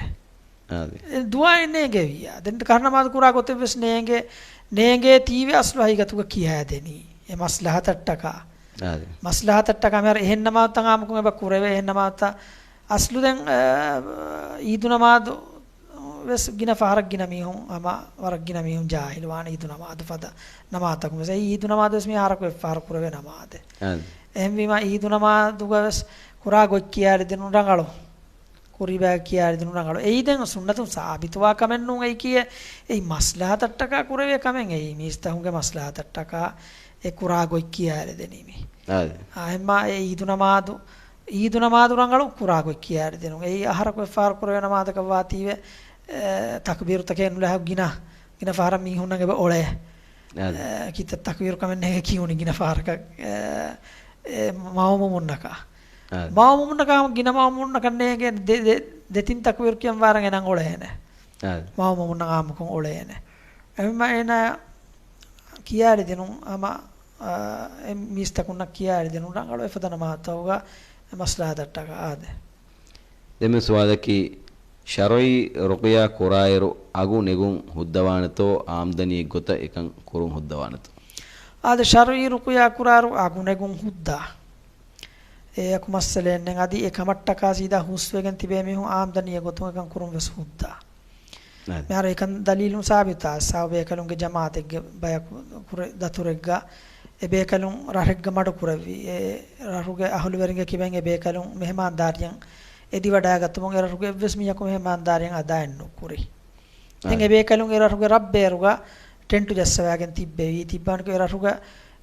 އާދެ. އެ ދުޢާއެއް ނޭނގެވިއްޔާ. ދެން ކަށު ނަމާދު ކުރާ ގޮތެއް ވެސް ނޭނގޭ، ނޭނގޭތީވެ އަސްލު ހަގީގަތުގަ ކިޔާދެނީ. އެ މަސްލަހަތަށްޓަކާ. އާދެ. މަސްލަހަތަށްޓަކާ މިހާރު އެހެން ނަމާދުތައް އާއްމުކޮށް އެބަ ކުރެވޭ، އެހެން ނަމާދުތައް އަސްލު ދެން، އަ، އީދު ނަމާދު ވެސް ގިނަ ފަހަރަށް ގިނަ މީހުން ހަމަ ވަރަށް ގިނަ މީހުން ޖާހިލުވާނެ އީދު ނަމާދު ފަދަ ނަމާދުތަކުން ވެސް. އެއީ އީދު ނަމާދު ވެސް މި އަހަރަކު އެއްފަހަރު ކުރެވޭ ނަމާދެއް. އާދެ. އެހެންވީމަ އީދު ނަމާދުގަ ވެސް ކުރާ ގޮތް ކިޔާލިދިނުން ރަނގަޅު. ކުރިބައި ކިޔާލިދިނުން ރަނގަޅު. އެއީ ދެން ސުންނަތުން ސާބިތުވާ ކަމެއް ނޫން. އެއީ ކިޔޭ، އެއީ މަސްލަހަތަށްޓަކާ ކުރެވޭ ކަމެއް. އެއީ މީސްތަކުންގެ މަސްލަހަތަށްޓަކާ އެ ކުރާ ގޮތް ކިޔާލެދެނީ މި. އާދެ. އާ، އެހެންމާ އެ އީދު ނަމާދު، އީދު ނަމާދު ރަނގަޅު ކުރާ ގޮތް ކިޔާލެދިނުން. އެއީ އަހަރަކު އެއްފަހަރު ކުރެވޭ ނަމާދަކަށް ވާތީވެ، އެ، ތަކުބީރުތަކެއް ނުލަހަ ގިނަ، ގިނަ ފަހަރަށް މީހުންނަށް އެބަ އޮޅޭ. އާދެ. އެ، ކިތައް ތަކުބީރު ކަމެއް ނޭނގެ ކިޔުނީ ގިނަ ފަހަރަކަށް، އެ، އެ، މައުމޫމުންނަކަށް. އާދެ. މައުމޫމުންނަކަށް ހަމަ ގިނަ މައުމޫމުންނަކަށް ނޭނގެ ދެ-، ދެ-، ދެތިން ތަކުބީރު ކިޔަން ވާރަށް އެނަން އޮޅޭނެ. އާދެ. މައުމޫމުންނަށް އާއްމުކޮށް އޮޅޭނެ. އެހެންމަ އޭނާ ކިޔާލިދިނުން ހަމަ، އާ، އެ މީސްތަކުންނަށް ކިޔާލިދިނުން ރަނގަޅު އެފަދަ ނަމާދުތަކުގަ މަސްލަހަތަށްޓަކާ. އާދެ. ދެން މި ސުވާލަކީ، ޝަރުޢީ ރުޤުޔާ ކުރާއިރު އަގު ނެގުން ހުއްދަވާނެތޯ، އާމްދަނީއެއް ގޮތަށް އެކަން ކުރުން ހުއްދަވާނެތޯ؟ އާދެ، ޝަރުޢީ ރުޤުޔާ ކުރާއިރު އަގު ނެގުން ހުއްދާ. އެއަކު މައްސަލައެއް ނެތް. އަދި އެ ކަމަށްޓަކާ ސީދާ ހުސްވެގެން ތިބޭ މީހުން އާމްދަނީއެއް ގޮތުން އެކަން ކުރުން ވެސް ހުއްދާ. އާދެ. މިހާރު އެކަން ދަލީލުން ސާބިތާ، އަޞްޙާބު ބޭކަލުންގެ ޖަމާޢަތެއްގެ ބަޔަކު ކުރެ-، ދަތުރެއްގަ އެ ބޭކަލުން ރަށެއްގަ މަޑު ކުރެއްވި. އެ ރަށުގެ އަހުލުވެރިންގެ ކިބައިން އެ ބޭކަލުން މެހެމާންދާރިއަށް އެދިވަޑައިގަތުމުން އެ ރަށުގެ އެއްވެސް މީހަކު މެހެމާންދާރިއަށް އަދާއެއް ނުކުރި. ދެން އާދެ. އެ ބޭކަލުން އެ ރަށުގެ ރަށްބޭރުގަ ޓެންޓު ޖައްސަވާގެން ތިއްބެވީ. ތިއްބާނެ އެ ރަށުގަ،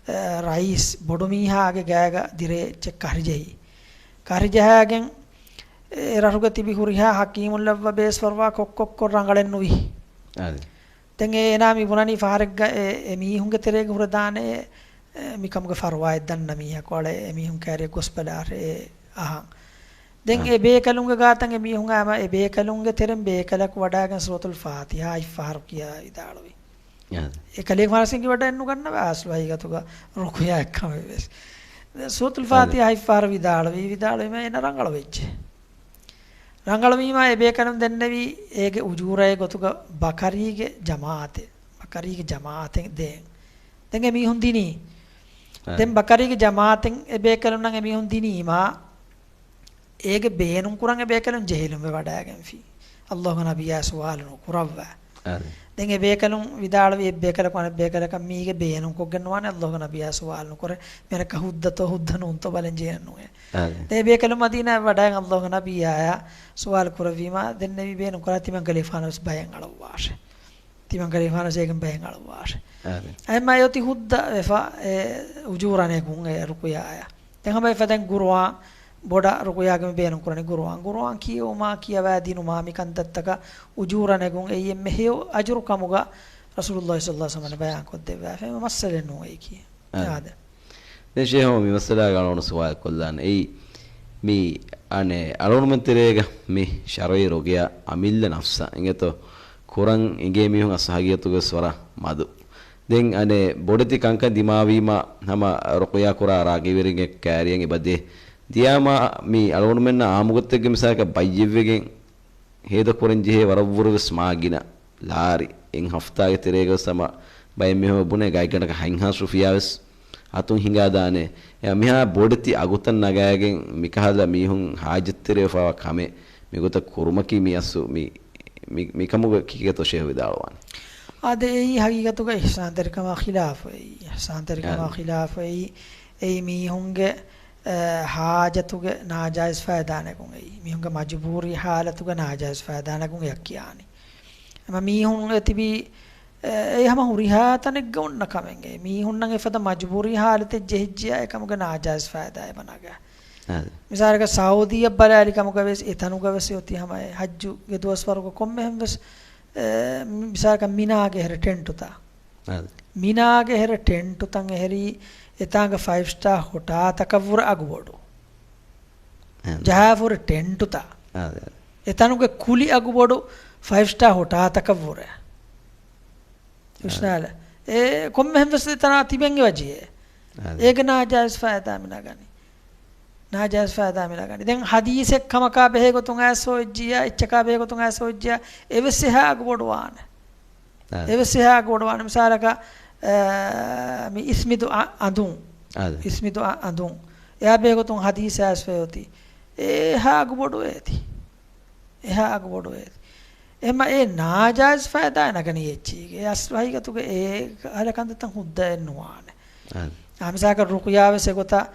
އަ، ރައީސް ބޮޑު މީހާގެ ގާގަ ދިރޭ އެއްޗެއް ކަށިޖެހި. ކަށިޖަހާގެން އެ ރަށުގަ ތިބި ހުރިހާ ޙަކީމުން ލައްވަ ބޭސްފަރުވާ ކޮށްކޮށްކޮށް ރަނގަޅެއް ނުވި. އާދެ. ދެން އޭނާ މި ބުނަނީ ފަހަރެއްގަ އެ، އެ މީހުންގެ ތެރޭގަ ހުރެދާނެ އެ، އެ މިކަމުގެ ފަރުވާއެއް ދަންނަ މީހަކު އަޅެ އެ މީހުން ކައިރިއަށް ގޮސްބަލާށޭ އެ އަހަން. ދެން އާ. އެ ބޭކަލުންގެ ގާތަށް އެ މީހުން އައިމަ އެ ބޭކަލުންގެ ތެރެން ބޭކަލަކު ވަޑާގެން ސޫރަތުލް ފާތިހާ ހަތް ފަހަރު ކިޔާ ވިދާޅުވި. އާ. އެ ކަލޭގެފާނަށް އެނގިވަޑައެއް ނުގަންނަވާ އަސްލު ހަގީގަތުގަ ރުޤުޔާއެއްކަމެއްވެސް. ސޫރަތުލް އާ. ފާތިހާ ހަތް ފަހަރު ވިދާޅުވީ، ވިދާޅުވީމަ އޭނަ ރަނގަޅުވެއްޖެ. ރަނގަޅުވީމާ އެ ބޭކަލުން ދެންނެވީ އޭގެ އުޖޫރައެއް ގޮތުގަ ބަކަރީގެ ޖަމާޢަތެއް، ބަކަރީގެ ޖަމާޢަތެއް ދޭން. ދެން އެ މީހުން ދިނީ. އާ. ދެން ބަކަރީގެ ޖަމާޢަތެއް އެ ބޭކަލުންނަށް އެ މީހުން ދިނީމާ، އޭގެ ބޭނުން ކުރަން އެ ބޭކަލުން ޖެހިލުންވެ ވަޑައިގެންފި. ﷲގެ ނަބިއްޔާ ސުވާލު ނުކުރައްވާ. އާ. ދެން އެ ބޭކަލުން ވިދާޅުވި އެއް ބޭކަލަކު އަނެއް ބޭކަލަކަށް މީގެ ބޭނުން ކޮށްގެން ނުވާނެ ﷲގެ ނަބިއްޔާ ސުވާލު ނުކުރޭ. މިއަނެއްކާ ހުއްދަތޯ ހުއްދަ ނޫންތޯ ބަލަން ޖެހެން ނުވޭ. އާ. ދެން އެ ބޭކަލުން މަދީނާއަށް ވަޑައިގެން ﷲގެ ނަބިއްޔާއާ ސުވާލު ކުރެއްވީމާ ދެންނެވި ބޭނުން ކުރާ ތިމަން ކަލޭގެފާނަށް ވެސް ބަޔަށް އަޅުއްވާށޭ. ތިމަން ކަލޭގެފާނަށް ވެސް އޭގެން ބަޔަށް އަޅުއްވާށޭ. އާ. އެހެންމާ އެ އޮތީ ހުއްދަ ވެފަ އެ އުޖޫރަ ނެގުން އެ ރުޤުޔާއަށް. ދެން ހަމަ އެފަދައިން ގުރުއާން ބޮޑަށް ރުޤުޔާގެ މި ބޭނުން ކުރަނީ ގުރުއާން. ގުރުއާން ކިޔެވުމާ، ކިޔަވާ ދިނުމާ، މި ކަންތައްތަކަށް އުޖޫރަ ނެގުން އެއީ އެންމެ ހެޔޮ އަޖުރު ކަމުގަ ރަސޫލުﷲ ޞައްލަﷲ ޢަލައިހި ވަސައްލަމަ ބަޔާން ކޮށްދެއްވާފަ. އެ މައްސަލައެއް ނޫން އެއީކީ. އާ. އާދެ. ދެން ޝޭޚް ހަމަ މި މައްސަލާގަ އަޅުގަނޑު ސުވާލު ކޮށްލާނެ. އެއީ މި އަނެއް އަޅުގަނޑުމެން ތެރޭގަ މި ޝަރުޢީ ރުޤުޔާ އަމިއްލަ ނަފްސަށް އިނގޭތޯ ކުރަން އިނގޭ މީހުން އަސްލު ހަގީގަތުގަވެސް ވަރަށް މަދު. ދެން އަނެއް ބޮޑެތި ކަންކަން ދިމާވީމަ ހަމަ ރުޤުޔާ ކުރާ ރާގީވެރިންގެ ކައިރިއަށް އެބަ ދޭ. ދިޔާމާ މި އަޅުގަނޑުމެންނަށް އާއްމުގޮތެއްގެ މިސާލަކަށް ބައްޔެއްވެގެން ހޭދަކުރަން ޖެހޭ ވަރަށްވުރެވެސް މާ ގިނަ ލާރި. އެއް ހަފްތާގެ ތެރޭގަވެސް ހަމަ ބައެއް މީހުން ބުނޭ ގާތްގަނޑަކަށް ހަތްހާސް ރުފިޔާވެސް އަތުން ހިނގާދާނެ. އެ މިހާ ބޮޑެތި އަގުތައް ނަގާގެން މިކަހަލަ މީހުން ހާޖަތްތެރިވެފައިވާ ކަމެއް މިގޮތަށް ކުރުމަކީ މި އަސްލު މި، މި، މިކަމުގަ ކިކޭތޯ ޝޭޚް ވިދާޅުވާނެ. އާދެ، އެއީ ހަގީގަތުގަ އިޙްސާންތެރިކަމާ ޚިލާފު އެއީ. އިޙްސާންތެރިކަމާ އާދެ. ޚިލާފު އެއީ، އެއީ މީހުންގެ، އެ، ހާޖަތުގެ ނާޖާއިޒް ފައިދާ ނެގުން އެއީ. މީހުންގެ މަޖުބޫރީ ހާލަތުގެ ނާޖާއިޒް ފައިދާ ނެގުން އެއަށް ކިޔާނީ. އެމަ މީހުން އެ ތިބީ، އެ، އެ ހަމަ ހުރިހާ ތަނެއްގަ އޮންނަ ކަމެއްގަ. މީހުންނަށް އެފަދަ މަޖުބޫރީ ހާލަތެއް ޖެހިއްޖިޔާ އެކަމުގެ ނާޖާއިޒް ފައިދާ އެބަ ނަގާ. އާދެ. މިސާލަކަށް ސައުދީއަށް ބަލާލި ކަމުގަވެސް އެތަނުގަވެސް އޮތީ ހަމަ އެ ޙައްޖުގެ ދުވަސްވަރުގަ ކޮންމެހެންވެސް، އެ، މިސާލަކަށް މިނާގެ އެހެރަ ޓެންޓުތައް. އާދެ. މިނާގެ އެހެރަ ޓެންޓުތައް އެހެރީ އެތާނގަ ފައިވް ސްޓާ ހޮޓާތަކަށްވުރެ އަގުބޮޑު. އާދެ. ޖަހާފަ ހުރި ޓެންޓުތައް. އާދެ، އާދެ. އެތަނުގެ ކުލި އަގުބޮޑު ފައިވް ސްޓާ ހޮޓާތަކަށްވުރެ. ވިސްނާލަ. އެ ކޮންމެހެންވެސް އެތަނާ ތިބެން އެބަޖެހޭ. އާދެ. އޭގެ ނާޖާއިޒް ފައިދާ މި ނަގަނީ. ނާޖާއިޒް ފައިދާ މި ނަގަނީ. ދެން ޙަދީޘެއް ކަމަކާ ބެހޭ ގޮތުން އައިސް އޮތްޖިޔާ، އެއްޗަކާ ބެހޭ ގޮތުން އައިސް އޮތްޖިޔާ، އެވެސް އެހާ އަގުބޮޑުވާނެ. އާދެ. އެވެސް އެހާ އަގުބޮޑުވާނެ. މިސާލަކަށް، އާ، މި އިސްމިދު އަ-، އަނދުން. އާދެ. އިސްމިދު އަ-، އަނދުން. އެއާ ބެހޭ ގޮތުން ޙަދީޘް އައިސް އޮތީ. އެ އެހާ އަގުބޮޑުވޭތި. އެހާ އަގުބޮޑުވޭ. އެހެންމަ އެ ނާޖާއިޒް ފައިދާ ނަގަނީ އެއްޗީގެ. އެ އަސްލު ހަގީގަތުގަ އެ ކަހަލަ ކަންތައްތައް ހުއްދައެއް ނުވާނެ. އާދެ. އާ، މިސާލަކަށް ރުޤުޔާވެސް އެގޮތަށް،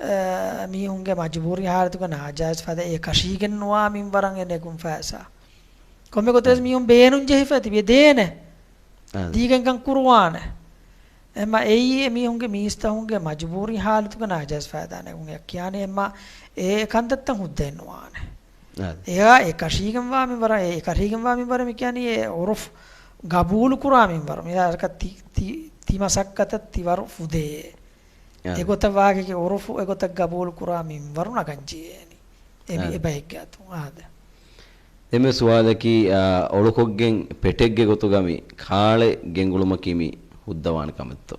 އަ، މީހުންގެ މަޖުބޫރީ ހާލަތުގަ ނާޖާއިޒް ފައިދާ އެ ކަށީގެން ނުވާ މިންވަރަށް އެ ނެގުން ފައިސާ. ކޮންމެ ގޮތެއް އާދެ. މީހުން ބޭނުން ޖެހިފަ ތިބި ދޭނެ. އާދެ. ދީގެންކަން ކުރުވާނެ. އެހެންމަ އެއީ އެ މީހުންގެ މީސްތަހުންގެ މަޖުބޫރީ ހާލަތުގަ ނާޖާއިޒް ފައިދާ ނެގުން އެއް ކިޔާނީ. އެހެންމަ އެ ކަންތައްތައް ހުއްދައެއް ނުވާނެ. އާދެ. އެއާ އެ ކަށީގެންވާ މިންވަރަށް، އެ ކަށީގެންވާ މިންވަރަށް މި ކިޔަނީ އެ ޢުރުފު ގަބޫލު ކުރާ މިންވަރު. މިސާލަކަށް ތި، ތި، ތި މަސައްކަތަށް ތި ވަރު ފުދޭ. އާދެ. އެގޮތަށް ވާހަކައެކޭ ޢުރުފު އެގޮތަށް ގަބޫލު ކުރާ މިންވަރު ނަގަން ޖެހޭނީ. އެ މި، އާދެ. އެ ބައެއްގެ އަތުން. އާދެ. ދެންމެ ސުވާލަކީ، އާ، އޮޅުކޮށްގެން ޕެޓެއްގެ ގޮތުގަ މި ކާޅެއް ގެންގުޅުމަކީ މި ހުއްދަވާނެ ކަމެއްތޯ؟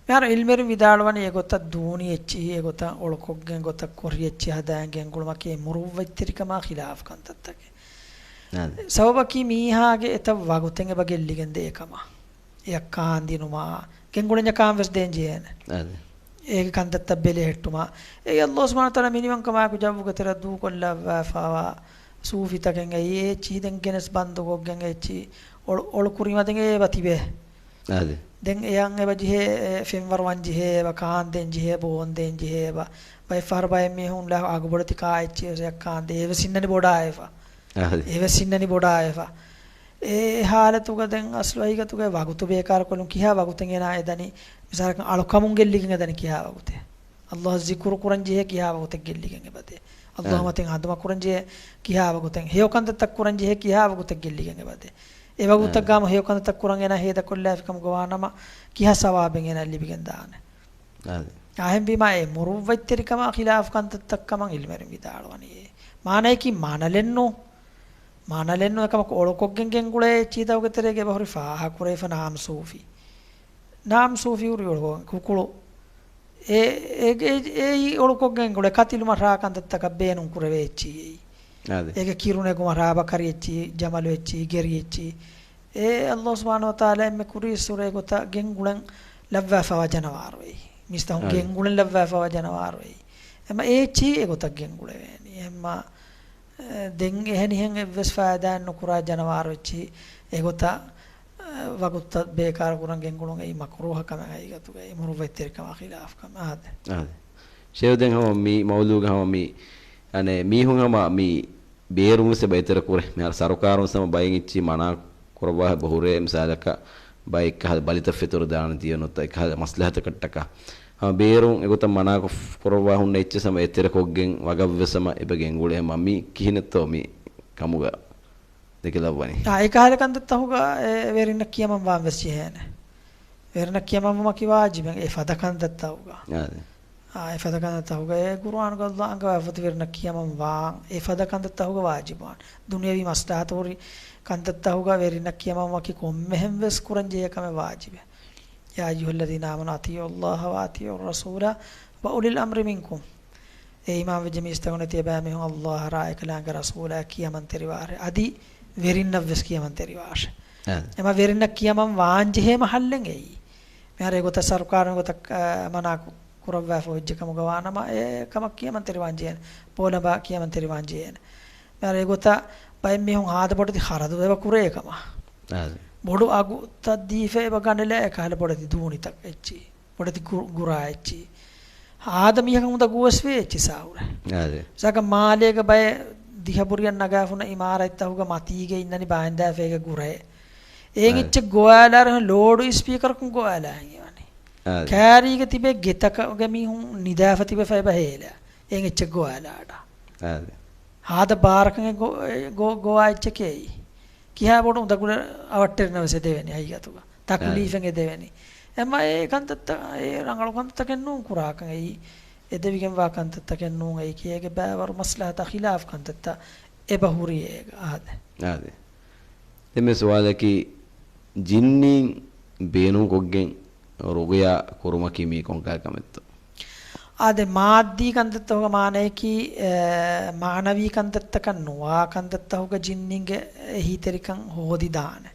މިހާރު ޢިލްމުވެރިން ވިދާޅުވަނީ އެގޮތަށް ދޫނި އެއްޗިހި، އެގޮތަށް އޮޅުކޮށްގެން ގޮތަށް ކޮށް އެއްޗިހި ހަދާން ގެންގުޅުމަކީ މުރުއްވަތްތެރިކަމާ ޚިލާފު ކަންތައްތަކެއް. އާދެ. ސަބަބަކީ މީހާގެ އެތައް ވަގުތެއް އެބަ ގެއްލިގެންދޭ އެކަމަށް. އެއަށް ކާންދިނުމާ، ގެންގުޅެންޏަށް ކާން ވެސް ދޭން ޖެހޭނެ. އާދެ. އޭގެ ކަންތައްތައް ބެލެހެއްޓުމާ. އެއީ ﷲ ސުބްޙާނަހޫ ވަތަޢާލާ މިނިވަންކަމާއެކު ޖައްވުގެ ތެރެއަށް ދޫކޮށްލައްވާފައިވާ ސޫފިތަކެއް އެއީ. އެ އެއްޗިހި ދެން ގެނެސް ބަންދުކޮށްގެން އެ އެއްޗިހި އޮޅު، އޮޅު ކުރީމަ ދެން އެ އެބަ ތިބޭ. އާދެ. ދެން އެޔަށް އެބަ ޖެހޭ، އެ ފެންވަރުވަން ޖެހޭ، އެބަ ކާންދޭން ޖެހޭ، ބޯންދޭން ޖެހޭ، އެބަ ބައެއް ފަހަރު ބައެއް މީހުން އަގުބޮޑެތި ކާ އެއްޗިހި އެއަށް ކާންދޭ. އެވެސް އިންނަނީ ބޮޑާއެފަ. އާދެ. އެވެސް އިންނަނީ ބޮޑާއެފަ. އެ ހާލަތުގަ ދެން އަސްލު ހަގީގަތުގަ ވަގުތު ބޭކާރުކޮށްލުން ކިހާ ވަގުތެއް އޭނާ އެދަނީ؟ މިސާލަކަށް އަޅުކަމުން ގެއްލިގެން އެދަނީ ކިހާ ވަގުތެއް؟ އައްލާހަށް ޒިކުރު ކުރަން ޖެހޭ ކިހާ ވަގުތެއް ގެއްލިގެން އެބަދޭ؟ އައްލާހު އާ. މަތިން ހަނދުމަ ކުރަން ޖެހޭ ކިހާ ވަގުތެއް؟ ހެޔޮ ކަންތައްތައް ކުރަން ޖެހޭ ކިހާ ވަގުތެއް ގެއްލިގެން އެބަދޭ؟ އެ ވަގުތަށް އާ. ގާމު ހެޔޮ ކަންތައްތައް ކުރަން އޭނާ ހޭދަކޮށްލާފި ކަމުގަ ވާނަމަ ކިހާ ސަވާބެއް އޭނާ ލިބިގެން ދާނެ؟ އާދެ. އާހެންވީމާ އެ މުރުއްވަތްތެރިކަމާ ޚިލާފު ކަންތައްތައް ކަމަށް އިލްމުވެރިން ވިދާޅުވަނީ އެ މާނަޔަކީ މާނަލެއްނު. މާނަލެއްނު އެކަމަކު އޮޅުކޮށްގެން ގެންގުޅޭ އެއްޗިހިތަކުގެ ތެރޭގަ އެބަހުރި ފާހަގަކުރެވިފަ ނާމް ސޫފީ. ނާމް ސޫފީ ހުރި އޮޅުކޮށް ކުކުޅު. އެ، އެ، އެ، އެއީ އޮޅުކޮށްގެން ގުޅޭ ކަތިލުމަށް ރާ ކަންތައްތަކަށް ބޭނުން ކުރެވޭ އެއްޗިހި އެއީ. އާދެ. އޭގެ ކިރުނެގުމަށް ރާ ބަކަރި އެއްޗިހި، ޖަމަލު އެއްޗިހި، ގެރި އެއްޗިހި. އެ އައްލާހު ސުބްޙާނަހު ވަތަޢާލާ އެންމެ ކުރީއްސުރެ އެގޮތަށް ގެންގުޅެން ލައްވާފައިވާ ޖަނަވާރު އެއީ. މީސްތަކުން އާދެ. ގެންގުޅެން ލައްވާފައިވާ ޖަނަވާރު އެއީ. އެމަ އޭ އެއްޗިހި އެގޮތަށް ގެންގުޅެވޭނީ. އެމަ، އެ، ދެން އެހެނިހެން އެއްވެސް ފައިދާއެއް ނުކުރާ ޖަނަވާރު އެއްޗިހި އެގޮތަށް، އެ، ވަގުތުތައް ބޭކާރު ކުރަން ގެންގުޅުން އެއީ މަކުރޫހަ ކަމެއް ހަގީގަތުގައި މުރުއްވަތްތެރިކަމާ ޚިލާފު ކަމެއް. އާދެ. އާދެ. ޝޭޚް ދެން ހަމަ މި މައުޟޫގަ ހަމަ މި، އަނެއް މީހުން ހަމަ މި ބޭރުން ވެސް އެބަ އެތެރެ ކުރޭ. މިހާރު ސަރުކާރުން ސަމަ ބައެއް އެއްޗި މަނާ ކުރައްވާ ބަހުރޭ، މިސާލަކަށް ބައެއް ކަހަލަ ބަލިތައް ފެތުރު ދާން ދިޔަ ނުތަ އެކަހަލަ މަސްލަހަތަކަށްޓަކާ. ހަމަ ބޭރުން އެގޮތަށް މަނާކޮށް ކުރައްވާ ހުންނަ އެއްޗެއް ސަމަ އެތެރެ ކޮށްގެން ވަގަށް ވެސް ހަމަ އެބަ ގެންގުޅޭ. ހަމަ މި ކިހިނެއްތޯ މި ކަމުގަ ދެކެލައްވަނީ؟ އާ، އެކަހަލަ ކަންތައްތަކުގަ އެ ވެރިންނަށް ކިޔަމަން ވާން ވެސް ޖެހޭނެ. ވެރިންނަށް ކިޔަމަންވުމަކީ ވާޖިބެއް އެ ފަދަ ކަންތައްތަކުގަ. އާދެ. އާ، އެ ފަދަ ކަންތައްތަކުގަ އެ ޤުރުއާނުގަ އައްލާހް އަންގަވާފަތި ވެރިންނަށް ކިޔަމަން ވާން އެ ފަދަ ކަންތައްތަކުގަ ވާޖިބުވާން. ދުނިޔަވީ މަސްލަހަތު ހުރި ކަންތައްތަކުގަ ވެރިންނަށް ކިޔަމަންވުމަކީ ކޮންމެހެން ވެސް ކުރަން ޖެހޭ ކަމެއް ވާޖިބެއް. يا أيها الذين آمنوا أطيعوا الله وأطيعوا الرسول وأولي الأمر منكم. އޭ އީމާންވެއްޖެ މީސްތަކުން، ތިޔަބައިމީހުން އައްލާހަށް ރާ އެކަލާނގެ ރަސޫލާ ކިޔަމަންތެރިވާށޭ. އަދި ވެރިންނަށްވެސް ކިޔަމަންތެރިވާށޭ. އާދެ. އެމަ ވެރިންނަށް ކިޔަމަން ވާންޖެހޭ މަހައްލެއް އެއީ. މިހާރު އެގޮތަށް ސަރުކާރުން ގޮތަށް، އާ، މަނާ ކުރައްވާފަ ވެއްޖެ ކަމުގަ ވާނަމަ، އެ ކަމަށް ކިޔަމަންތެރިވާން ޖެހޭނެ. ބޯލަނބާ ކިޔަމަންތެރިވާން ޖެހޭނެ. މިހާރު އެގޮތަށް ބައެއް މީހުން ހާދަ ބޮޑެތި ޚަރަދު އެބަ ކުރޭ ކަމަށް. އާދެ. ބޮޑު އަގުތައް ދީފަ އެބަ ގަނެލާ އެކަހަލަ ބޮޑެތި ދޫނިތައް އެއްޗި. ބޮޑެތި ގު-، ގުރާ އެއްޗި. ހާދަ މީހަކަށް އުނދަގޫވެސް ވޭ އެއްޗި ސާހުރެ. އާދެ. ސާކަ މާލޭގަ ބައެއް ދިހަ ބުރިއަށް ނަގާފުނަ އިމާރާތްތަކުގަ މަތީގަ އިންނަނީ ބާއިންދާފައިގެ ގުރައެއް. އޭން އާދެ. އެއްޗެއް ގޮވާލާރަ ލޯޑު އިސްޕީކަރަކުން ގޮވާލާ ހިނގިވަނީ. އާދެ. ކާރީގަ ތިބޭ ގެތަކުގެ މީހުން ނިދާފަ ތިބެފަ އެބަ ހޭލާ. އޭން އެއްޗެއް ގޮވާލާ އަޑަށް. އާދެ. ހާދަ ބާރަކަށް އެ ގޮ-، އެ ގޮ-، ގޮވާ އެއްޗެކޭ އެއީ. ކިހާ ބޮޑު އުނދަގުލެއް އަވަށްޓެރިނަ ވެސް އެދެވެނީ ހަގީގަތުގަ. ތަކުލީފެއް އެދެވެނީ. އެމަ އެ ކަންތައްތައް އެ ރަނގަޅު ކަންތައްތަކެއް ނޫން ކުރާކަން އެއީ. އެދެވިގެންވާ ކަންތައްތަކެއް ނޫން އެއީ. ކިޔޭގެ ބައިވަރު މަސްލަހަތާ ޚިލާފު ކަންތައްތައް އެބަ ހުރީ އޭގަ. އާދެ. އާދެ. ދެން މި ސުވާލަކީ، ޖިންނީން ބޭނުންކޮށްގެން ރުގުޔާ ކުރުމަކީ މީ ކޮންކަހަލަ ކަމެއްތޯ؟ އާދެ، މާއްދީ ކަންތައްތަކުގެ މާނަޔަކީ، އެ، މާނަވީ ކަންތައްތަކަށް ނުވާ ކަންތައްތަކުގަ ޖިންނިންގެ އެހީތެރިކަން ހޯދިދާނެ.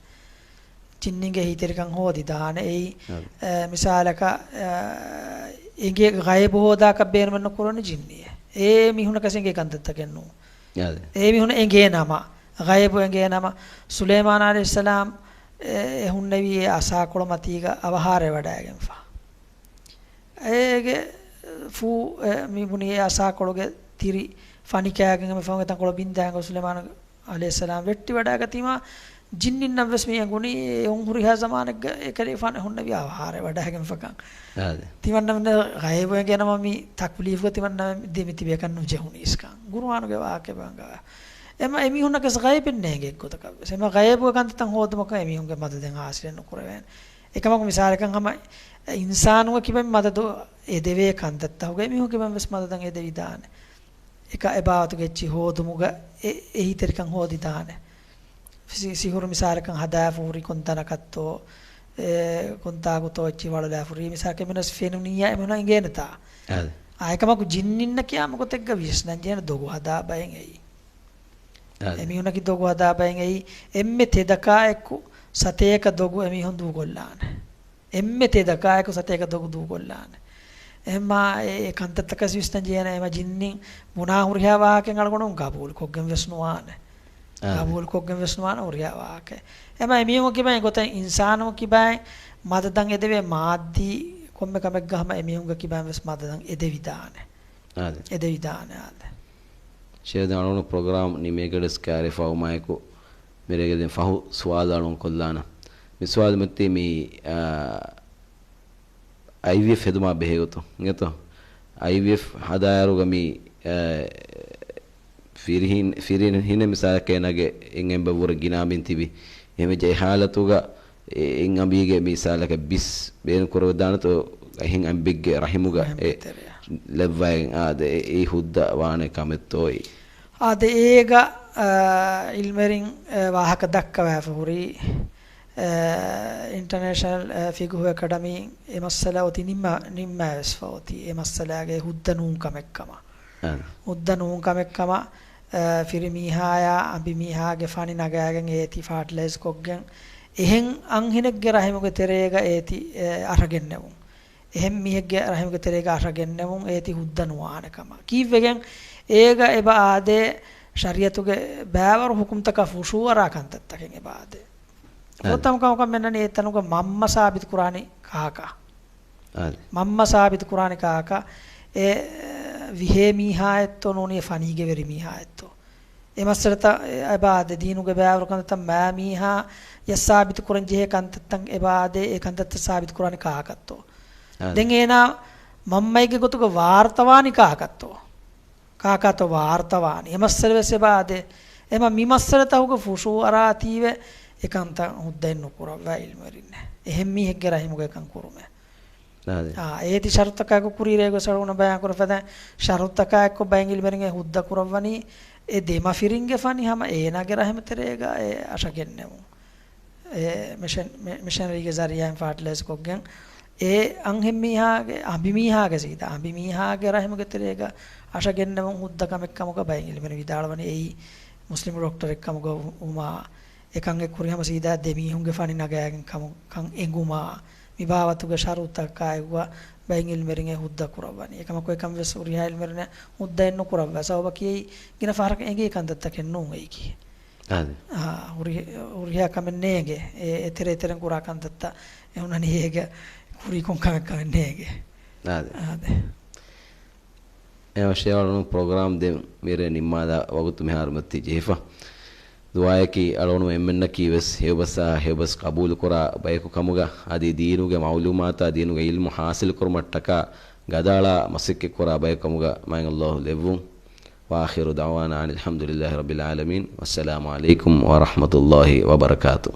ޖިންނިންގެ އެހީތެރިކަން ހޯދިދާނެ. އެއީ، އާދެ. އެ، މިސާލަކަށް، އެ، އެނގޭ ޣައިބު ހޯދާކަށް ބޭނުމެއް ނުކުރަނީ ޖިންނިއެއް. އެ މީހުންނަކަސް އެނގޭ ކަންތައްތަކެއް ނޫން. އާދެ. އެ މީހުން އެނގޭ ނަމަ، ޣައިބު އެނގޭ ނަމަ، ސުލައިމާނު ޢަލައިހިއްސަލާމް އެ، އެ ހުންނެވީ އެ އަސާކޮޅު މަތީގަ އަވަހާރަވެވަޑައިގެންފަ. އޭގެ ފޫ، އެ، މި ބުނީ އެ އަސާކޮޅުގެ ތިރި ފަނިކާގެން މި ފަހުގެ ތަންކޮޅު ބިންދާގެން ސުލައިމާނު ޢަލައިހިއްސަލާމް ވެއްޓިވަޑައިގަތީމާ، ޖިންނިންނަށްވެސް މި އެނގުނީ އެ އުންހުރިހާ ޒަމާނެއްގަ އެކަލޭގެފާނު ހުންނެވި އަވަހާރަވެވަޑައިގެންފަކަން. އާދެ. ތިމަންނަމެން ޣައިބު އެނގޭ ނަމަ މި ތަކުލީފުގަ ތިމަންނަމެން ދެމި ތިބޭކަން ނުޖެހުނީސްކަން. ޤުރުއާނުގެ ވާހަކަ ބަނގާ. އެމަ އެމީހުންނަކަސް ޣައިބެއް ނޭނގެ އެއްގޮތަކަށްވެސް. އެމަ ޣައިބުގެ ކަންތައްތައް ހޯދުމަކަށް އެމީހުންގެ މަދަދެއް ހާސިލެއް ނުކުރެވޭނެ. އެކަމަކު މިސާލަކަށް ހަމަ އިންސާނުން ކިބައިން މަދަދު އެދެވޭ ކަންތައްތަކުގަ އެމީހުން ކިބައިން ވެސް މަދަދަށް އެދެވިދާނެ. އެކަ އެބާވަތުގެ އެއްޗި ހޯދުމުގަ އެ، އެހީތެރިކަން ހޯދިދާނެ. ސި-، ސިހުރު މިސާލަކަށް ހަދާފަ ހުރި ކޮންތަނަކަށްތޯ، އެ، ކޮންތާކުތޯ އެއްޗި ވަޅުލާފަ ހުރީ. މިސާލަކަށް އެމީހުނަސް ފެނުނިއްޔާ އެމީހުނަށް އެނގޭނެތާ. އާދެ. އާ، އެކަމަކު ޖިންނިންނަކީ އާއްމުގޮތެއްގަ ވިސްނަންޖެހޭނެ ދޮގު ހަދާ ބައެއް އެއީ. އާދެ. އެމީހުނަކީ ދޮގު ހަދާ ބައެއް އެއީ. އެންމެ ތެދަކާއެކު ސަތޭކަ ދޮގު އެމީހުން ދޫކޮށްލާނެ. އެންމެ ތެދަކާއެކު ސަތޭކަ ދޮގު ދޫކޮށްލާނެ. އެހެންމާ އެ، އެ ކަންތައްތަކަސް ވިސްނަން ޖެހޭނެ. އެމަ ޖިންނިން ބުނާ ހުރިހާ ވާހަކައެއް އަޅުގަނޑު ގަބޫލުކޮށްގެން ވެސް ނުވާނެ. އާ. ގަބޫލުކޮށްގެން ވެސް ނުވާނެ ހުރިހާ ވާހަކައެއް. އެމަ އެމީހުން ކިބައިން ގޮތަށް އިންސާނު ކިބައިން މަދަދަށް އެދެވޭ މާއްދީ ކޮންމެ ކަމެއްގަ ހަމަ އެމީހުންގެ ކިބައިން ވެސް މަދަދަށް އެދެވިދާނެ. އާދެ. އެދެވިދާނެ އާދެ. ޝޭދަ އަޅުގަނޑު ޕްރޮގްރާމް ނިމޭގަޑިސް ކާރިފައުމާއެކު މިރޭގެ ދެން ފަހު ސުވާލު އަޅުން ކޮށްލާނަ. މި ސުވާލު މަތީ މި، އާ، އައިވީއެފް ހެދުމާ ބެހޭގޮތު އިނގޭތޯ؟ އައިވީއެފް ހަދާއިރުގަ މި، އާ، ފިރިހިން، ފިރިހިނެއް މިސާލަކަށް އޭނާގެ އެން އެނބަ ވުރެ ގިނާ މިން ތިބި. އެހެންވެއްޖެ އެ ހާލަތުގަ އެ އެން އަނބީގެ މިސާލަކަށް ބިސް ބޭނުން ކުރެވިދާނެތޯ، އެހެން އަނބިއްގެ ރަހިމުގަ ރަހިމްގެ އެ ތެރެއަށް. ލެއްވައިގެން އާދެ، އެ، އެ ހުއްދަ ވާނެ ކަމެއްތޯއި. އާދެ، އޭގަ، އާ، އިލްމެރިން، އާ، ވާހަކަ ދައްކަވާފަ ހުރީ، އާ، އިންޓަރނޭޝަނަލް، އާ، ފިގުހު އެކަޑަމީން އެ މައްސަލަ އޮތީ ނިންމާ، ނިންމާވެސްފަ އޮތީ އެ މައްސަލާގެ ހުއްދަ ނޫން ކަމެއްކަމަށް. އާ. ހުއްދަ ނޫން ކަމެއްކަމަށް، އާ، ފިރިމީހާޔާ އަނބިމީހާގެ ފަނި ނަގާގެން އޭތި ފާޓިލައިޒް ކޮށްގެން، އެހެން އަންހެނެއްގެ ރަހިމުގެ ތެރޭގަ އޭތި، އެ، އަށަގެންނެވުން. އެހެން މީހެއްގެ ރަހިމުގެ ތެރޭގަ އަށަގެންނެވުން އޭތި ހުއްދަ ނުވާނެ ކަމަށް. ކީއްވެގެން އޭގަ އެބަ އާދޭ، ޝަރީއަތުގެ ބައިވަރު ހުކުމްތަކާ ފުށުއަރާ ކަންތައްތަކެއް އެބަ އާދޭ. އާދެ. ފުރަތަމަ ކަމަކަށް މެންނަނީ އެތަނުގަ މަންމަ ސާބިތު ކުރާނީ ކާކަށް؟ އާދެ. މަންމަ ސާބިތު ކުރާނީ ކާކަށް؟ އެ ވިހޭ މީހާއެއްތޯ ނޫނީ ފަނީގެ ވެރި މީހާއެއްތޯ؟ އެ މައްސަލަތައް އެބަ އާދޭ، ދީނުގެ ބައިވަރު ކަންތައްތައް މާ މީހާޔަށް ސާބިތު ކުރަން ޖެހޭ ކަންތައްތައް އެބަ އާދޭ، އެ ކަންތައްތައް ސާބިތު ކުރާނީ ކާކަށްތޯ؟ އާދެ. ދެން އޭނާ މަންމައެއްގެ ގޮތުގަ ވާރުތަވާނީ ކާކަށްތޯ؟ ކާކާތޯ ވާރުތަވާނީ؟ އެ މައްސަލަ ވެސް އެބަ އާދޭ. އެމަ މި މައްސަލަތަކުގެ ފުށު އަރާތީވެ އެކަންތައް ހުއްދައެއް ނުކުރައްވާ އިލްމުވެރިންނެއް. އެހެން މީހެއްގެ ރަހިމުގަ އެކަން ކުރުމެއް. އާދެ. އާ، އޭތި ޝަރުތަކާއެކު ކުރީ ރޭގޮސް އަޅުގަނޑު ބަޔާން ކުރައްވަދާ ޝަރުތަކާއެކު ބައެއް އިލްމުވެރިން އެ ހުއްދަ ކުރައްވަނީ އެ ދެމަފިރިންގެ ފަނި ހަމަ އޭނާގެ ރަހިމު ތެރޭގަ އެ އަށަގެންނެވުން. އެ މިޝަން-، މި-، މިޝަނަރީގެ ޒަރީއާއިން ފާޓިލައިޒް ކޮށްގެން އެ އަންހެންމީހާގެ، އަނބިމީހާގެ ސީދާ، އަނބިމީހާގެ ރަހިމުގެ ތެރޭގަ އަށަގެންނެވުން ހުއްދަ ކަމެއް ކަމުގަ ބައެއް އިލްމުވެރިން ވިދާޅުވަނީ އެއީ މުސްލިމް ޑޮކްޓަރެއް ކަމުގަ ވުމާ، އެކަން އެއްކުރި ހަމަ ސީދާ ދެ މީހުންގެ ފަނި ނަގާގެން ކަމު-، ކަން އެނގުމާ، މި ބާވަތުގެ ޝަރުތަކާއެކުގަ ބައެއް އިލްމުވެރިން އެ ހުއްދަ ކުރައްވަނީ. އެކަމަކު އެކަން ވެސް ހުރިހާ އިލްމުވެރިންނަށް ހުއްދައެއް ނުކުރައްވާ. ސަބަބަކީ އެއީ ގިނަ ފަހަރަކަށް އެނގޭ ކަންތައްތަކެއް ނޫން އެއީކީ. އާދެ. އާ، ހުރި-، ހުރިހާ ކަމެއް ނޭނގެ. އެ، އެ ތެރޭ ތެރެން ކުރާ ކަންތައްތައް އެ ހުންނަނީ އޭގެ ކުރީ ކޮން ކަމެއް ކަމެއް ނޭނގެ. އާދެ. އާދެ. އެ ވަށައި އަޅުނު ޕްރޮގްރާމް ދެން މިރޭ ނިންމާލާ ވަގުތު މިހާރު މަތީ ޖެހިފަ. ދުޢާއަކީ އަޅުނު އެންމެންނަކީ ވެސް ހެޔޮބަސްއާ ހެޔޮބަސް ޤަބޫލުކުރާ ބަޔަކު ކަމުގަ، އަދި ދީނުގެ މަޢުލޫމާތާ ދީނުގެ ޢިލްމު ޙާޞިލު ކުރުމަށްޓަކާ ގަދައަޅާ މަސައްކަތް ކުރާ ބަޔަކު ކަމުގަ މާތް ﷲ ލެއްވުން. وآخر دعوانا أن الحمد لله رب العالمين. والسلام عليكم ورحمة الله وبركاته.